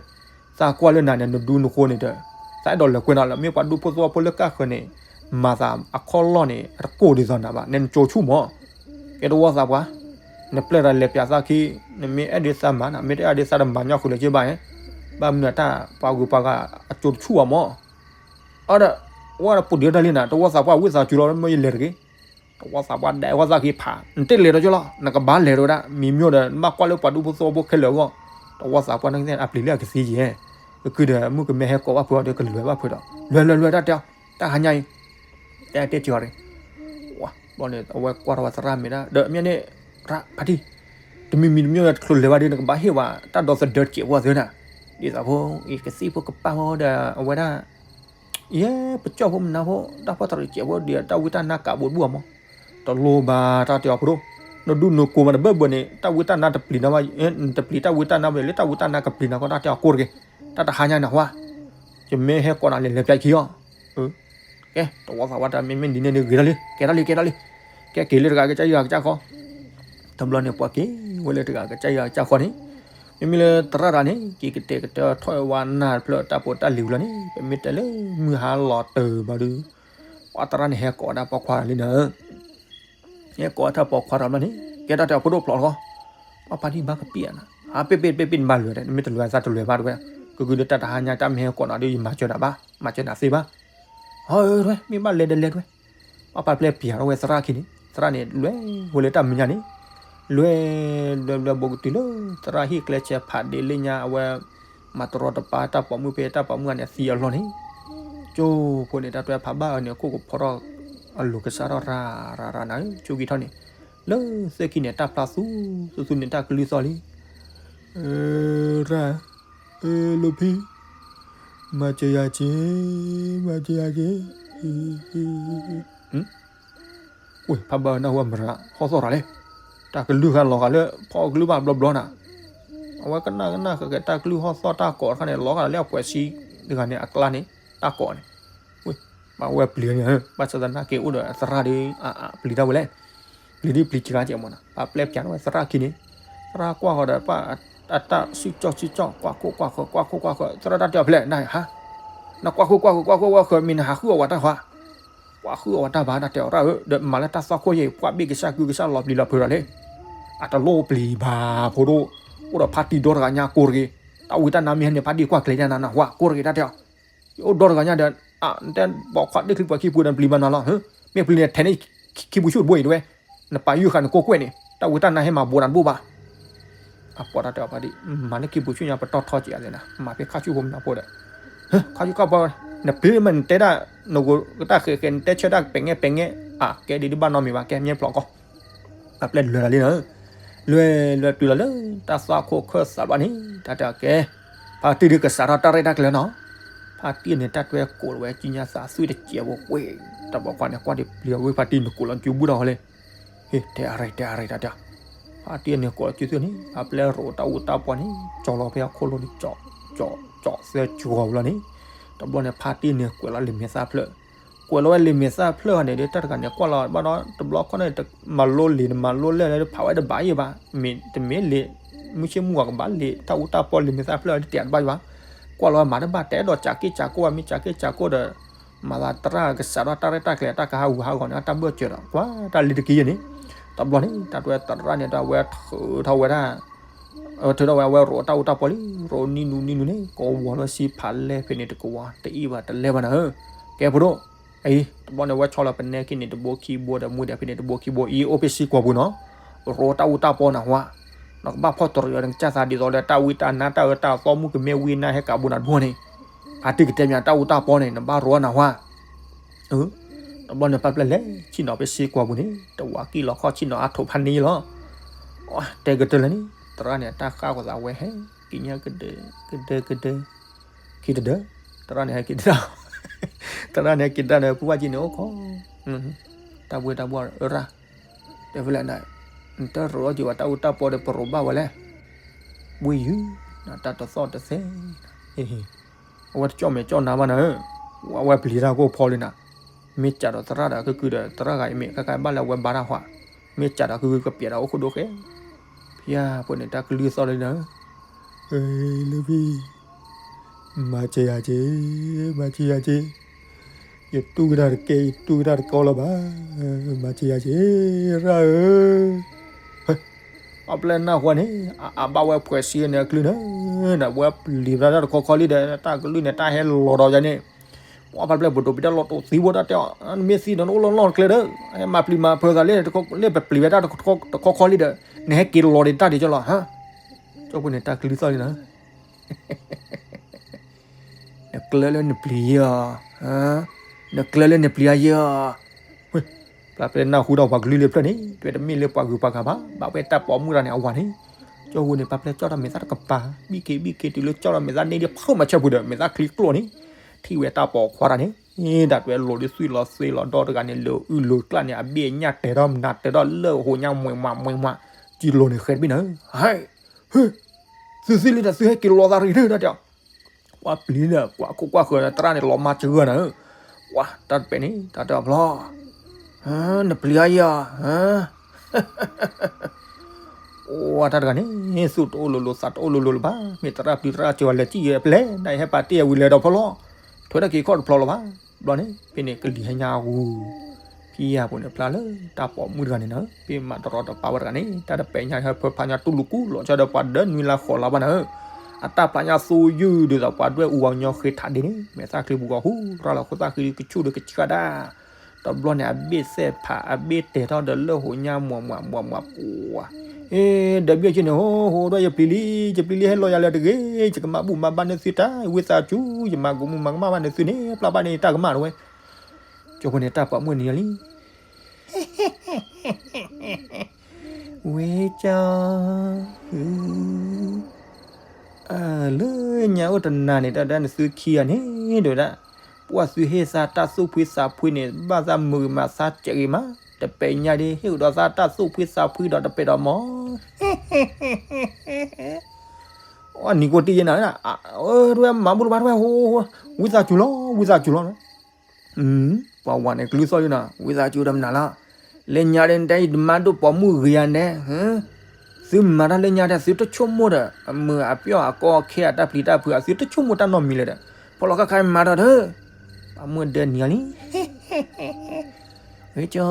သးကွၢ်လၢနၤန့ၣ် နဒူနဃိန့ၣ်ဒီး, သးအဲၣ်ဒိးလဲၤကွဲနီၤလၢ မ့ၢ်ပှၤဒူဖိသဝီဖိလၢကၢ်ဃၢၤန့ၣ်, မၤသးအခီၣ်လီၢ်န့ၣ် အတကိၢ်ဒ်သိးနၤဘၣ် နဲနကၠိဆူၣ်မး, ကဲတဝီသးပှၢ်, နပျဲၢ်ဒီးလဲၤပျးသးခံ, နမ့ၢ်အဲၣ်ဒိးသးမၤနၤ မ့ၢ်တအဲၣ်ဒိးသးတမၤညီဃုာ်လၢၤက့ဘၣ်, ဘၣ်မနုၤတၢ်ပှၤဂုၤပှၤဂၤအကၠိတဆူၣ်ဘၣ်မး အဒီး, ဝဲဒီးပူၤဒံးတၢ်လံနၤ တဝီသးပှၢ်ဝံသးစူၤလီၤ မ့ၢ်ယလဲၤတဂ့ၤ, တဝီသးပှၢ်ဒဲးဝဲသးက့ၤဖး နတလဲၤဒီးကၠိလီၤ နကဘၣ်လဲၤတဲဝဲဒၣ် မံၤမ့ၢ်ဒီး နဘၣ်ကွၢ်လၢပှၤဒူဖိသဝီဖိခဲလၢာ်အဂီၢ်, တဝီသးပှၢ်န့ၣ်အပျံၤလၢအကသံယဲၢ်, ကကုဒီးမုၣ်ကမဲဟဲကိးဘၣ်ဖုးအီၤဒီးကလဲၤဘၣ်ဖုးဒီး လဲၤလဲၤလဲၤတၢ်တဲအီၤ, တၢ်ဟါညါအံၤ, တဲတဲကၢၤအီၤန့ၣ် ဘျီန့ၣ် အဝဲကွၢ်ထီၣ်ဝဲသရၣ်မဲာ်ဒၣ် ဒီးမ့ၢ်န့ၣ်, ရၣ်ဖါတံၢ်, တမံၤမံၤတမံၤတချုးလဲၤဘၣ်ဒီး နကဘၣ်ဟ့ၣ်ဝဲ တၢ်ဒီသဒၢတစဲးဖိသ့နၤ, ဒ်သိးဖိ, အံၤကသံၣ်ဖိကပၢ်ဖိဒီး အဝဲဒၣ်, ယဲပကၠီၣ်ဖိမနါဖိ တၢ်ဖီၣ်တရံးစဲးဖိဒီး တၢ်ဝံတၢ်နါကးဘိတဘူၣ်အမး, တလိၣ်ဘၣ်တၢ်တဲအီၤဖိဒိၣ်, နဒူနကိးမးတဘၢဘၢန့ၣ် တၢ်ဝံတၢ်နါတပျံၤနၤဘၣ်, နတပျံၤတၢ်ဝံတၢ်နါဘၣ် လၢတၢ်ဝံတၢ်နါကပျံၤနၤကီး တၢ်တဲအီၤကိးတဂ့ၤ, တၢ်တဟါညါနဟါ, ယမ့ၢ်ဟဲကိးနၤလဲၤလဲၤပျးခံအီၤ ကဲ, တဝီသးပှၢ်တၢ် မ့မ့ၢ်ဒ်န့ၣ်န့ၣ် ဂ့ၤဒၣ်လံ ကဲဒၣ်လံ ကဲဒၣ်လံ, ကဲက့ၤလၢတဂၤကစၢ်ယွၤကစၢ်ဃီ, တဘျီန့ၣ် ပှၤက့ၤဝဲလၢတဂၤကစၢ်ယွၤကစၢ်ဃီန့ၣ်, မ့မ့ၢ်လၢသရၣ်တဂၤန့ၣ် က့ၤကတဲာ်ကတီၤထီၣ်ဝဲနၢ်တဖျၢၣ်တၢ်ဖိတၢ်လံၤဝံၤလီၤန့ၣ် ပမ့ၢ်တဲလၢမုၢ်ဟါလီၤတၢၤဘၣ်ဒီး, ပှၤသရၣ်န့ၣ်ဟဲကိးဝဲဒၣ်ပိာ်ခွါလံနၤ ဟဲကိးဝဲထၢၣ်ပိာ်ခွါဒီးဘျီန့ၣ် ကဲတၢ်တဲအီၤဖိဒိၣ်ဖျိးတခီ, ပှၤဖါတံၢ်ဘၣ်ကပံာ်ဧါနၤ, ဟးပ့ၢ်ပ့ၢ်ပ့ၢ်ပ့ၢ်နဘၣ်လဲၤဒီး နမ့ၢ်တလဲၤသးတလဲၤဘၣ်တဝဲ, ကဂုာ်ဒီးတၢ်တဟါညါတၢ်မ့ၢ်ဟဲကိးနၤဒီး ယမၤစၢၤနၤဘၣ်, မၤစၢၤနၤသ့ဘၣ်, ဟီဧၢတဝဲ မ့ၢ်ဘၣ်လဲၤဒီးလဲၤတဝဲ, ပှၤဖါပျဲၢ်ပျးထီၣ်ဝဲသရၣ်ခံန့ၣ် သရၣ်န့ၣ် လဲၤဝဲလၢတၢ်မဲာ်ညါန့ၣ်, လဲၤ လဲၤ လဲၤဘိးကတုၤလၢ သရၣ်ဟံၣ်ကျဲဆဲးဖးဒ့လၢညါ အဝဲ မၤတရီတပါတၢ်ပိာ်မုၣ်ဖဲတၢ်ပိာ်မုၣ်ဂၤန့ၣ်သံအလီၢ်န့ၣ်, ကၠိဖိန့ၣ် တၢ်တွဲဖးဘၣ်အၢန့ၣ် အခိၣ်ကဖီထီၣ် အလိၤကစၢ်ထီၣ်ရၤရၤရၤနၤဧၢ ကၠိက့ၤထီၣ်န့ၣ်, လၢသ့ၣ်ခံန့ၣ် တၢ်ဖျါသူ သူသူန့ၣ် တၢ်ကလုၢ်သီၣ်လံ, ရၤ, လိဖံ, မၤစၢၤယၤက့ၤ, မၤစၢၤယၤက့ၤ ဝ့ၢ် ဖးဘၣ်နၢ်ဟူအမရၤ ဟီၣ်သီၣ်ရၤလဲၣ်, တၢ်ကလုၢ်ဃာ်လီၤဃာ်လၢ ဖီကလုၢ်ဘၣ်ဘျီဘျီနၤ, အဝဲကနၣ်ကနၣ်ဃဲဃဲ တၢ်ကလုၢ်ဟီၣ်သီၣ်တၢ်ကိးတခါန့ၣ် လီၤဃာ်လၢအပှဲၤဆံတဂၤန့ၣ် အကျါန့ၣ် တၢ်ကိးန့ၣ်, ဝ့ၢ် ဘၣ်ဝဲပျံၤန့ၣ် ဘၣ်ဆၣ်သနာ်က့အိၣ်ဒီးအသရၣ်ဒီး အပျံၤတၢ်ဝဲလဲၣ်, ပျံၤဒ်ပျံၤစှၤကဲမးနၤ ပှၤပျဲၢ်ပျးထီၣ်ဝဲသရၣ်ခံန့ၣ်, သရၣ်ကွၢ်ဃီၤဒီး ပှၤအတၢ်စုကၠီၣ်စုကၠီၣ် ကွၢ်ခိၣ်ကွၢ်ဃၢၤ ကွၢ်ခိၣ်ကွၢ်ဃၢၤ သရၣ်တၢ်တဲအီၤဖဲလဲၣ် နဟါ, နကွၢ်ခိၣ်ကွၢ်ဃၢၤ ကွၢ်ခိၣ်ကွၢ်ဃၢၤ မ့ၢ်နဟးဃုအီၣ်ဝဲတၢ်ဟါ ကွၢ်ဃုအီၣ်ဝဲတၢ်ဘၣ် တၢ်တဲအီၤရၣ်ဧၢ, ဒီးမၤလၢတၢ်သွၣ်ခိၣ်ယဲၢ် ကွၢ်ဘ့ၣ်ကစၢ်ကုကစၢ်လီၤပျံၤလီၤဖုးဒီးလံ, အတလိၣ်ပျံၤဘၣ်ဖိဒိၣ်, အိၣ်ဒီးဖါတံၢ်ဒီတဂၤညါကိးတဂ့ၤ, တၢ်ဝံတၢ်နါမ့ၢ်ဟဲန့ၣ် ဖါတံၢ်ကွၢ်ကျဲၤတၢ်နၤနဟါ ကိးတဂ့ၤတၢ်တဲအီၤ, ယအိၣ်ဒီတဂၤညါဒီး, အတဲပိာ်ခွါဒ့ၣ်ချံပှဲၤခံပူၤဒီးပျံၤမးနၤလီၤ, မ့ၢ်ပျံၤန့ၣ် ထဲန့ၣ်ခံပူၤဆူၣ်တဘိအံၤတဝဲ, နပာ်ယုၢ်ဃာ်နကိးကွဲၢ်န့ၣ် တၢ်ဝံတၢ်နါဟဲမၤဘူးနၤတဘိဘၣ် အပိာ်တၢ်တဲအီၤဖါတံၢ် မၤလၢခံပူၤဆူၣ်ညါ ပတီၢ်ထီကဲးအသးနၤ မၤဖဲခါဆူၣ်ဖိမနၤဖိဒီး, ခါဆူၣ်ခါဘီ, နပျံၤမ့ၢ်နတဲဒၣ်, နကတၢ်ဃဲးဃဲး နတဲဆၢတၢ်ပဲာ်ငဲၢ်ပဲာ်ငဲၢ်, အကဲဒ်ဒ်ဘၣ်နီတမံၤဘၣ် ကဲမ့ၢ်ဖျိးကီး, အပျဲၢ်လဲၤလီၤလံနၤ, လဲၤလဲၤတုၤလီၤလၢ တၢ်သွၣ်ခိၣ်ခၢၣ်သးဘၣ်န့ၣ် တၢ်တဲအီၤကဲ, ဖါတံၢ်ဒ်ကစးထီၣ်တၢ်ရဲၣ်တၢ်ကျဲၤနီၤ, ဖါတံၢ်န့ၣ် တၢ်တွဲကိးလီၤဝဲကံညါသးသွံၣ်တစဲးဖိကွဲၢ်, တၢ်ပိာ်ခွါန့ၣ် ကွၢ်ဒ်ပျံၤအီၤဝဲဖါတံၢ်နကိးလီၤစုဘူၣ်ထီၣ်ဟီလဲၣ် ဟ့ၣ် တဲအရ့ တဲအရ့ တၢ်တဲ, ဖါတံၢ်န့ၣ်ကိးလီၤစုသွံၣ်န့ၣ် အပျဲၢ်ရိးတၢ်အူတၢ်ပီန့ၣ် ကၠီလီၤဖဲအခိၣ်လိၤန့ၣ် ကၠီ, ကၠီ, ကၠီသၢကၠီဝံၤလီၤန့ၣ်, တဘျီန့ၣ် ဖါတံၢ်န့ၣ်ကွဲးလီၤလံာ်မဲာ်သၣ်ဖျၢၣ်, ကွဲးလီၤဝဲလံာ်မဲာ်သၣ်ဖျၢၣ်ဟီန့ၣ်ဒီး တၢ်တဂၤန့ၣ် ကွၢ်လီၤဘၣ်ဒီး တဘျီခီန့ၣ် မၤလိလံာ် မၤလိလဲၢ်လၢဖးဝဲတဘၣ်ယံၤဘၣ်, မ့ၢ်တမ့ၢ်လံာ်, မုၢ်ဆ့ၣ်မုၢ်ဂီၤကဘၣ်လံာ် တၢ်အူတၢ်ပီလံာ်မဲာ်သၣ်ဖျၢၣ်တဲတဘၣ်ယံၤဘၣ်, ကွၢ်လီၤဝဲမၤတဘၣ် တဲဒီးကးက့ၢ်ကးကိၢ်ဘၣ် မ့ၢ်ကးက့ၢ်ကးကိၢ်ဒီး မၤသးတရၣ်ကစးထီၣ်တၢ်ရဲၣ်တၢ်ကျဲၤ တၢ်ကဟးဂူာ်ဟးဂီၤန့ၣ် တၢ်ဘၢၣ်စၢၤဒီး ကွၢ်တၢ်လံတက့ၢ်ယဲၢ်န့ၣ်, တ တဘျီန့ၣ် တၢ်တဲသရၣ်န့ၣ် တၢ်ဝဲထုးထီၣ်ဝဲဒၣ် ထုးထီၣ်ဝဲ အဝဲရိးတၢ်အူတၢ်ပီလံ, ရိးနံၣ်နူနံၣ်နူန့ၣ် ကဝီၤလီၤဆံဖးလဲၢ်ဖဲန့ၣ်တကဝီၤ တအံၣ်ဘၣ်တလဲဘၣ်နၤဧၢ. ကဲဖိဒိၣ်, အံၤ တဘျီန့ၣ် ဝဲဆီလီၤပနဲက့ၤန့ၣ် တဘိခံဘိဒီး မူဒဲးဖဲန့ၣ် တဘိခံဘိ အံၤ အိၣ်ဖဲစ့ကွီၤပူၤနီၤ, ရိးတၢ်အူတၢ်ပီနၤဝါ, နကဘၣ်ဖီၣ်တရံးအီၤ နကစၢ်သးဒ်သိးလၢ တၢ်ဝံတၢ်နါ တၢ်အၢတၢ်သီ မုၣ်ကမဲဝံနါ ဟဲကးဘိနၤဒိၣ်န့ၣ်, ဖါတံၢ်ကတဲမး တၢ်အူတၢ်ပီန့ၣ် နဘၣ်ရိးနၤဝါ တဘျီန့ၣ် ပၢ်ပျဲၢ်လဲၤဆ့ၣ်နီၤဖဲစ့ကွီၤပူၤန့ၣ် တဝးကံၣ်လီၤခီၣ်ဆ့ၣ်နီၤအါထိးဖးန့ၢ်လီၤ. တဲကတၢၢ်လၢန့ၣ် သရၣ်န့ၣ် တၢ်ဃၣ်ကသးဝဲဟဲ က့ၤညါကဒၢ ကဒၢ ကဒၢ ခံတဒၢ, သရၣ်န့ၣ်ဟဲက့ၤတဒၣ်, သရၣ်န့ၣ်ဟဲက့ၤတဒၣ်ဒီး ပုၢ်ဝဲၢ်က့ၤန့ၣ်အိၣ်ခီ, တၢ်ဘှ့တၢ်ဘှီအရၣ်, တဲဖဲလဲၣ်န့ၣ်, နတရိးအီၤက့ၤဝဲတၢ်အူတၢ်ပီဒီး ပရိးဘၣ်ဝဲလဲၣ်, ဘှ့ယုၢ်, တၢ်တသီၣ်တသဲ အဝဲတကၠီၣ်မဲာ်ကၠီၣ်နါဘၣ်နၤဧၢ, အဝဲပျံၤတၢ်ကိၢ်ဖီလံနၤ, မ့ၢ်ကးဒီးသရၣ်ဒီး ကကုဒီး သရၣ်ဂၤအံၤမ့ၢ် ခဲခါဘၣ်လၢအဝဲဘါတၢ်ဟါ, မ့ၢ်ကးဒီး ကကုကပျဲးဒီးအိၣ်ခိၣ်ဒိၣ်ဃဲ, ဖဲဖိန့ၣ် တၢ်ကလုၢ်သီၣ်လံနၤဧၢ, လၢဖံ မၤစၢၤယၤက့ၤ, မၤစၢၤယၤက့ၤ, ယတူၢ်ကဒါတကဲ ယတူၢ်ကဒါတကီလၢၤဘၣ်, မၤစၢၤယၤက့ၤ, ရၣ်ဧၢ ပှၤပျဲၢ်နၢ်ဟူန့ၣ် အဘၣ်ဝဲဖှဲးဆံန့ၣ် အကလုၢ်န့ၣ်, ဒီးဝဲပျံၤဘၣ်တၢ်တခီခီလံဒီး တၢ်ကလုၢ်န့ၣ် တၢ်ဟဲလီၤဒီးယၤန့ၣ်, ပှၤဖးပျဲၢ်ပဒိးပတၢ်လီၤတိာ်သံဘိတၢ်တဲအီၤ, နမ့ၢ်သံဒီးနအိၣ်လီၤလီၢ်တကျဲဒီး, ဟဲမၤပျံၤမၤဖုးသးလၢ လၢပပျံၤဝဲတၢ်တခီခီလံဒီး နဟဲက့ၤလီၤဒံးတၢ်ဒံးကၠီလီၤ, ကၠီဖိန့ၣ် တၢ်ကလုၢ်သီၣ်လံနၤ နကျၢၤလၢနပျံၤယဲဧါ, နကျၢၤလၢနပျံၤယဲဧါ, ပှၤပျဲၢ်နၢ်ဟူဒီးပှၤကလုၢ်လၢဖျၢၣ်န့ၣ် တဲတမ့ၢ်လၢပှၤဂုၤပှၤဂၤဘၣ်, ဘၣ်ဝဲတၢ်ပိာ်မုၣ်တဂၤန့ၣ် အဝၤန့ၣ်, ကၠီဖိန့ၣ် ပၢ်ပျဲၢ်ကၠီၣ်ထီၣ်မဲာ်သၣ်တကပၤ, ဘံၣ်ခ့ဘံၣ်ခ့တုၤလၢကၠီၣ်ထီၣ်မဲာ်သၣ်န့ၣ်ဒ်ဖုးမၤဆၢဖုးဒီး မဲာ်သၣ်ချံကျိၣ်န့ၣ်, ထံၣ်ဝဲတၢ်ပိာ်ခွါတဂၤန့ၣ်, တၢ်တွဲလိၤဒ်သွံၣ်လီၤသ့လီၤဒီတဂၤန့ၣ် လၢအုၣ်လီၤကျၣ်န့ၣ် အဘ့ၣ်ညၣ်တဲာ်ထီၣ်မနၤ တဲာ်ထီၣ်လၢဟိးညါမှဲၤမးမှဲၤမး, ကံလိၤန့ၣ်ဃဲတဘ့ၣ်နၤ, ဟဲ သုသ့လံဒီး သုဟဲက့ၤလီၤသးရံၣ်ဒၣ်တဲအီၤ, ပှၤပျံၤဒီး ကွၢ်ခိၣ်ကွၢ်ဃၢၤ သရၣ်န့ၣ် လီၤမါစၢၤနၤဧၢ, ပှၤတၢ်တပဲာ်န့ၣ် တၢ်တဘျီ, နပျံၤအါယၤ, အိၣ်တၢ်တဂၤန့ၣ် သူၣ်တအိၣ်လိၤလိၤ သးတအိၣ်လိၤလိၤလၢၤဘၣ်, မ့ၢ်သရၣ်ပျံၤသရၣ်စၢၤဝဲလဲၤစံၣ်ယဲၢ်ပျဲၢ် နဟဲပာ်တ့ၢ်အဝံၤလဲၤဒီးဖီလီၤ, ထွဲတၢ်က့ၤခီၣ်တဖျီလၢၤဘၣ်, ဘျီန့ၣ် ဖဲန့ၣ်ကလံၤဟဲညါအဂီၢ် ဖံယၤပူၤန့ၣ်ဖျါလၢ တၢ်ပိာ်မုၣ်တဂၤန့ၣ်နၤ, ဖဲမၤတရီတပါဝဲတဂၤန့ၣ် တၢ်တပဲာ်ညါဟဲဖၢဖးညါတူၢ်လူၤကူလီၤဆီဒီးပှၤဒီနွံလါဃိးလါဘၣ်နၤဧၢ, အတၢ်ဖးညါသူယုၢ်ဒ်သိးပှၤဒွဲၣ်အူဝၤညီဃ့ထးဒ့န့ၣ် မဲာ်သၣ်ချံပူၤဂီၤဟူရၣ်လီၤ ခိၣ်သၣ်ဃံကဆူၣ်ဒီးကဆှၣ်ဒၣ်, တဘျီန့ၣ် အဘ့ၣ်သဲၣ်ဖး အဘ့ၣ်တဲာ်ထီၣ်ဒီးလၢဟိးညါမွးမွးမွးမွးပှၤ, အ့ ဒီးဘ့ၣ်က့န့ၣ် ဟိဟိဒီးယပျံၤလံ, ယပျံၤလံဟဲလီၤယၤလၢတဂ့ၤ, ယကမၤဘူၣ်မၤဘါန့ၢ်သုတၢ်, ဝံသးစူၤ ယမၤကမူၣ်မၤကမၣ်ဘၣ်န့ၢ်သုန့ၣ် ပျၢ်ဘၣ်န့ၢ်ယတၢ်ကမၣ်တဝဲ, ကၠီဖိန့ၣ်တၢ်ပိာ်မုၣ်န့ၣ်လံ ဝဲကၠီ, လၢညါအိၣ်တနၤန့ၣ် တၢ်ဒၣ်န့ၣ်သုခံဂၤန့ၣ် ဒိၣ်ဒၣ်, ပှၤသုဟ့ၣ်သါတၢ်သူၣ်ဖှံသးဖှံန့ၣ် ဘၣ်သးမုာ်ဂ့ၤမးသးစဲးဂ့ၤမး, တပဲာ်ညါဒ် ဟ့ၣ်အိၣ်ဒီးသးတၢ်သူၣ်ဖှံသးဖှံဒီးတပဲာ်ဒီးမီၢ် အနံၤကိးတံၢ်ယဲနၤ, တဝဲမၤဘူၣ်တဘၣ်တဝဲ, ဝံသးစူၤလီၤ ဝံသးစူၤလီၤ, ပှၤဝၤန့ၣ်ကလုၢ်သီၣ်ယဲနၤ ဝံသးစူၤဒီးမနုၤလီၤ, လၢညါဒီးနတဲယတမၤဒိၣ်ပိာ်မုၣ်ဂ့ၤယၤနဲ, သုမၤတၢ်လၢညါဒီး သုတဆိကမိၣ်ဒီး အမုာ်အပျီၢ်အကီအခဲအတၢ်ပျံၤတၢ်ဖုး သုတဆိကမိၣ်တၢ်နီတမံၤလၢၤဒီး ဖီလီၤခါခါမၤဒီးဒီး, ပှၤမုၣ်ဒၢနံၤလံ ဝဲကၠီ,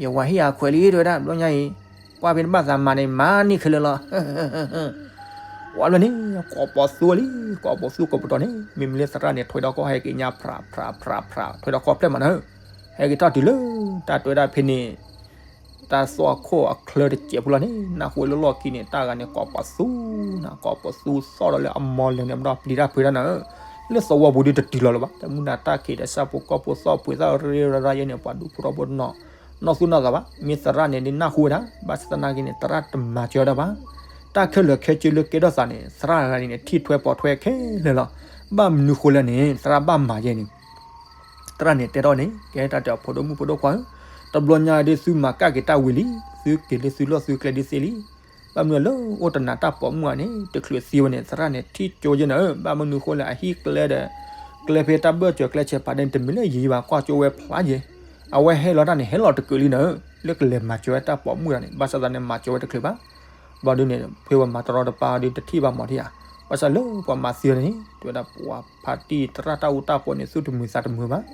ယဝၤဟ့ၣ်အခွဲးလံ တဝဲဒၣ် ဘျီညါအံၤ, ကွၢ်ဖဲနဘၣ်သးမၤန့ၣ် မၤန့ၢ်ခဲလၢာ်လီၤ. ဝဲဘျီန့ၣ် ကိးပီၤသူလံ, ကိးပီၤသူကိးပတီၢ်န့ၣ် မ့မ့ၢ်လၢသရၣ်န့ၣ် ထွဲဒီးကီၢ်ဟဲက့ၤညါ ဖြးဖြးဖြးဖြး ထွဲဒီးကီၢ်ဖျဲၣ်မးနၤ, ဟဲက့ၤထီၣ်တုၤလၢ တၢ်တဲဝဲဒၣ်ဖဲန့ၣ် တၢ်သီၣ်အခိၣ်အချၢတစဲးဖိလီၤန့ၣ် နၢ်ဟူလၢလီၢ်ခံန့ၣ် တၢ်ဂၤန့ၣ် ကိးပီၤသူနၤ, ကိးပီၤသူသီၣ်ဒီးလၢအမီၢ်လဲၤန့ၣ် ဘျီပျံၤတၢ်ဖုးတၢ်နၤဧၢ, လၢသဝီပူၤဒုတတုၤလီၤလၢၤဘၣ်, တမူနၤတၢ်ခံးဒီးဆၣ်ဖိကီၢ်ဖိသီၣ်ပှ့ၤသီၣ်ရ့ရရါယဲန့ၣ် ပှၤဒူဖိထီဘိတနီၤ, နီၢ်သူၣ်နီၢ်သးဘၣ်, မ့ၢ်သရၣ်န့ၣ်ဒ်နၢ်ဟူဝဲဒၣ်, ဘၣ်ဆၣ်သနာ်က့န့ၣ် သရၣ်တမၤစၢၤဝဲဒၣ်ဘၣ်, တၢ်ခဲလၢာ်ခဲဆ့လၢကဲထီၣ်သးန့ၣ် သရၣ်ဂၤန့ၣ် ထံၣ်ထွဲပိာ်ထွဲခဲလၢာ်လီၤ, ဘၣ်မနုၤဃိလဲၣ်န့ၣ် သရၣ်ဘၣ်မၤယဲန့ၣ် သရၣ်န့ၣ်တဲထီၣ်န့ၣ် ကဲတၢ်တဲအီၤ ဖိဒိၣ်မုၣ်ဖိဒိၣ်ခွါဧၢ, တဘျီညါဒ်သုမၤကၣ်က့ၤတၢ်ဝံၤလံ, သုက့ၤလၢသုလီၢ်သုကျဲဒ်သ့လံ, ဘၣ်မနုၤလၢအိၣ်တနၤတၢ်ပိာ်မုၣ်ဧါန့ၣ် တချုးသံဝဲန့ၣ် သရၣ်န့ၣ် ထံၣ်ကၠိယဲနၤဧၢ, ဘၣ်မနုၤဃိလဲၣ် အဟံၣ်ကျဲဒီး ကျဲဖဲတၢ်ဘၢၣ်စၢၤကျဲဆဲးဖးဒဲးန့ၣ် တမ့ၢ်လၢယံၤဘၣ် ကွၢ်ကၠိဝဲဖျါယဲ, အဝဲဟဲလီၤတၢ်န့ၣ် ဟဲလီၤတကုာ်လံနၤဧၢ, လၢကလဲၤမၤစၢၤဝဲတၢ်ပိာ်မုၣ်တဂၤန့ၣ် ဘၣ်ဆၣ်သနာ်က့န့ၣ် မၤစၢၤဝဲတချုးဘၣ် ဘျီဒုန့ၣ် ဖဲပှၤမၤတရီတပါဒီး တထံၣ်ဘၣ်မီၤထံဧါ, ဘၣ်ဆၣ်လၢပှၤမၤသံအီၤန့ၣ် တဲဝဲဒၣ်ပှၤဖါတံၢ်သရၣ်တၢ်အူတၢ်ပီန့ၣ် သူၣ်တမုာ်သးတမုာ်ဘၣ်,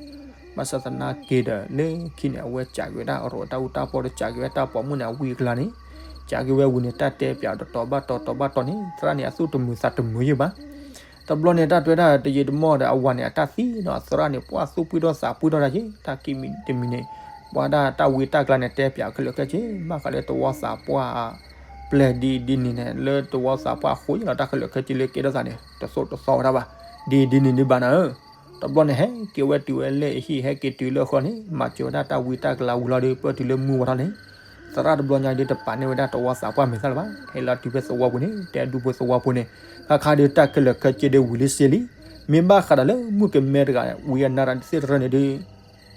ဘၣ်ဆၣ်သနာ်က့ဒီး လၢခံန့ၣ် အဝဲစးက့ၤဝဲဒၣ်အရိၣ်တၢ်အူတၢ်ပီဒီး စးက့ၤဝဲတၢ်ပိာ်မုၣ်န့ၣ် အဝံအကလၤန့ၣ်, စးက့ၤဝဲဝံၤန့ၣ် တၢ်တဲပၠးဒီးတီၤဘၣ်တီၤ တီၤဘၣ်တီၤန့ၣ် သရၣ်န့ၣ် အသူၣ်တမုာ်သးတမုာ်ယဲၢ်ဘၣ်. တဘျီန့ၣ် တၢ်တဲဝဲဒၣ်တယံာ်တမီၢ်ဒီး အဝၤန့ၣ် အတၢ်သံဒီး အသရၣ်န့ၣ် ပှၤသူၣ်ပှံၢ်ထီၣ်သးပှံၢ်ထီၣ်တၢ်က့ၤ, တၢ်က့ၤမံၤတမံၤန့ၣ် ပှၤဒၣ်တၢ်ဝံတၢ်ကလၤန့ၣ် တဲပၠးခဲလၢာ်ခဲဆ့ ဘၣ်ဃးလၢသဝီသးပှၢ်အပျဲၢ်ဒ်အံၤဒ်န့ၣ်န့ၣ် လၢသဝီသးပှၢ်အဃိန့ၣ်လီၤ. တၢ်ခဲလၢာ်ခဲဆ့လၢကဲထီၣ်သးန့ၣ် တသိၣ်တသီဝဲဒၣ်ဘၣ်, ဒ်အံၤဒ်န့ၣ်ဒ်ဘၣ်နၤဧၢ. တဘျီန့ၣ် ဟဲက့ၤဝဲတုၤဝဲလၢအဟံၣ် ဟဲက့ၤတုၤလၢအဃီန့ၣ် မၤစၢၤဝဲဒၣ်တၢ်ဝံတၢ်ကလၤဝံၤလီၤဒီး ပၢၢ်တုၤလၢမုၢ်ဝါထီၣ်န့ၣ် သရၣ်တဘျီညါဒီး တပာ်န့ၢ်ဝဲဒၣ်သဝီသးပှၢ်မဲာ်သၣ်လၢၤဘၣ်. ဟဲလီၤတုၤဖဲသဝီပူၤန့ၣ် တဲဒူဖိသဝီဖိန့ၣ် ခါခါဒီး တၢ်ခဲလၢာ်ခဲဆ့ဒီးဝံၤလံစ့လံ. မ့ၢ်ဘၣ်ဃးဒီးလၢမုၣ်ကမဲတဂၤဝံအနါတၢ်သ့ၣ်တဖၣ်န့ၣ်ဒီး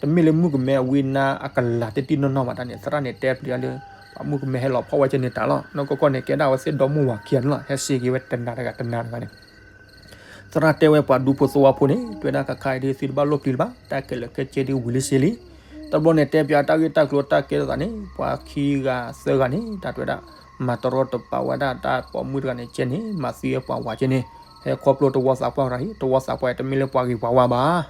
တမ့ၢ်လၢမုၣ်ကမဲအဝံအနါအကလၤတတံၢ်နီၢ်နီၢ်ဘၣ်. တၢ်န့ၣ် သရၣ်န့ၣ် တဲပျံၤတၢ်လၢ ပှၤမုၣ်ကမဲဟဲလီၤဖီၣ်ဝဲကဲန့ၣ်တၢ်လီၤ. နီၢ်ကီၢ်ကီၢ်န့ၣ် ကဲဒၣ်အဝဲသ့ၣ်ဒီမုၢ်ဝၤခံဂၤန့ၣ်လီၤ. ဟဲစ့က့ၤဝဲတနၤတဂၤတနၤတဂၤန့ၣ် သရၣ်တဲဝဲပှၤဒူဖိသဝီဖိန့ၣ် တဲဝဲဒၣ် ခါခါအံၤဒီး သုတဘၣ်လိၣ်ပျံၤလၢၤဘၣ်, တၢ်ခဲလၢာ်ခဲဆ့ဒီးဝံၤလံစ့လံ. တဘျီန့ၣ် တဲပၠးတၢ်ဂ့ၢ်တၢ်ကျိၤတၢ်ကဲထီၣ်သးန့ၣ် ပှၤခံဂၤသၢဂၤန့ၣ် တၢ်တဲဝဲဒၣ် မၤတရီတပါဝဲဒၣ်တၢ်ပိာ်မုၣ်တဂၤန့ၣ်ကဲန့ၣ် မၤသံဝဲပှၤဝၤကဲန့ၣ် ဟဲခီဖျိသဝီသးပှၢ်ရၤဟံၣ် သဝီသးပှၢ်တမ့ၢ်လၢပှၤဂ့ၤပှၤဝါဘၣ်.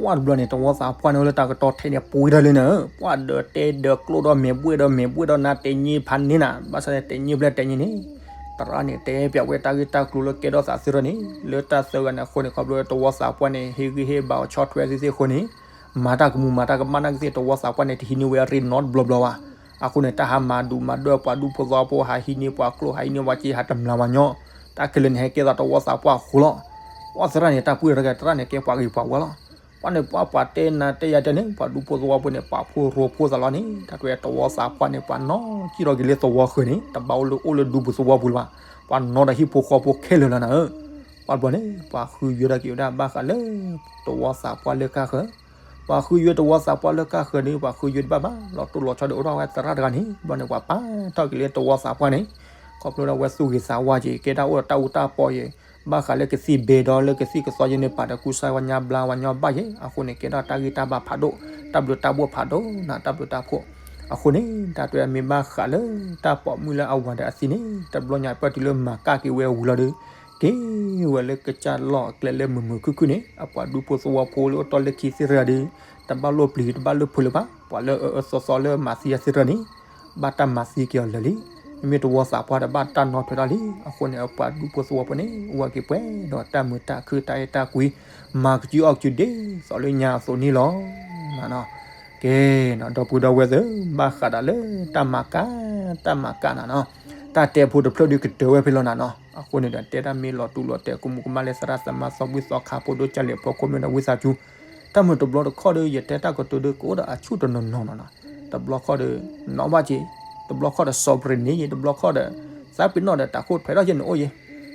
ပှၢ်တဘျီန့ၣ် သဝီသးပှၢ်န့ၣ်လၢတၢ်ကတီၢ်ထဲန့ၣ် ပှံထီၣ်လံနၤဧၢ, ပှၢ်ဒီးတဲဒီးကျိၣ်ဒီးမဲာ်ဘှ့ၣ်ဒီး မဲာ်ဘှ့ၣ်ဒီးနၤ တဲညံဖးန့ၢ်နၤ, ဘၣ်ဆၣ်န့ၣ် တဲညံဖျဲၣ်တဲညံန့ၣ် သရၣ်န့ၣ် တဲပၠးဝဲတၢ်ဂ့ၢ်တၢ်ကျိၤလၢကဲထီၣ်သးသ့ၣ်တဖၣ်န့ၣ် လၢတၢ်သၢဂၤန့ၣ်အဃိန့ၣ် ခီဖျိသဝီသးပှၢ်န့ၣ် ဟ့ၣ်ဂံၢ်ဟ့ၣ်ဘါအီၤဆီၣ်ထွဲသ့ၣ်သ့ၣ်အဃိန့ၣ် မၤတၢ်ကမူၤမၤတၢ်ကမၣ်နာ်က့သ့ၣ် သဝီသးပှၢ်န့ၣ် တဟံးန့ၢ်ဝဲအရ့နီတဘျီဘျီဘၣ်. အဃိန့ၣ် တၢ်ဟးမၤဒူးမၤဒွဲၣ်ပှၤဒူဖိသဝီဖိ ဟးဟံးန့ၢ်ပှၤကျိၣ် ဟးဟံးန့ၢ်ပှၤစ့ ဟးတမျၢ်ဘၣ်ညီ, တၢ်ခဲလၢာ်န့ၣ် ဟဲကဲသးသဝီသးပှၢ်အဃိလီၤ. ပှၢ်သရၣ်န့ၣ် တၢ်ပှံၢ်တဂၤ သရၣ်န့ၣ် ကဲပှၤဂ့ၤပှၤဝါလီၤ. ပှၢ်န့ၣ် ပှၤပှၤတဲနၤတဲယၤတဲန့ၣ် ပှၤဒူဖိသဝီဖိန့ၣ် ပာ်ဖှိၣ်ရိဖှိၣ်သးလီၤန့ၣ် တၢ်တဲဝဲသဝီသးပှၢ်န့ၣ် ပှၤနီၢ်ကံၢ်ထီၣ်က့ၤလၢသဝီဃၢၤန့ၣ် တဘၣ်အိၣ်လၢအိၣ်လၢဒူပူၤသဝီပူၤလၢၤဘၣ်, ပှၤနီၢ်ဒီးဟံၣ်ဖိဃီဖိခဲလၢာ်လီၤနၤဧၢ. ပှၢ်တဘျီန့ၣ် ပှၤဃုယွဲထီၣ်က့ၤဝဲဒၣ်ဘၣ်ဃးလၢ သဝီသးပှၢ်လၢကၢ်ဃၢၤ, ပှၤဃုယွဲသဝီသးပှၢ်လၢကၢ်ဃၢၤန့ၣ် ပှၤဃုယွဲတဘၣ်ဘၣ် လီၤတိၢ်လီၤဆီဒီးအိၣ်ထီၣ်ဝဲသရၣ်တဂၤန့ၣ် ဘျီန့ၣ် ပှၤပာ်ထီၣ်က့ၤလၢသဝီသးပှၢ်န့ၣ် ခီဖျိလၢအဝဲသူၣ်ဂ့ၤသးဝါက့ၤ ကဲဒၣ်အိၣ်ဒီးတၢ်အူတၢ်ပီယဲၤ ဘၣ်ဃးလၢကသံၣ်ဘဲဒီးလၢကသံၣ်ကသီယဲၤန့ၣ် ပာ်ဒီးကူစါဝဲညါဘျါဝဲညီဘၣ်ယဲၤ အဃိန့ၣ် ကဲထီၣ်တၢ်ဂံၢ်တၢ်ဘါဖးဒိၣ် တၢ်ဘျုးတၢ်ဖှိၣ်ဖးဒိၣ်နၤ တၢ်ဘျုးတၢ်ဖှိၣ်. အဃိန့ၣ် တၢ်တဲမ့ၢ်ဘၣ်ဃးလၢ တၢ်ပိာ်မုၣ်လၢအဝၤဒီးအသံန့ၣ် တဘျီညါပၢၢ်တုၤလၢမၤကၣ်က့ၤဝဲဝံၤလီၤဒီး က့ၤဝဲလၢကစၢ်လီၢ်အကျဲလၢမုာ်မုာ်ခုၣ်ခုၣ်န့ၣ် အပှၤဒူဖိသဝီဖိလၢအိၣ်တီၢ်လၢခံသ့ၣ်တဖၣ်ဒီး တဘၣ်လိၣ်ပျံၤတဘၣ်လိၣ်ဖုးလၢၤဘၣ် ပှၤလၢအအၢအၢသီသီလၢမၤသံအသ့ၣ်တဖၣ်န့ၣ် ဘၣ်တၢ်မၤသံက့ၤအီၤလၢာ်လံ. မ့မ့ၢ်သဝီသးပှၢ်ဒီးဘၣ်တၢ်နီၣ်ထွဲထီၣ်လံ. အဃိန့ၣ် အပှၤဒူဖိသဝီဖိန့ၣ် အိၣ်ဝဲက့ၤပှဲၤဒီးတၢ်မုာ်တၢ်ခုၣ်တၢ်အဲၣ်တၢ်ကွံ မၤကစုအီၣ်ကစုဒ်သိးလၢညါအသိးန့ၣ်လီၤ. ကဲ ဒီပုၢ်ဒီဝဲၢ်သ့ၣ် ဘၣ်ဃးဒီးလၢတၢ်မၤကၣ် တၢ်မၤကၣ်နၤနီၤ တၢ်တဲဖိတဖျၢၣ်ဒုးကတၢၢ်ဝဲဖဲလီၤနၤနီၤ. အဃိန့ၣ်ဒီး တဲတၢ်မ့ၢ်လီၤတူာ်လီၤတဲာ် ကမူးကမၣ်လၢသရၣ်သမါသီဘှံးသီခါဖိဒိၣ်ကၢ်လဲၣ်ဖိခိၣ်မ့ၢ်ဒီးဝံသးစူၤ တၢ်မုာ်တဘျီတခီၣ်ဒီး ယတဲတၢ်ကတိၤဒီးကအိၣ်ဒီးအဆူၣ်တနီၤနီၤနီၤနီၤ. တဘျီခီၣ်ဒီး နီၣ်ဘၣ်က့ၤ, တဘျီခီၣ်ဒီး စီၤပရ့ၤန့ၣ်ယ့ၤ, တဘျီခီၣ်ဒီး သးပ့ၤနီၣ်ဒီးတၢ်ခိၣ်ထွဲထီၣ်ယဲၢ်န့ၣ်အိၣ်ယဲၢ်.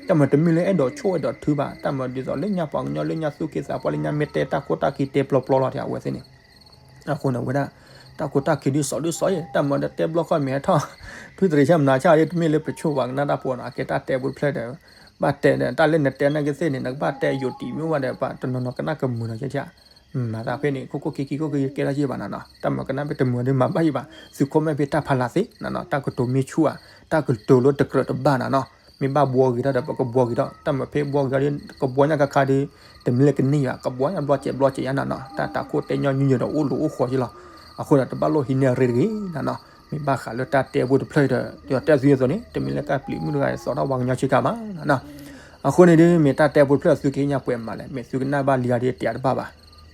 တၢ်မုာ်တမ့ၢ်လၢအဲၣ်ဒိးဆိၣ်အဲၣ်ဒိးထုဘၣ်, တၢ်မုာ်ဒ်သိးလၢညါပှၤကညီလၢညါသူၣ်က့သးပှၢ်လၢညါမ့ၢ်တဲတၢ်ခိၣ်တၢ်ခံတဲပျီပျီလီၤ တဲအဝဲသ့ၣ်န့ၣ် အဃိန့ၣ်ဝဲဒၣ် တၢ်ခိၣ်တၢ်ခံဒုးစီၤဒုးစီၤယဲၢ်, တၢ်မုာ်ဒီးတဲဘျီခီၣ်မ့ၢ်ဟဲထီၣ် ထွံၣ်တရံးဆၢမနၤဆၢဒ်တမ့ၢ်လၢပဆိၣ်ပှၤကနၣ်တၢ်ဖိနီၤ. အကဲတၢ်တဲဖိတဖျၢၣ်ဒီး ဘၣ်တဲဒီး တၢ်လၢနတဲနာ်က့သ့ၣ်န့ၣ် နကဘၣ်တဲယိာ်တံၢ်မ့ၢ်ဝဲဒီး ပှၤတနီၤနီၤကနၣ်ကမုာ်နီၤ ကဲကဲ မၤသးဖဲန့ၣ် ခိၣ်ခိၣ်ခံခံခိၣ်ခံကဲထီၣ်ယဲၢ်ဘၣ်နၤနီၤ. တၢ်မုာ်ကနၣ်ဖဲတမုာ်ဒုးမၤဘၣ်ယဲၢ်ဘၣ်, သုးခိၣ်မဲာ်ဖဲတၢ်ဖးလၢ်သ့နၤနီၤ, တၢ်ကတိၤမ့ၢ်ဆူၣ်ဧါ, တၢ်ကတိၤလၢတကြၢးတဘၣ်နၤနီၤ. မ့ၢ်ဘၣ်ဘှီဂ့ၤထီၣ်ဒီး ပကဘှီဂ့ၤထီၣ်, တၢ်မုာ်ဖဲဘှီဂ့ၤထီၣ်ဒီး ကဘှီညါခါခါဒီး တမ့ၢ်လၢကန့ၢ်ယွၤ ကဘှီညါဘျီစဲးဘျီစဲးယါနၤနီၤ. တၢ်တၤခိၣ်တဲညီနုၢ်ညီဒီးအိၣ်လိာ်အိၣ်ဃီက့လီၤ. အဃိဒီးတဘၣ်လိၣ်ဟံးန့ၢ်အရ့တဂ့ၤနၤနီၤ. မ့ၢ်ဘၣ်ဃးလၢတၢ်တဲဖိတဖျၢၣ်ဒီး ယတဲသုအသိးန့ၣ် တမ့ၢ်လၢကၢ်ပျံၤမုၣ်တဂၤသီထီၣ်ပှၤကညီဆ့ကၤဘၣ်နၤနီၤ. အဃိန့ၣ်ဒီး မ့ၢ်တၢ်တဲဖိတဖျၢၣ်သုကဟ့ၣ်ညါပှဲၤမးလဲၣ်, မ့ၢ်သုကနၣ်ဘၣ်လံယၤဒီးတယၤတဘၣ်ဘၣ်.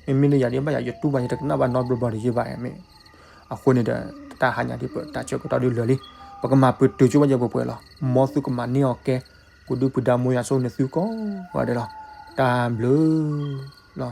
မ့မ့ၢ်လၢယၤဒီးဘၣ်ယၤယတူၢ်ဘၣ်ယတကနၣ်ဘၣ်နီတဘျီဘျီတယံာ်ဘၣ်မ့ၢ် အဃိန့ၣ်ဒီး တၢ်ဟါညါဒ်ပတၢ်ဆၢကတီၢ်ဒ်လၢာ်လံ, ပကမၤပတုာ်ကၠိဘၣ်ယဲၢ်ပှဲၤပှဲၤလီၤ. မ်သုကမၤန့ၢ်အီၤကဲ, ကိးဒူပဒၣ်မိၢ်ယွၤဆိၣ်ဂ့ၤသုကိးဂၤဒဲးလီၤ. တၢ်ဘျုးလီၤ.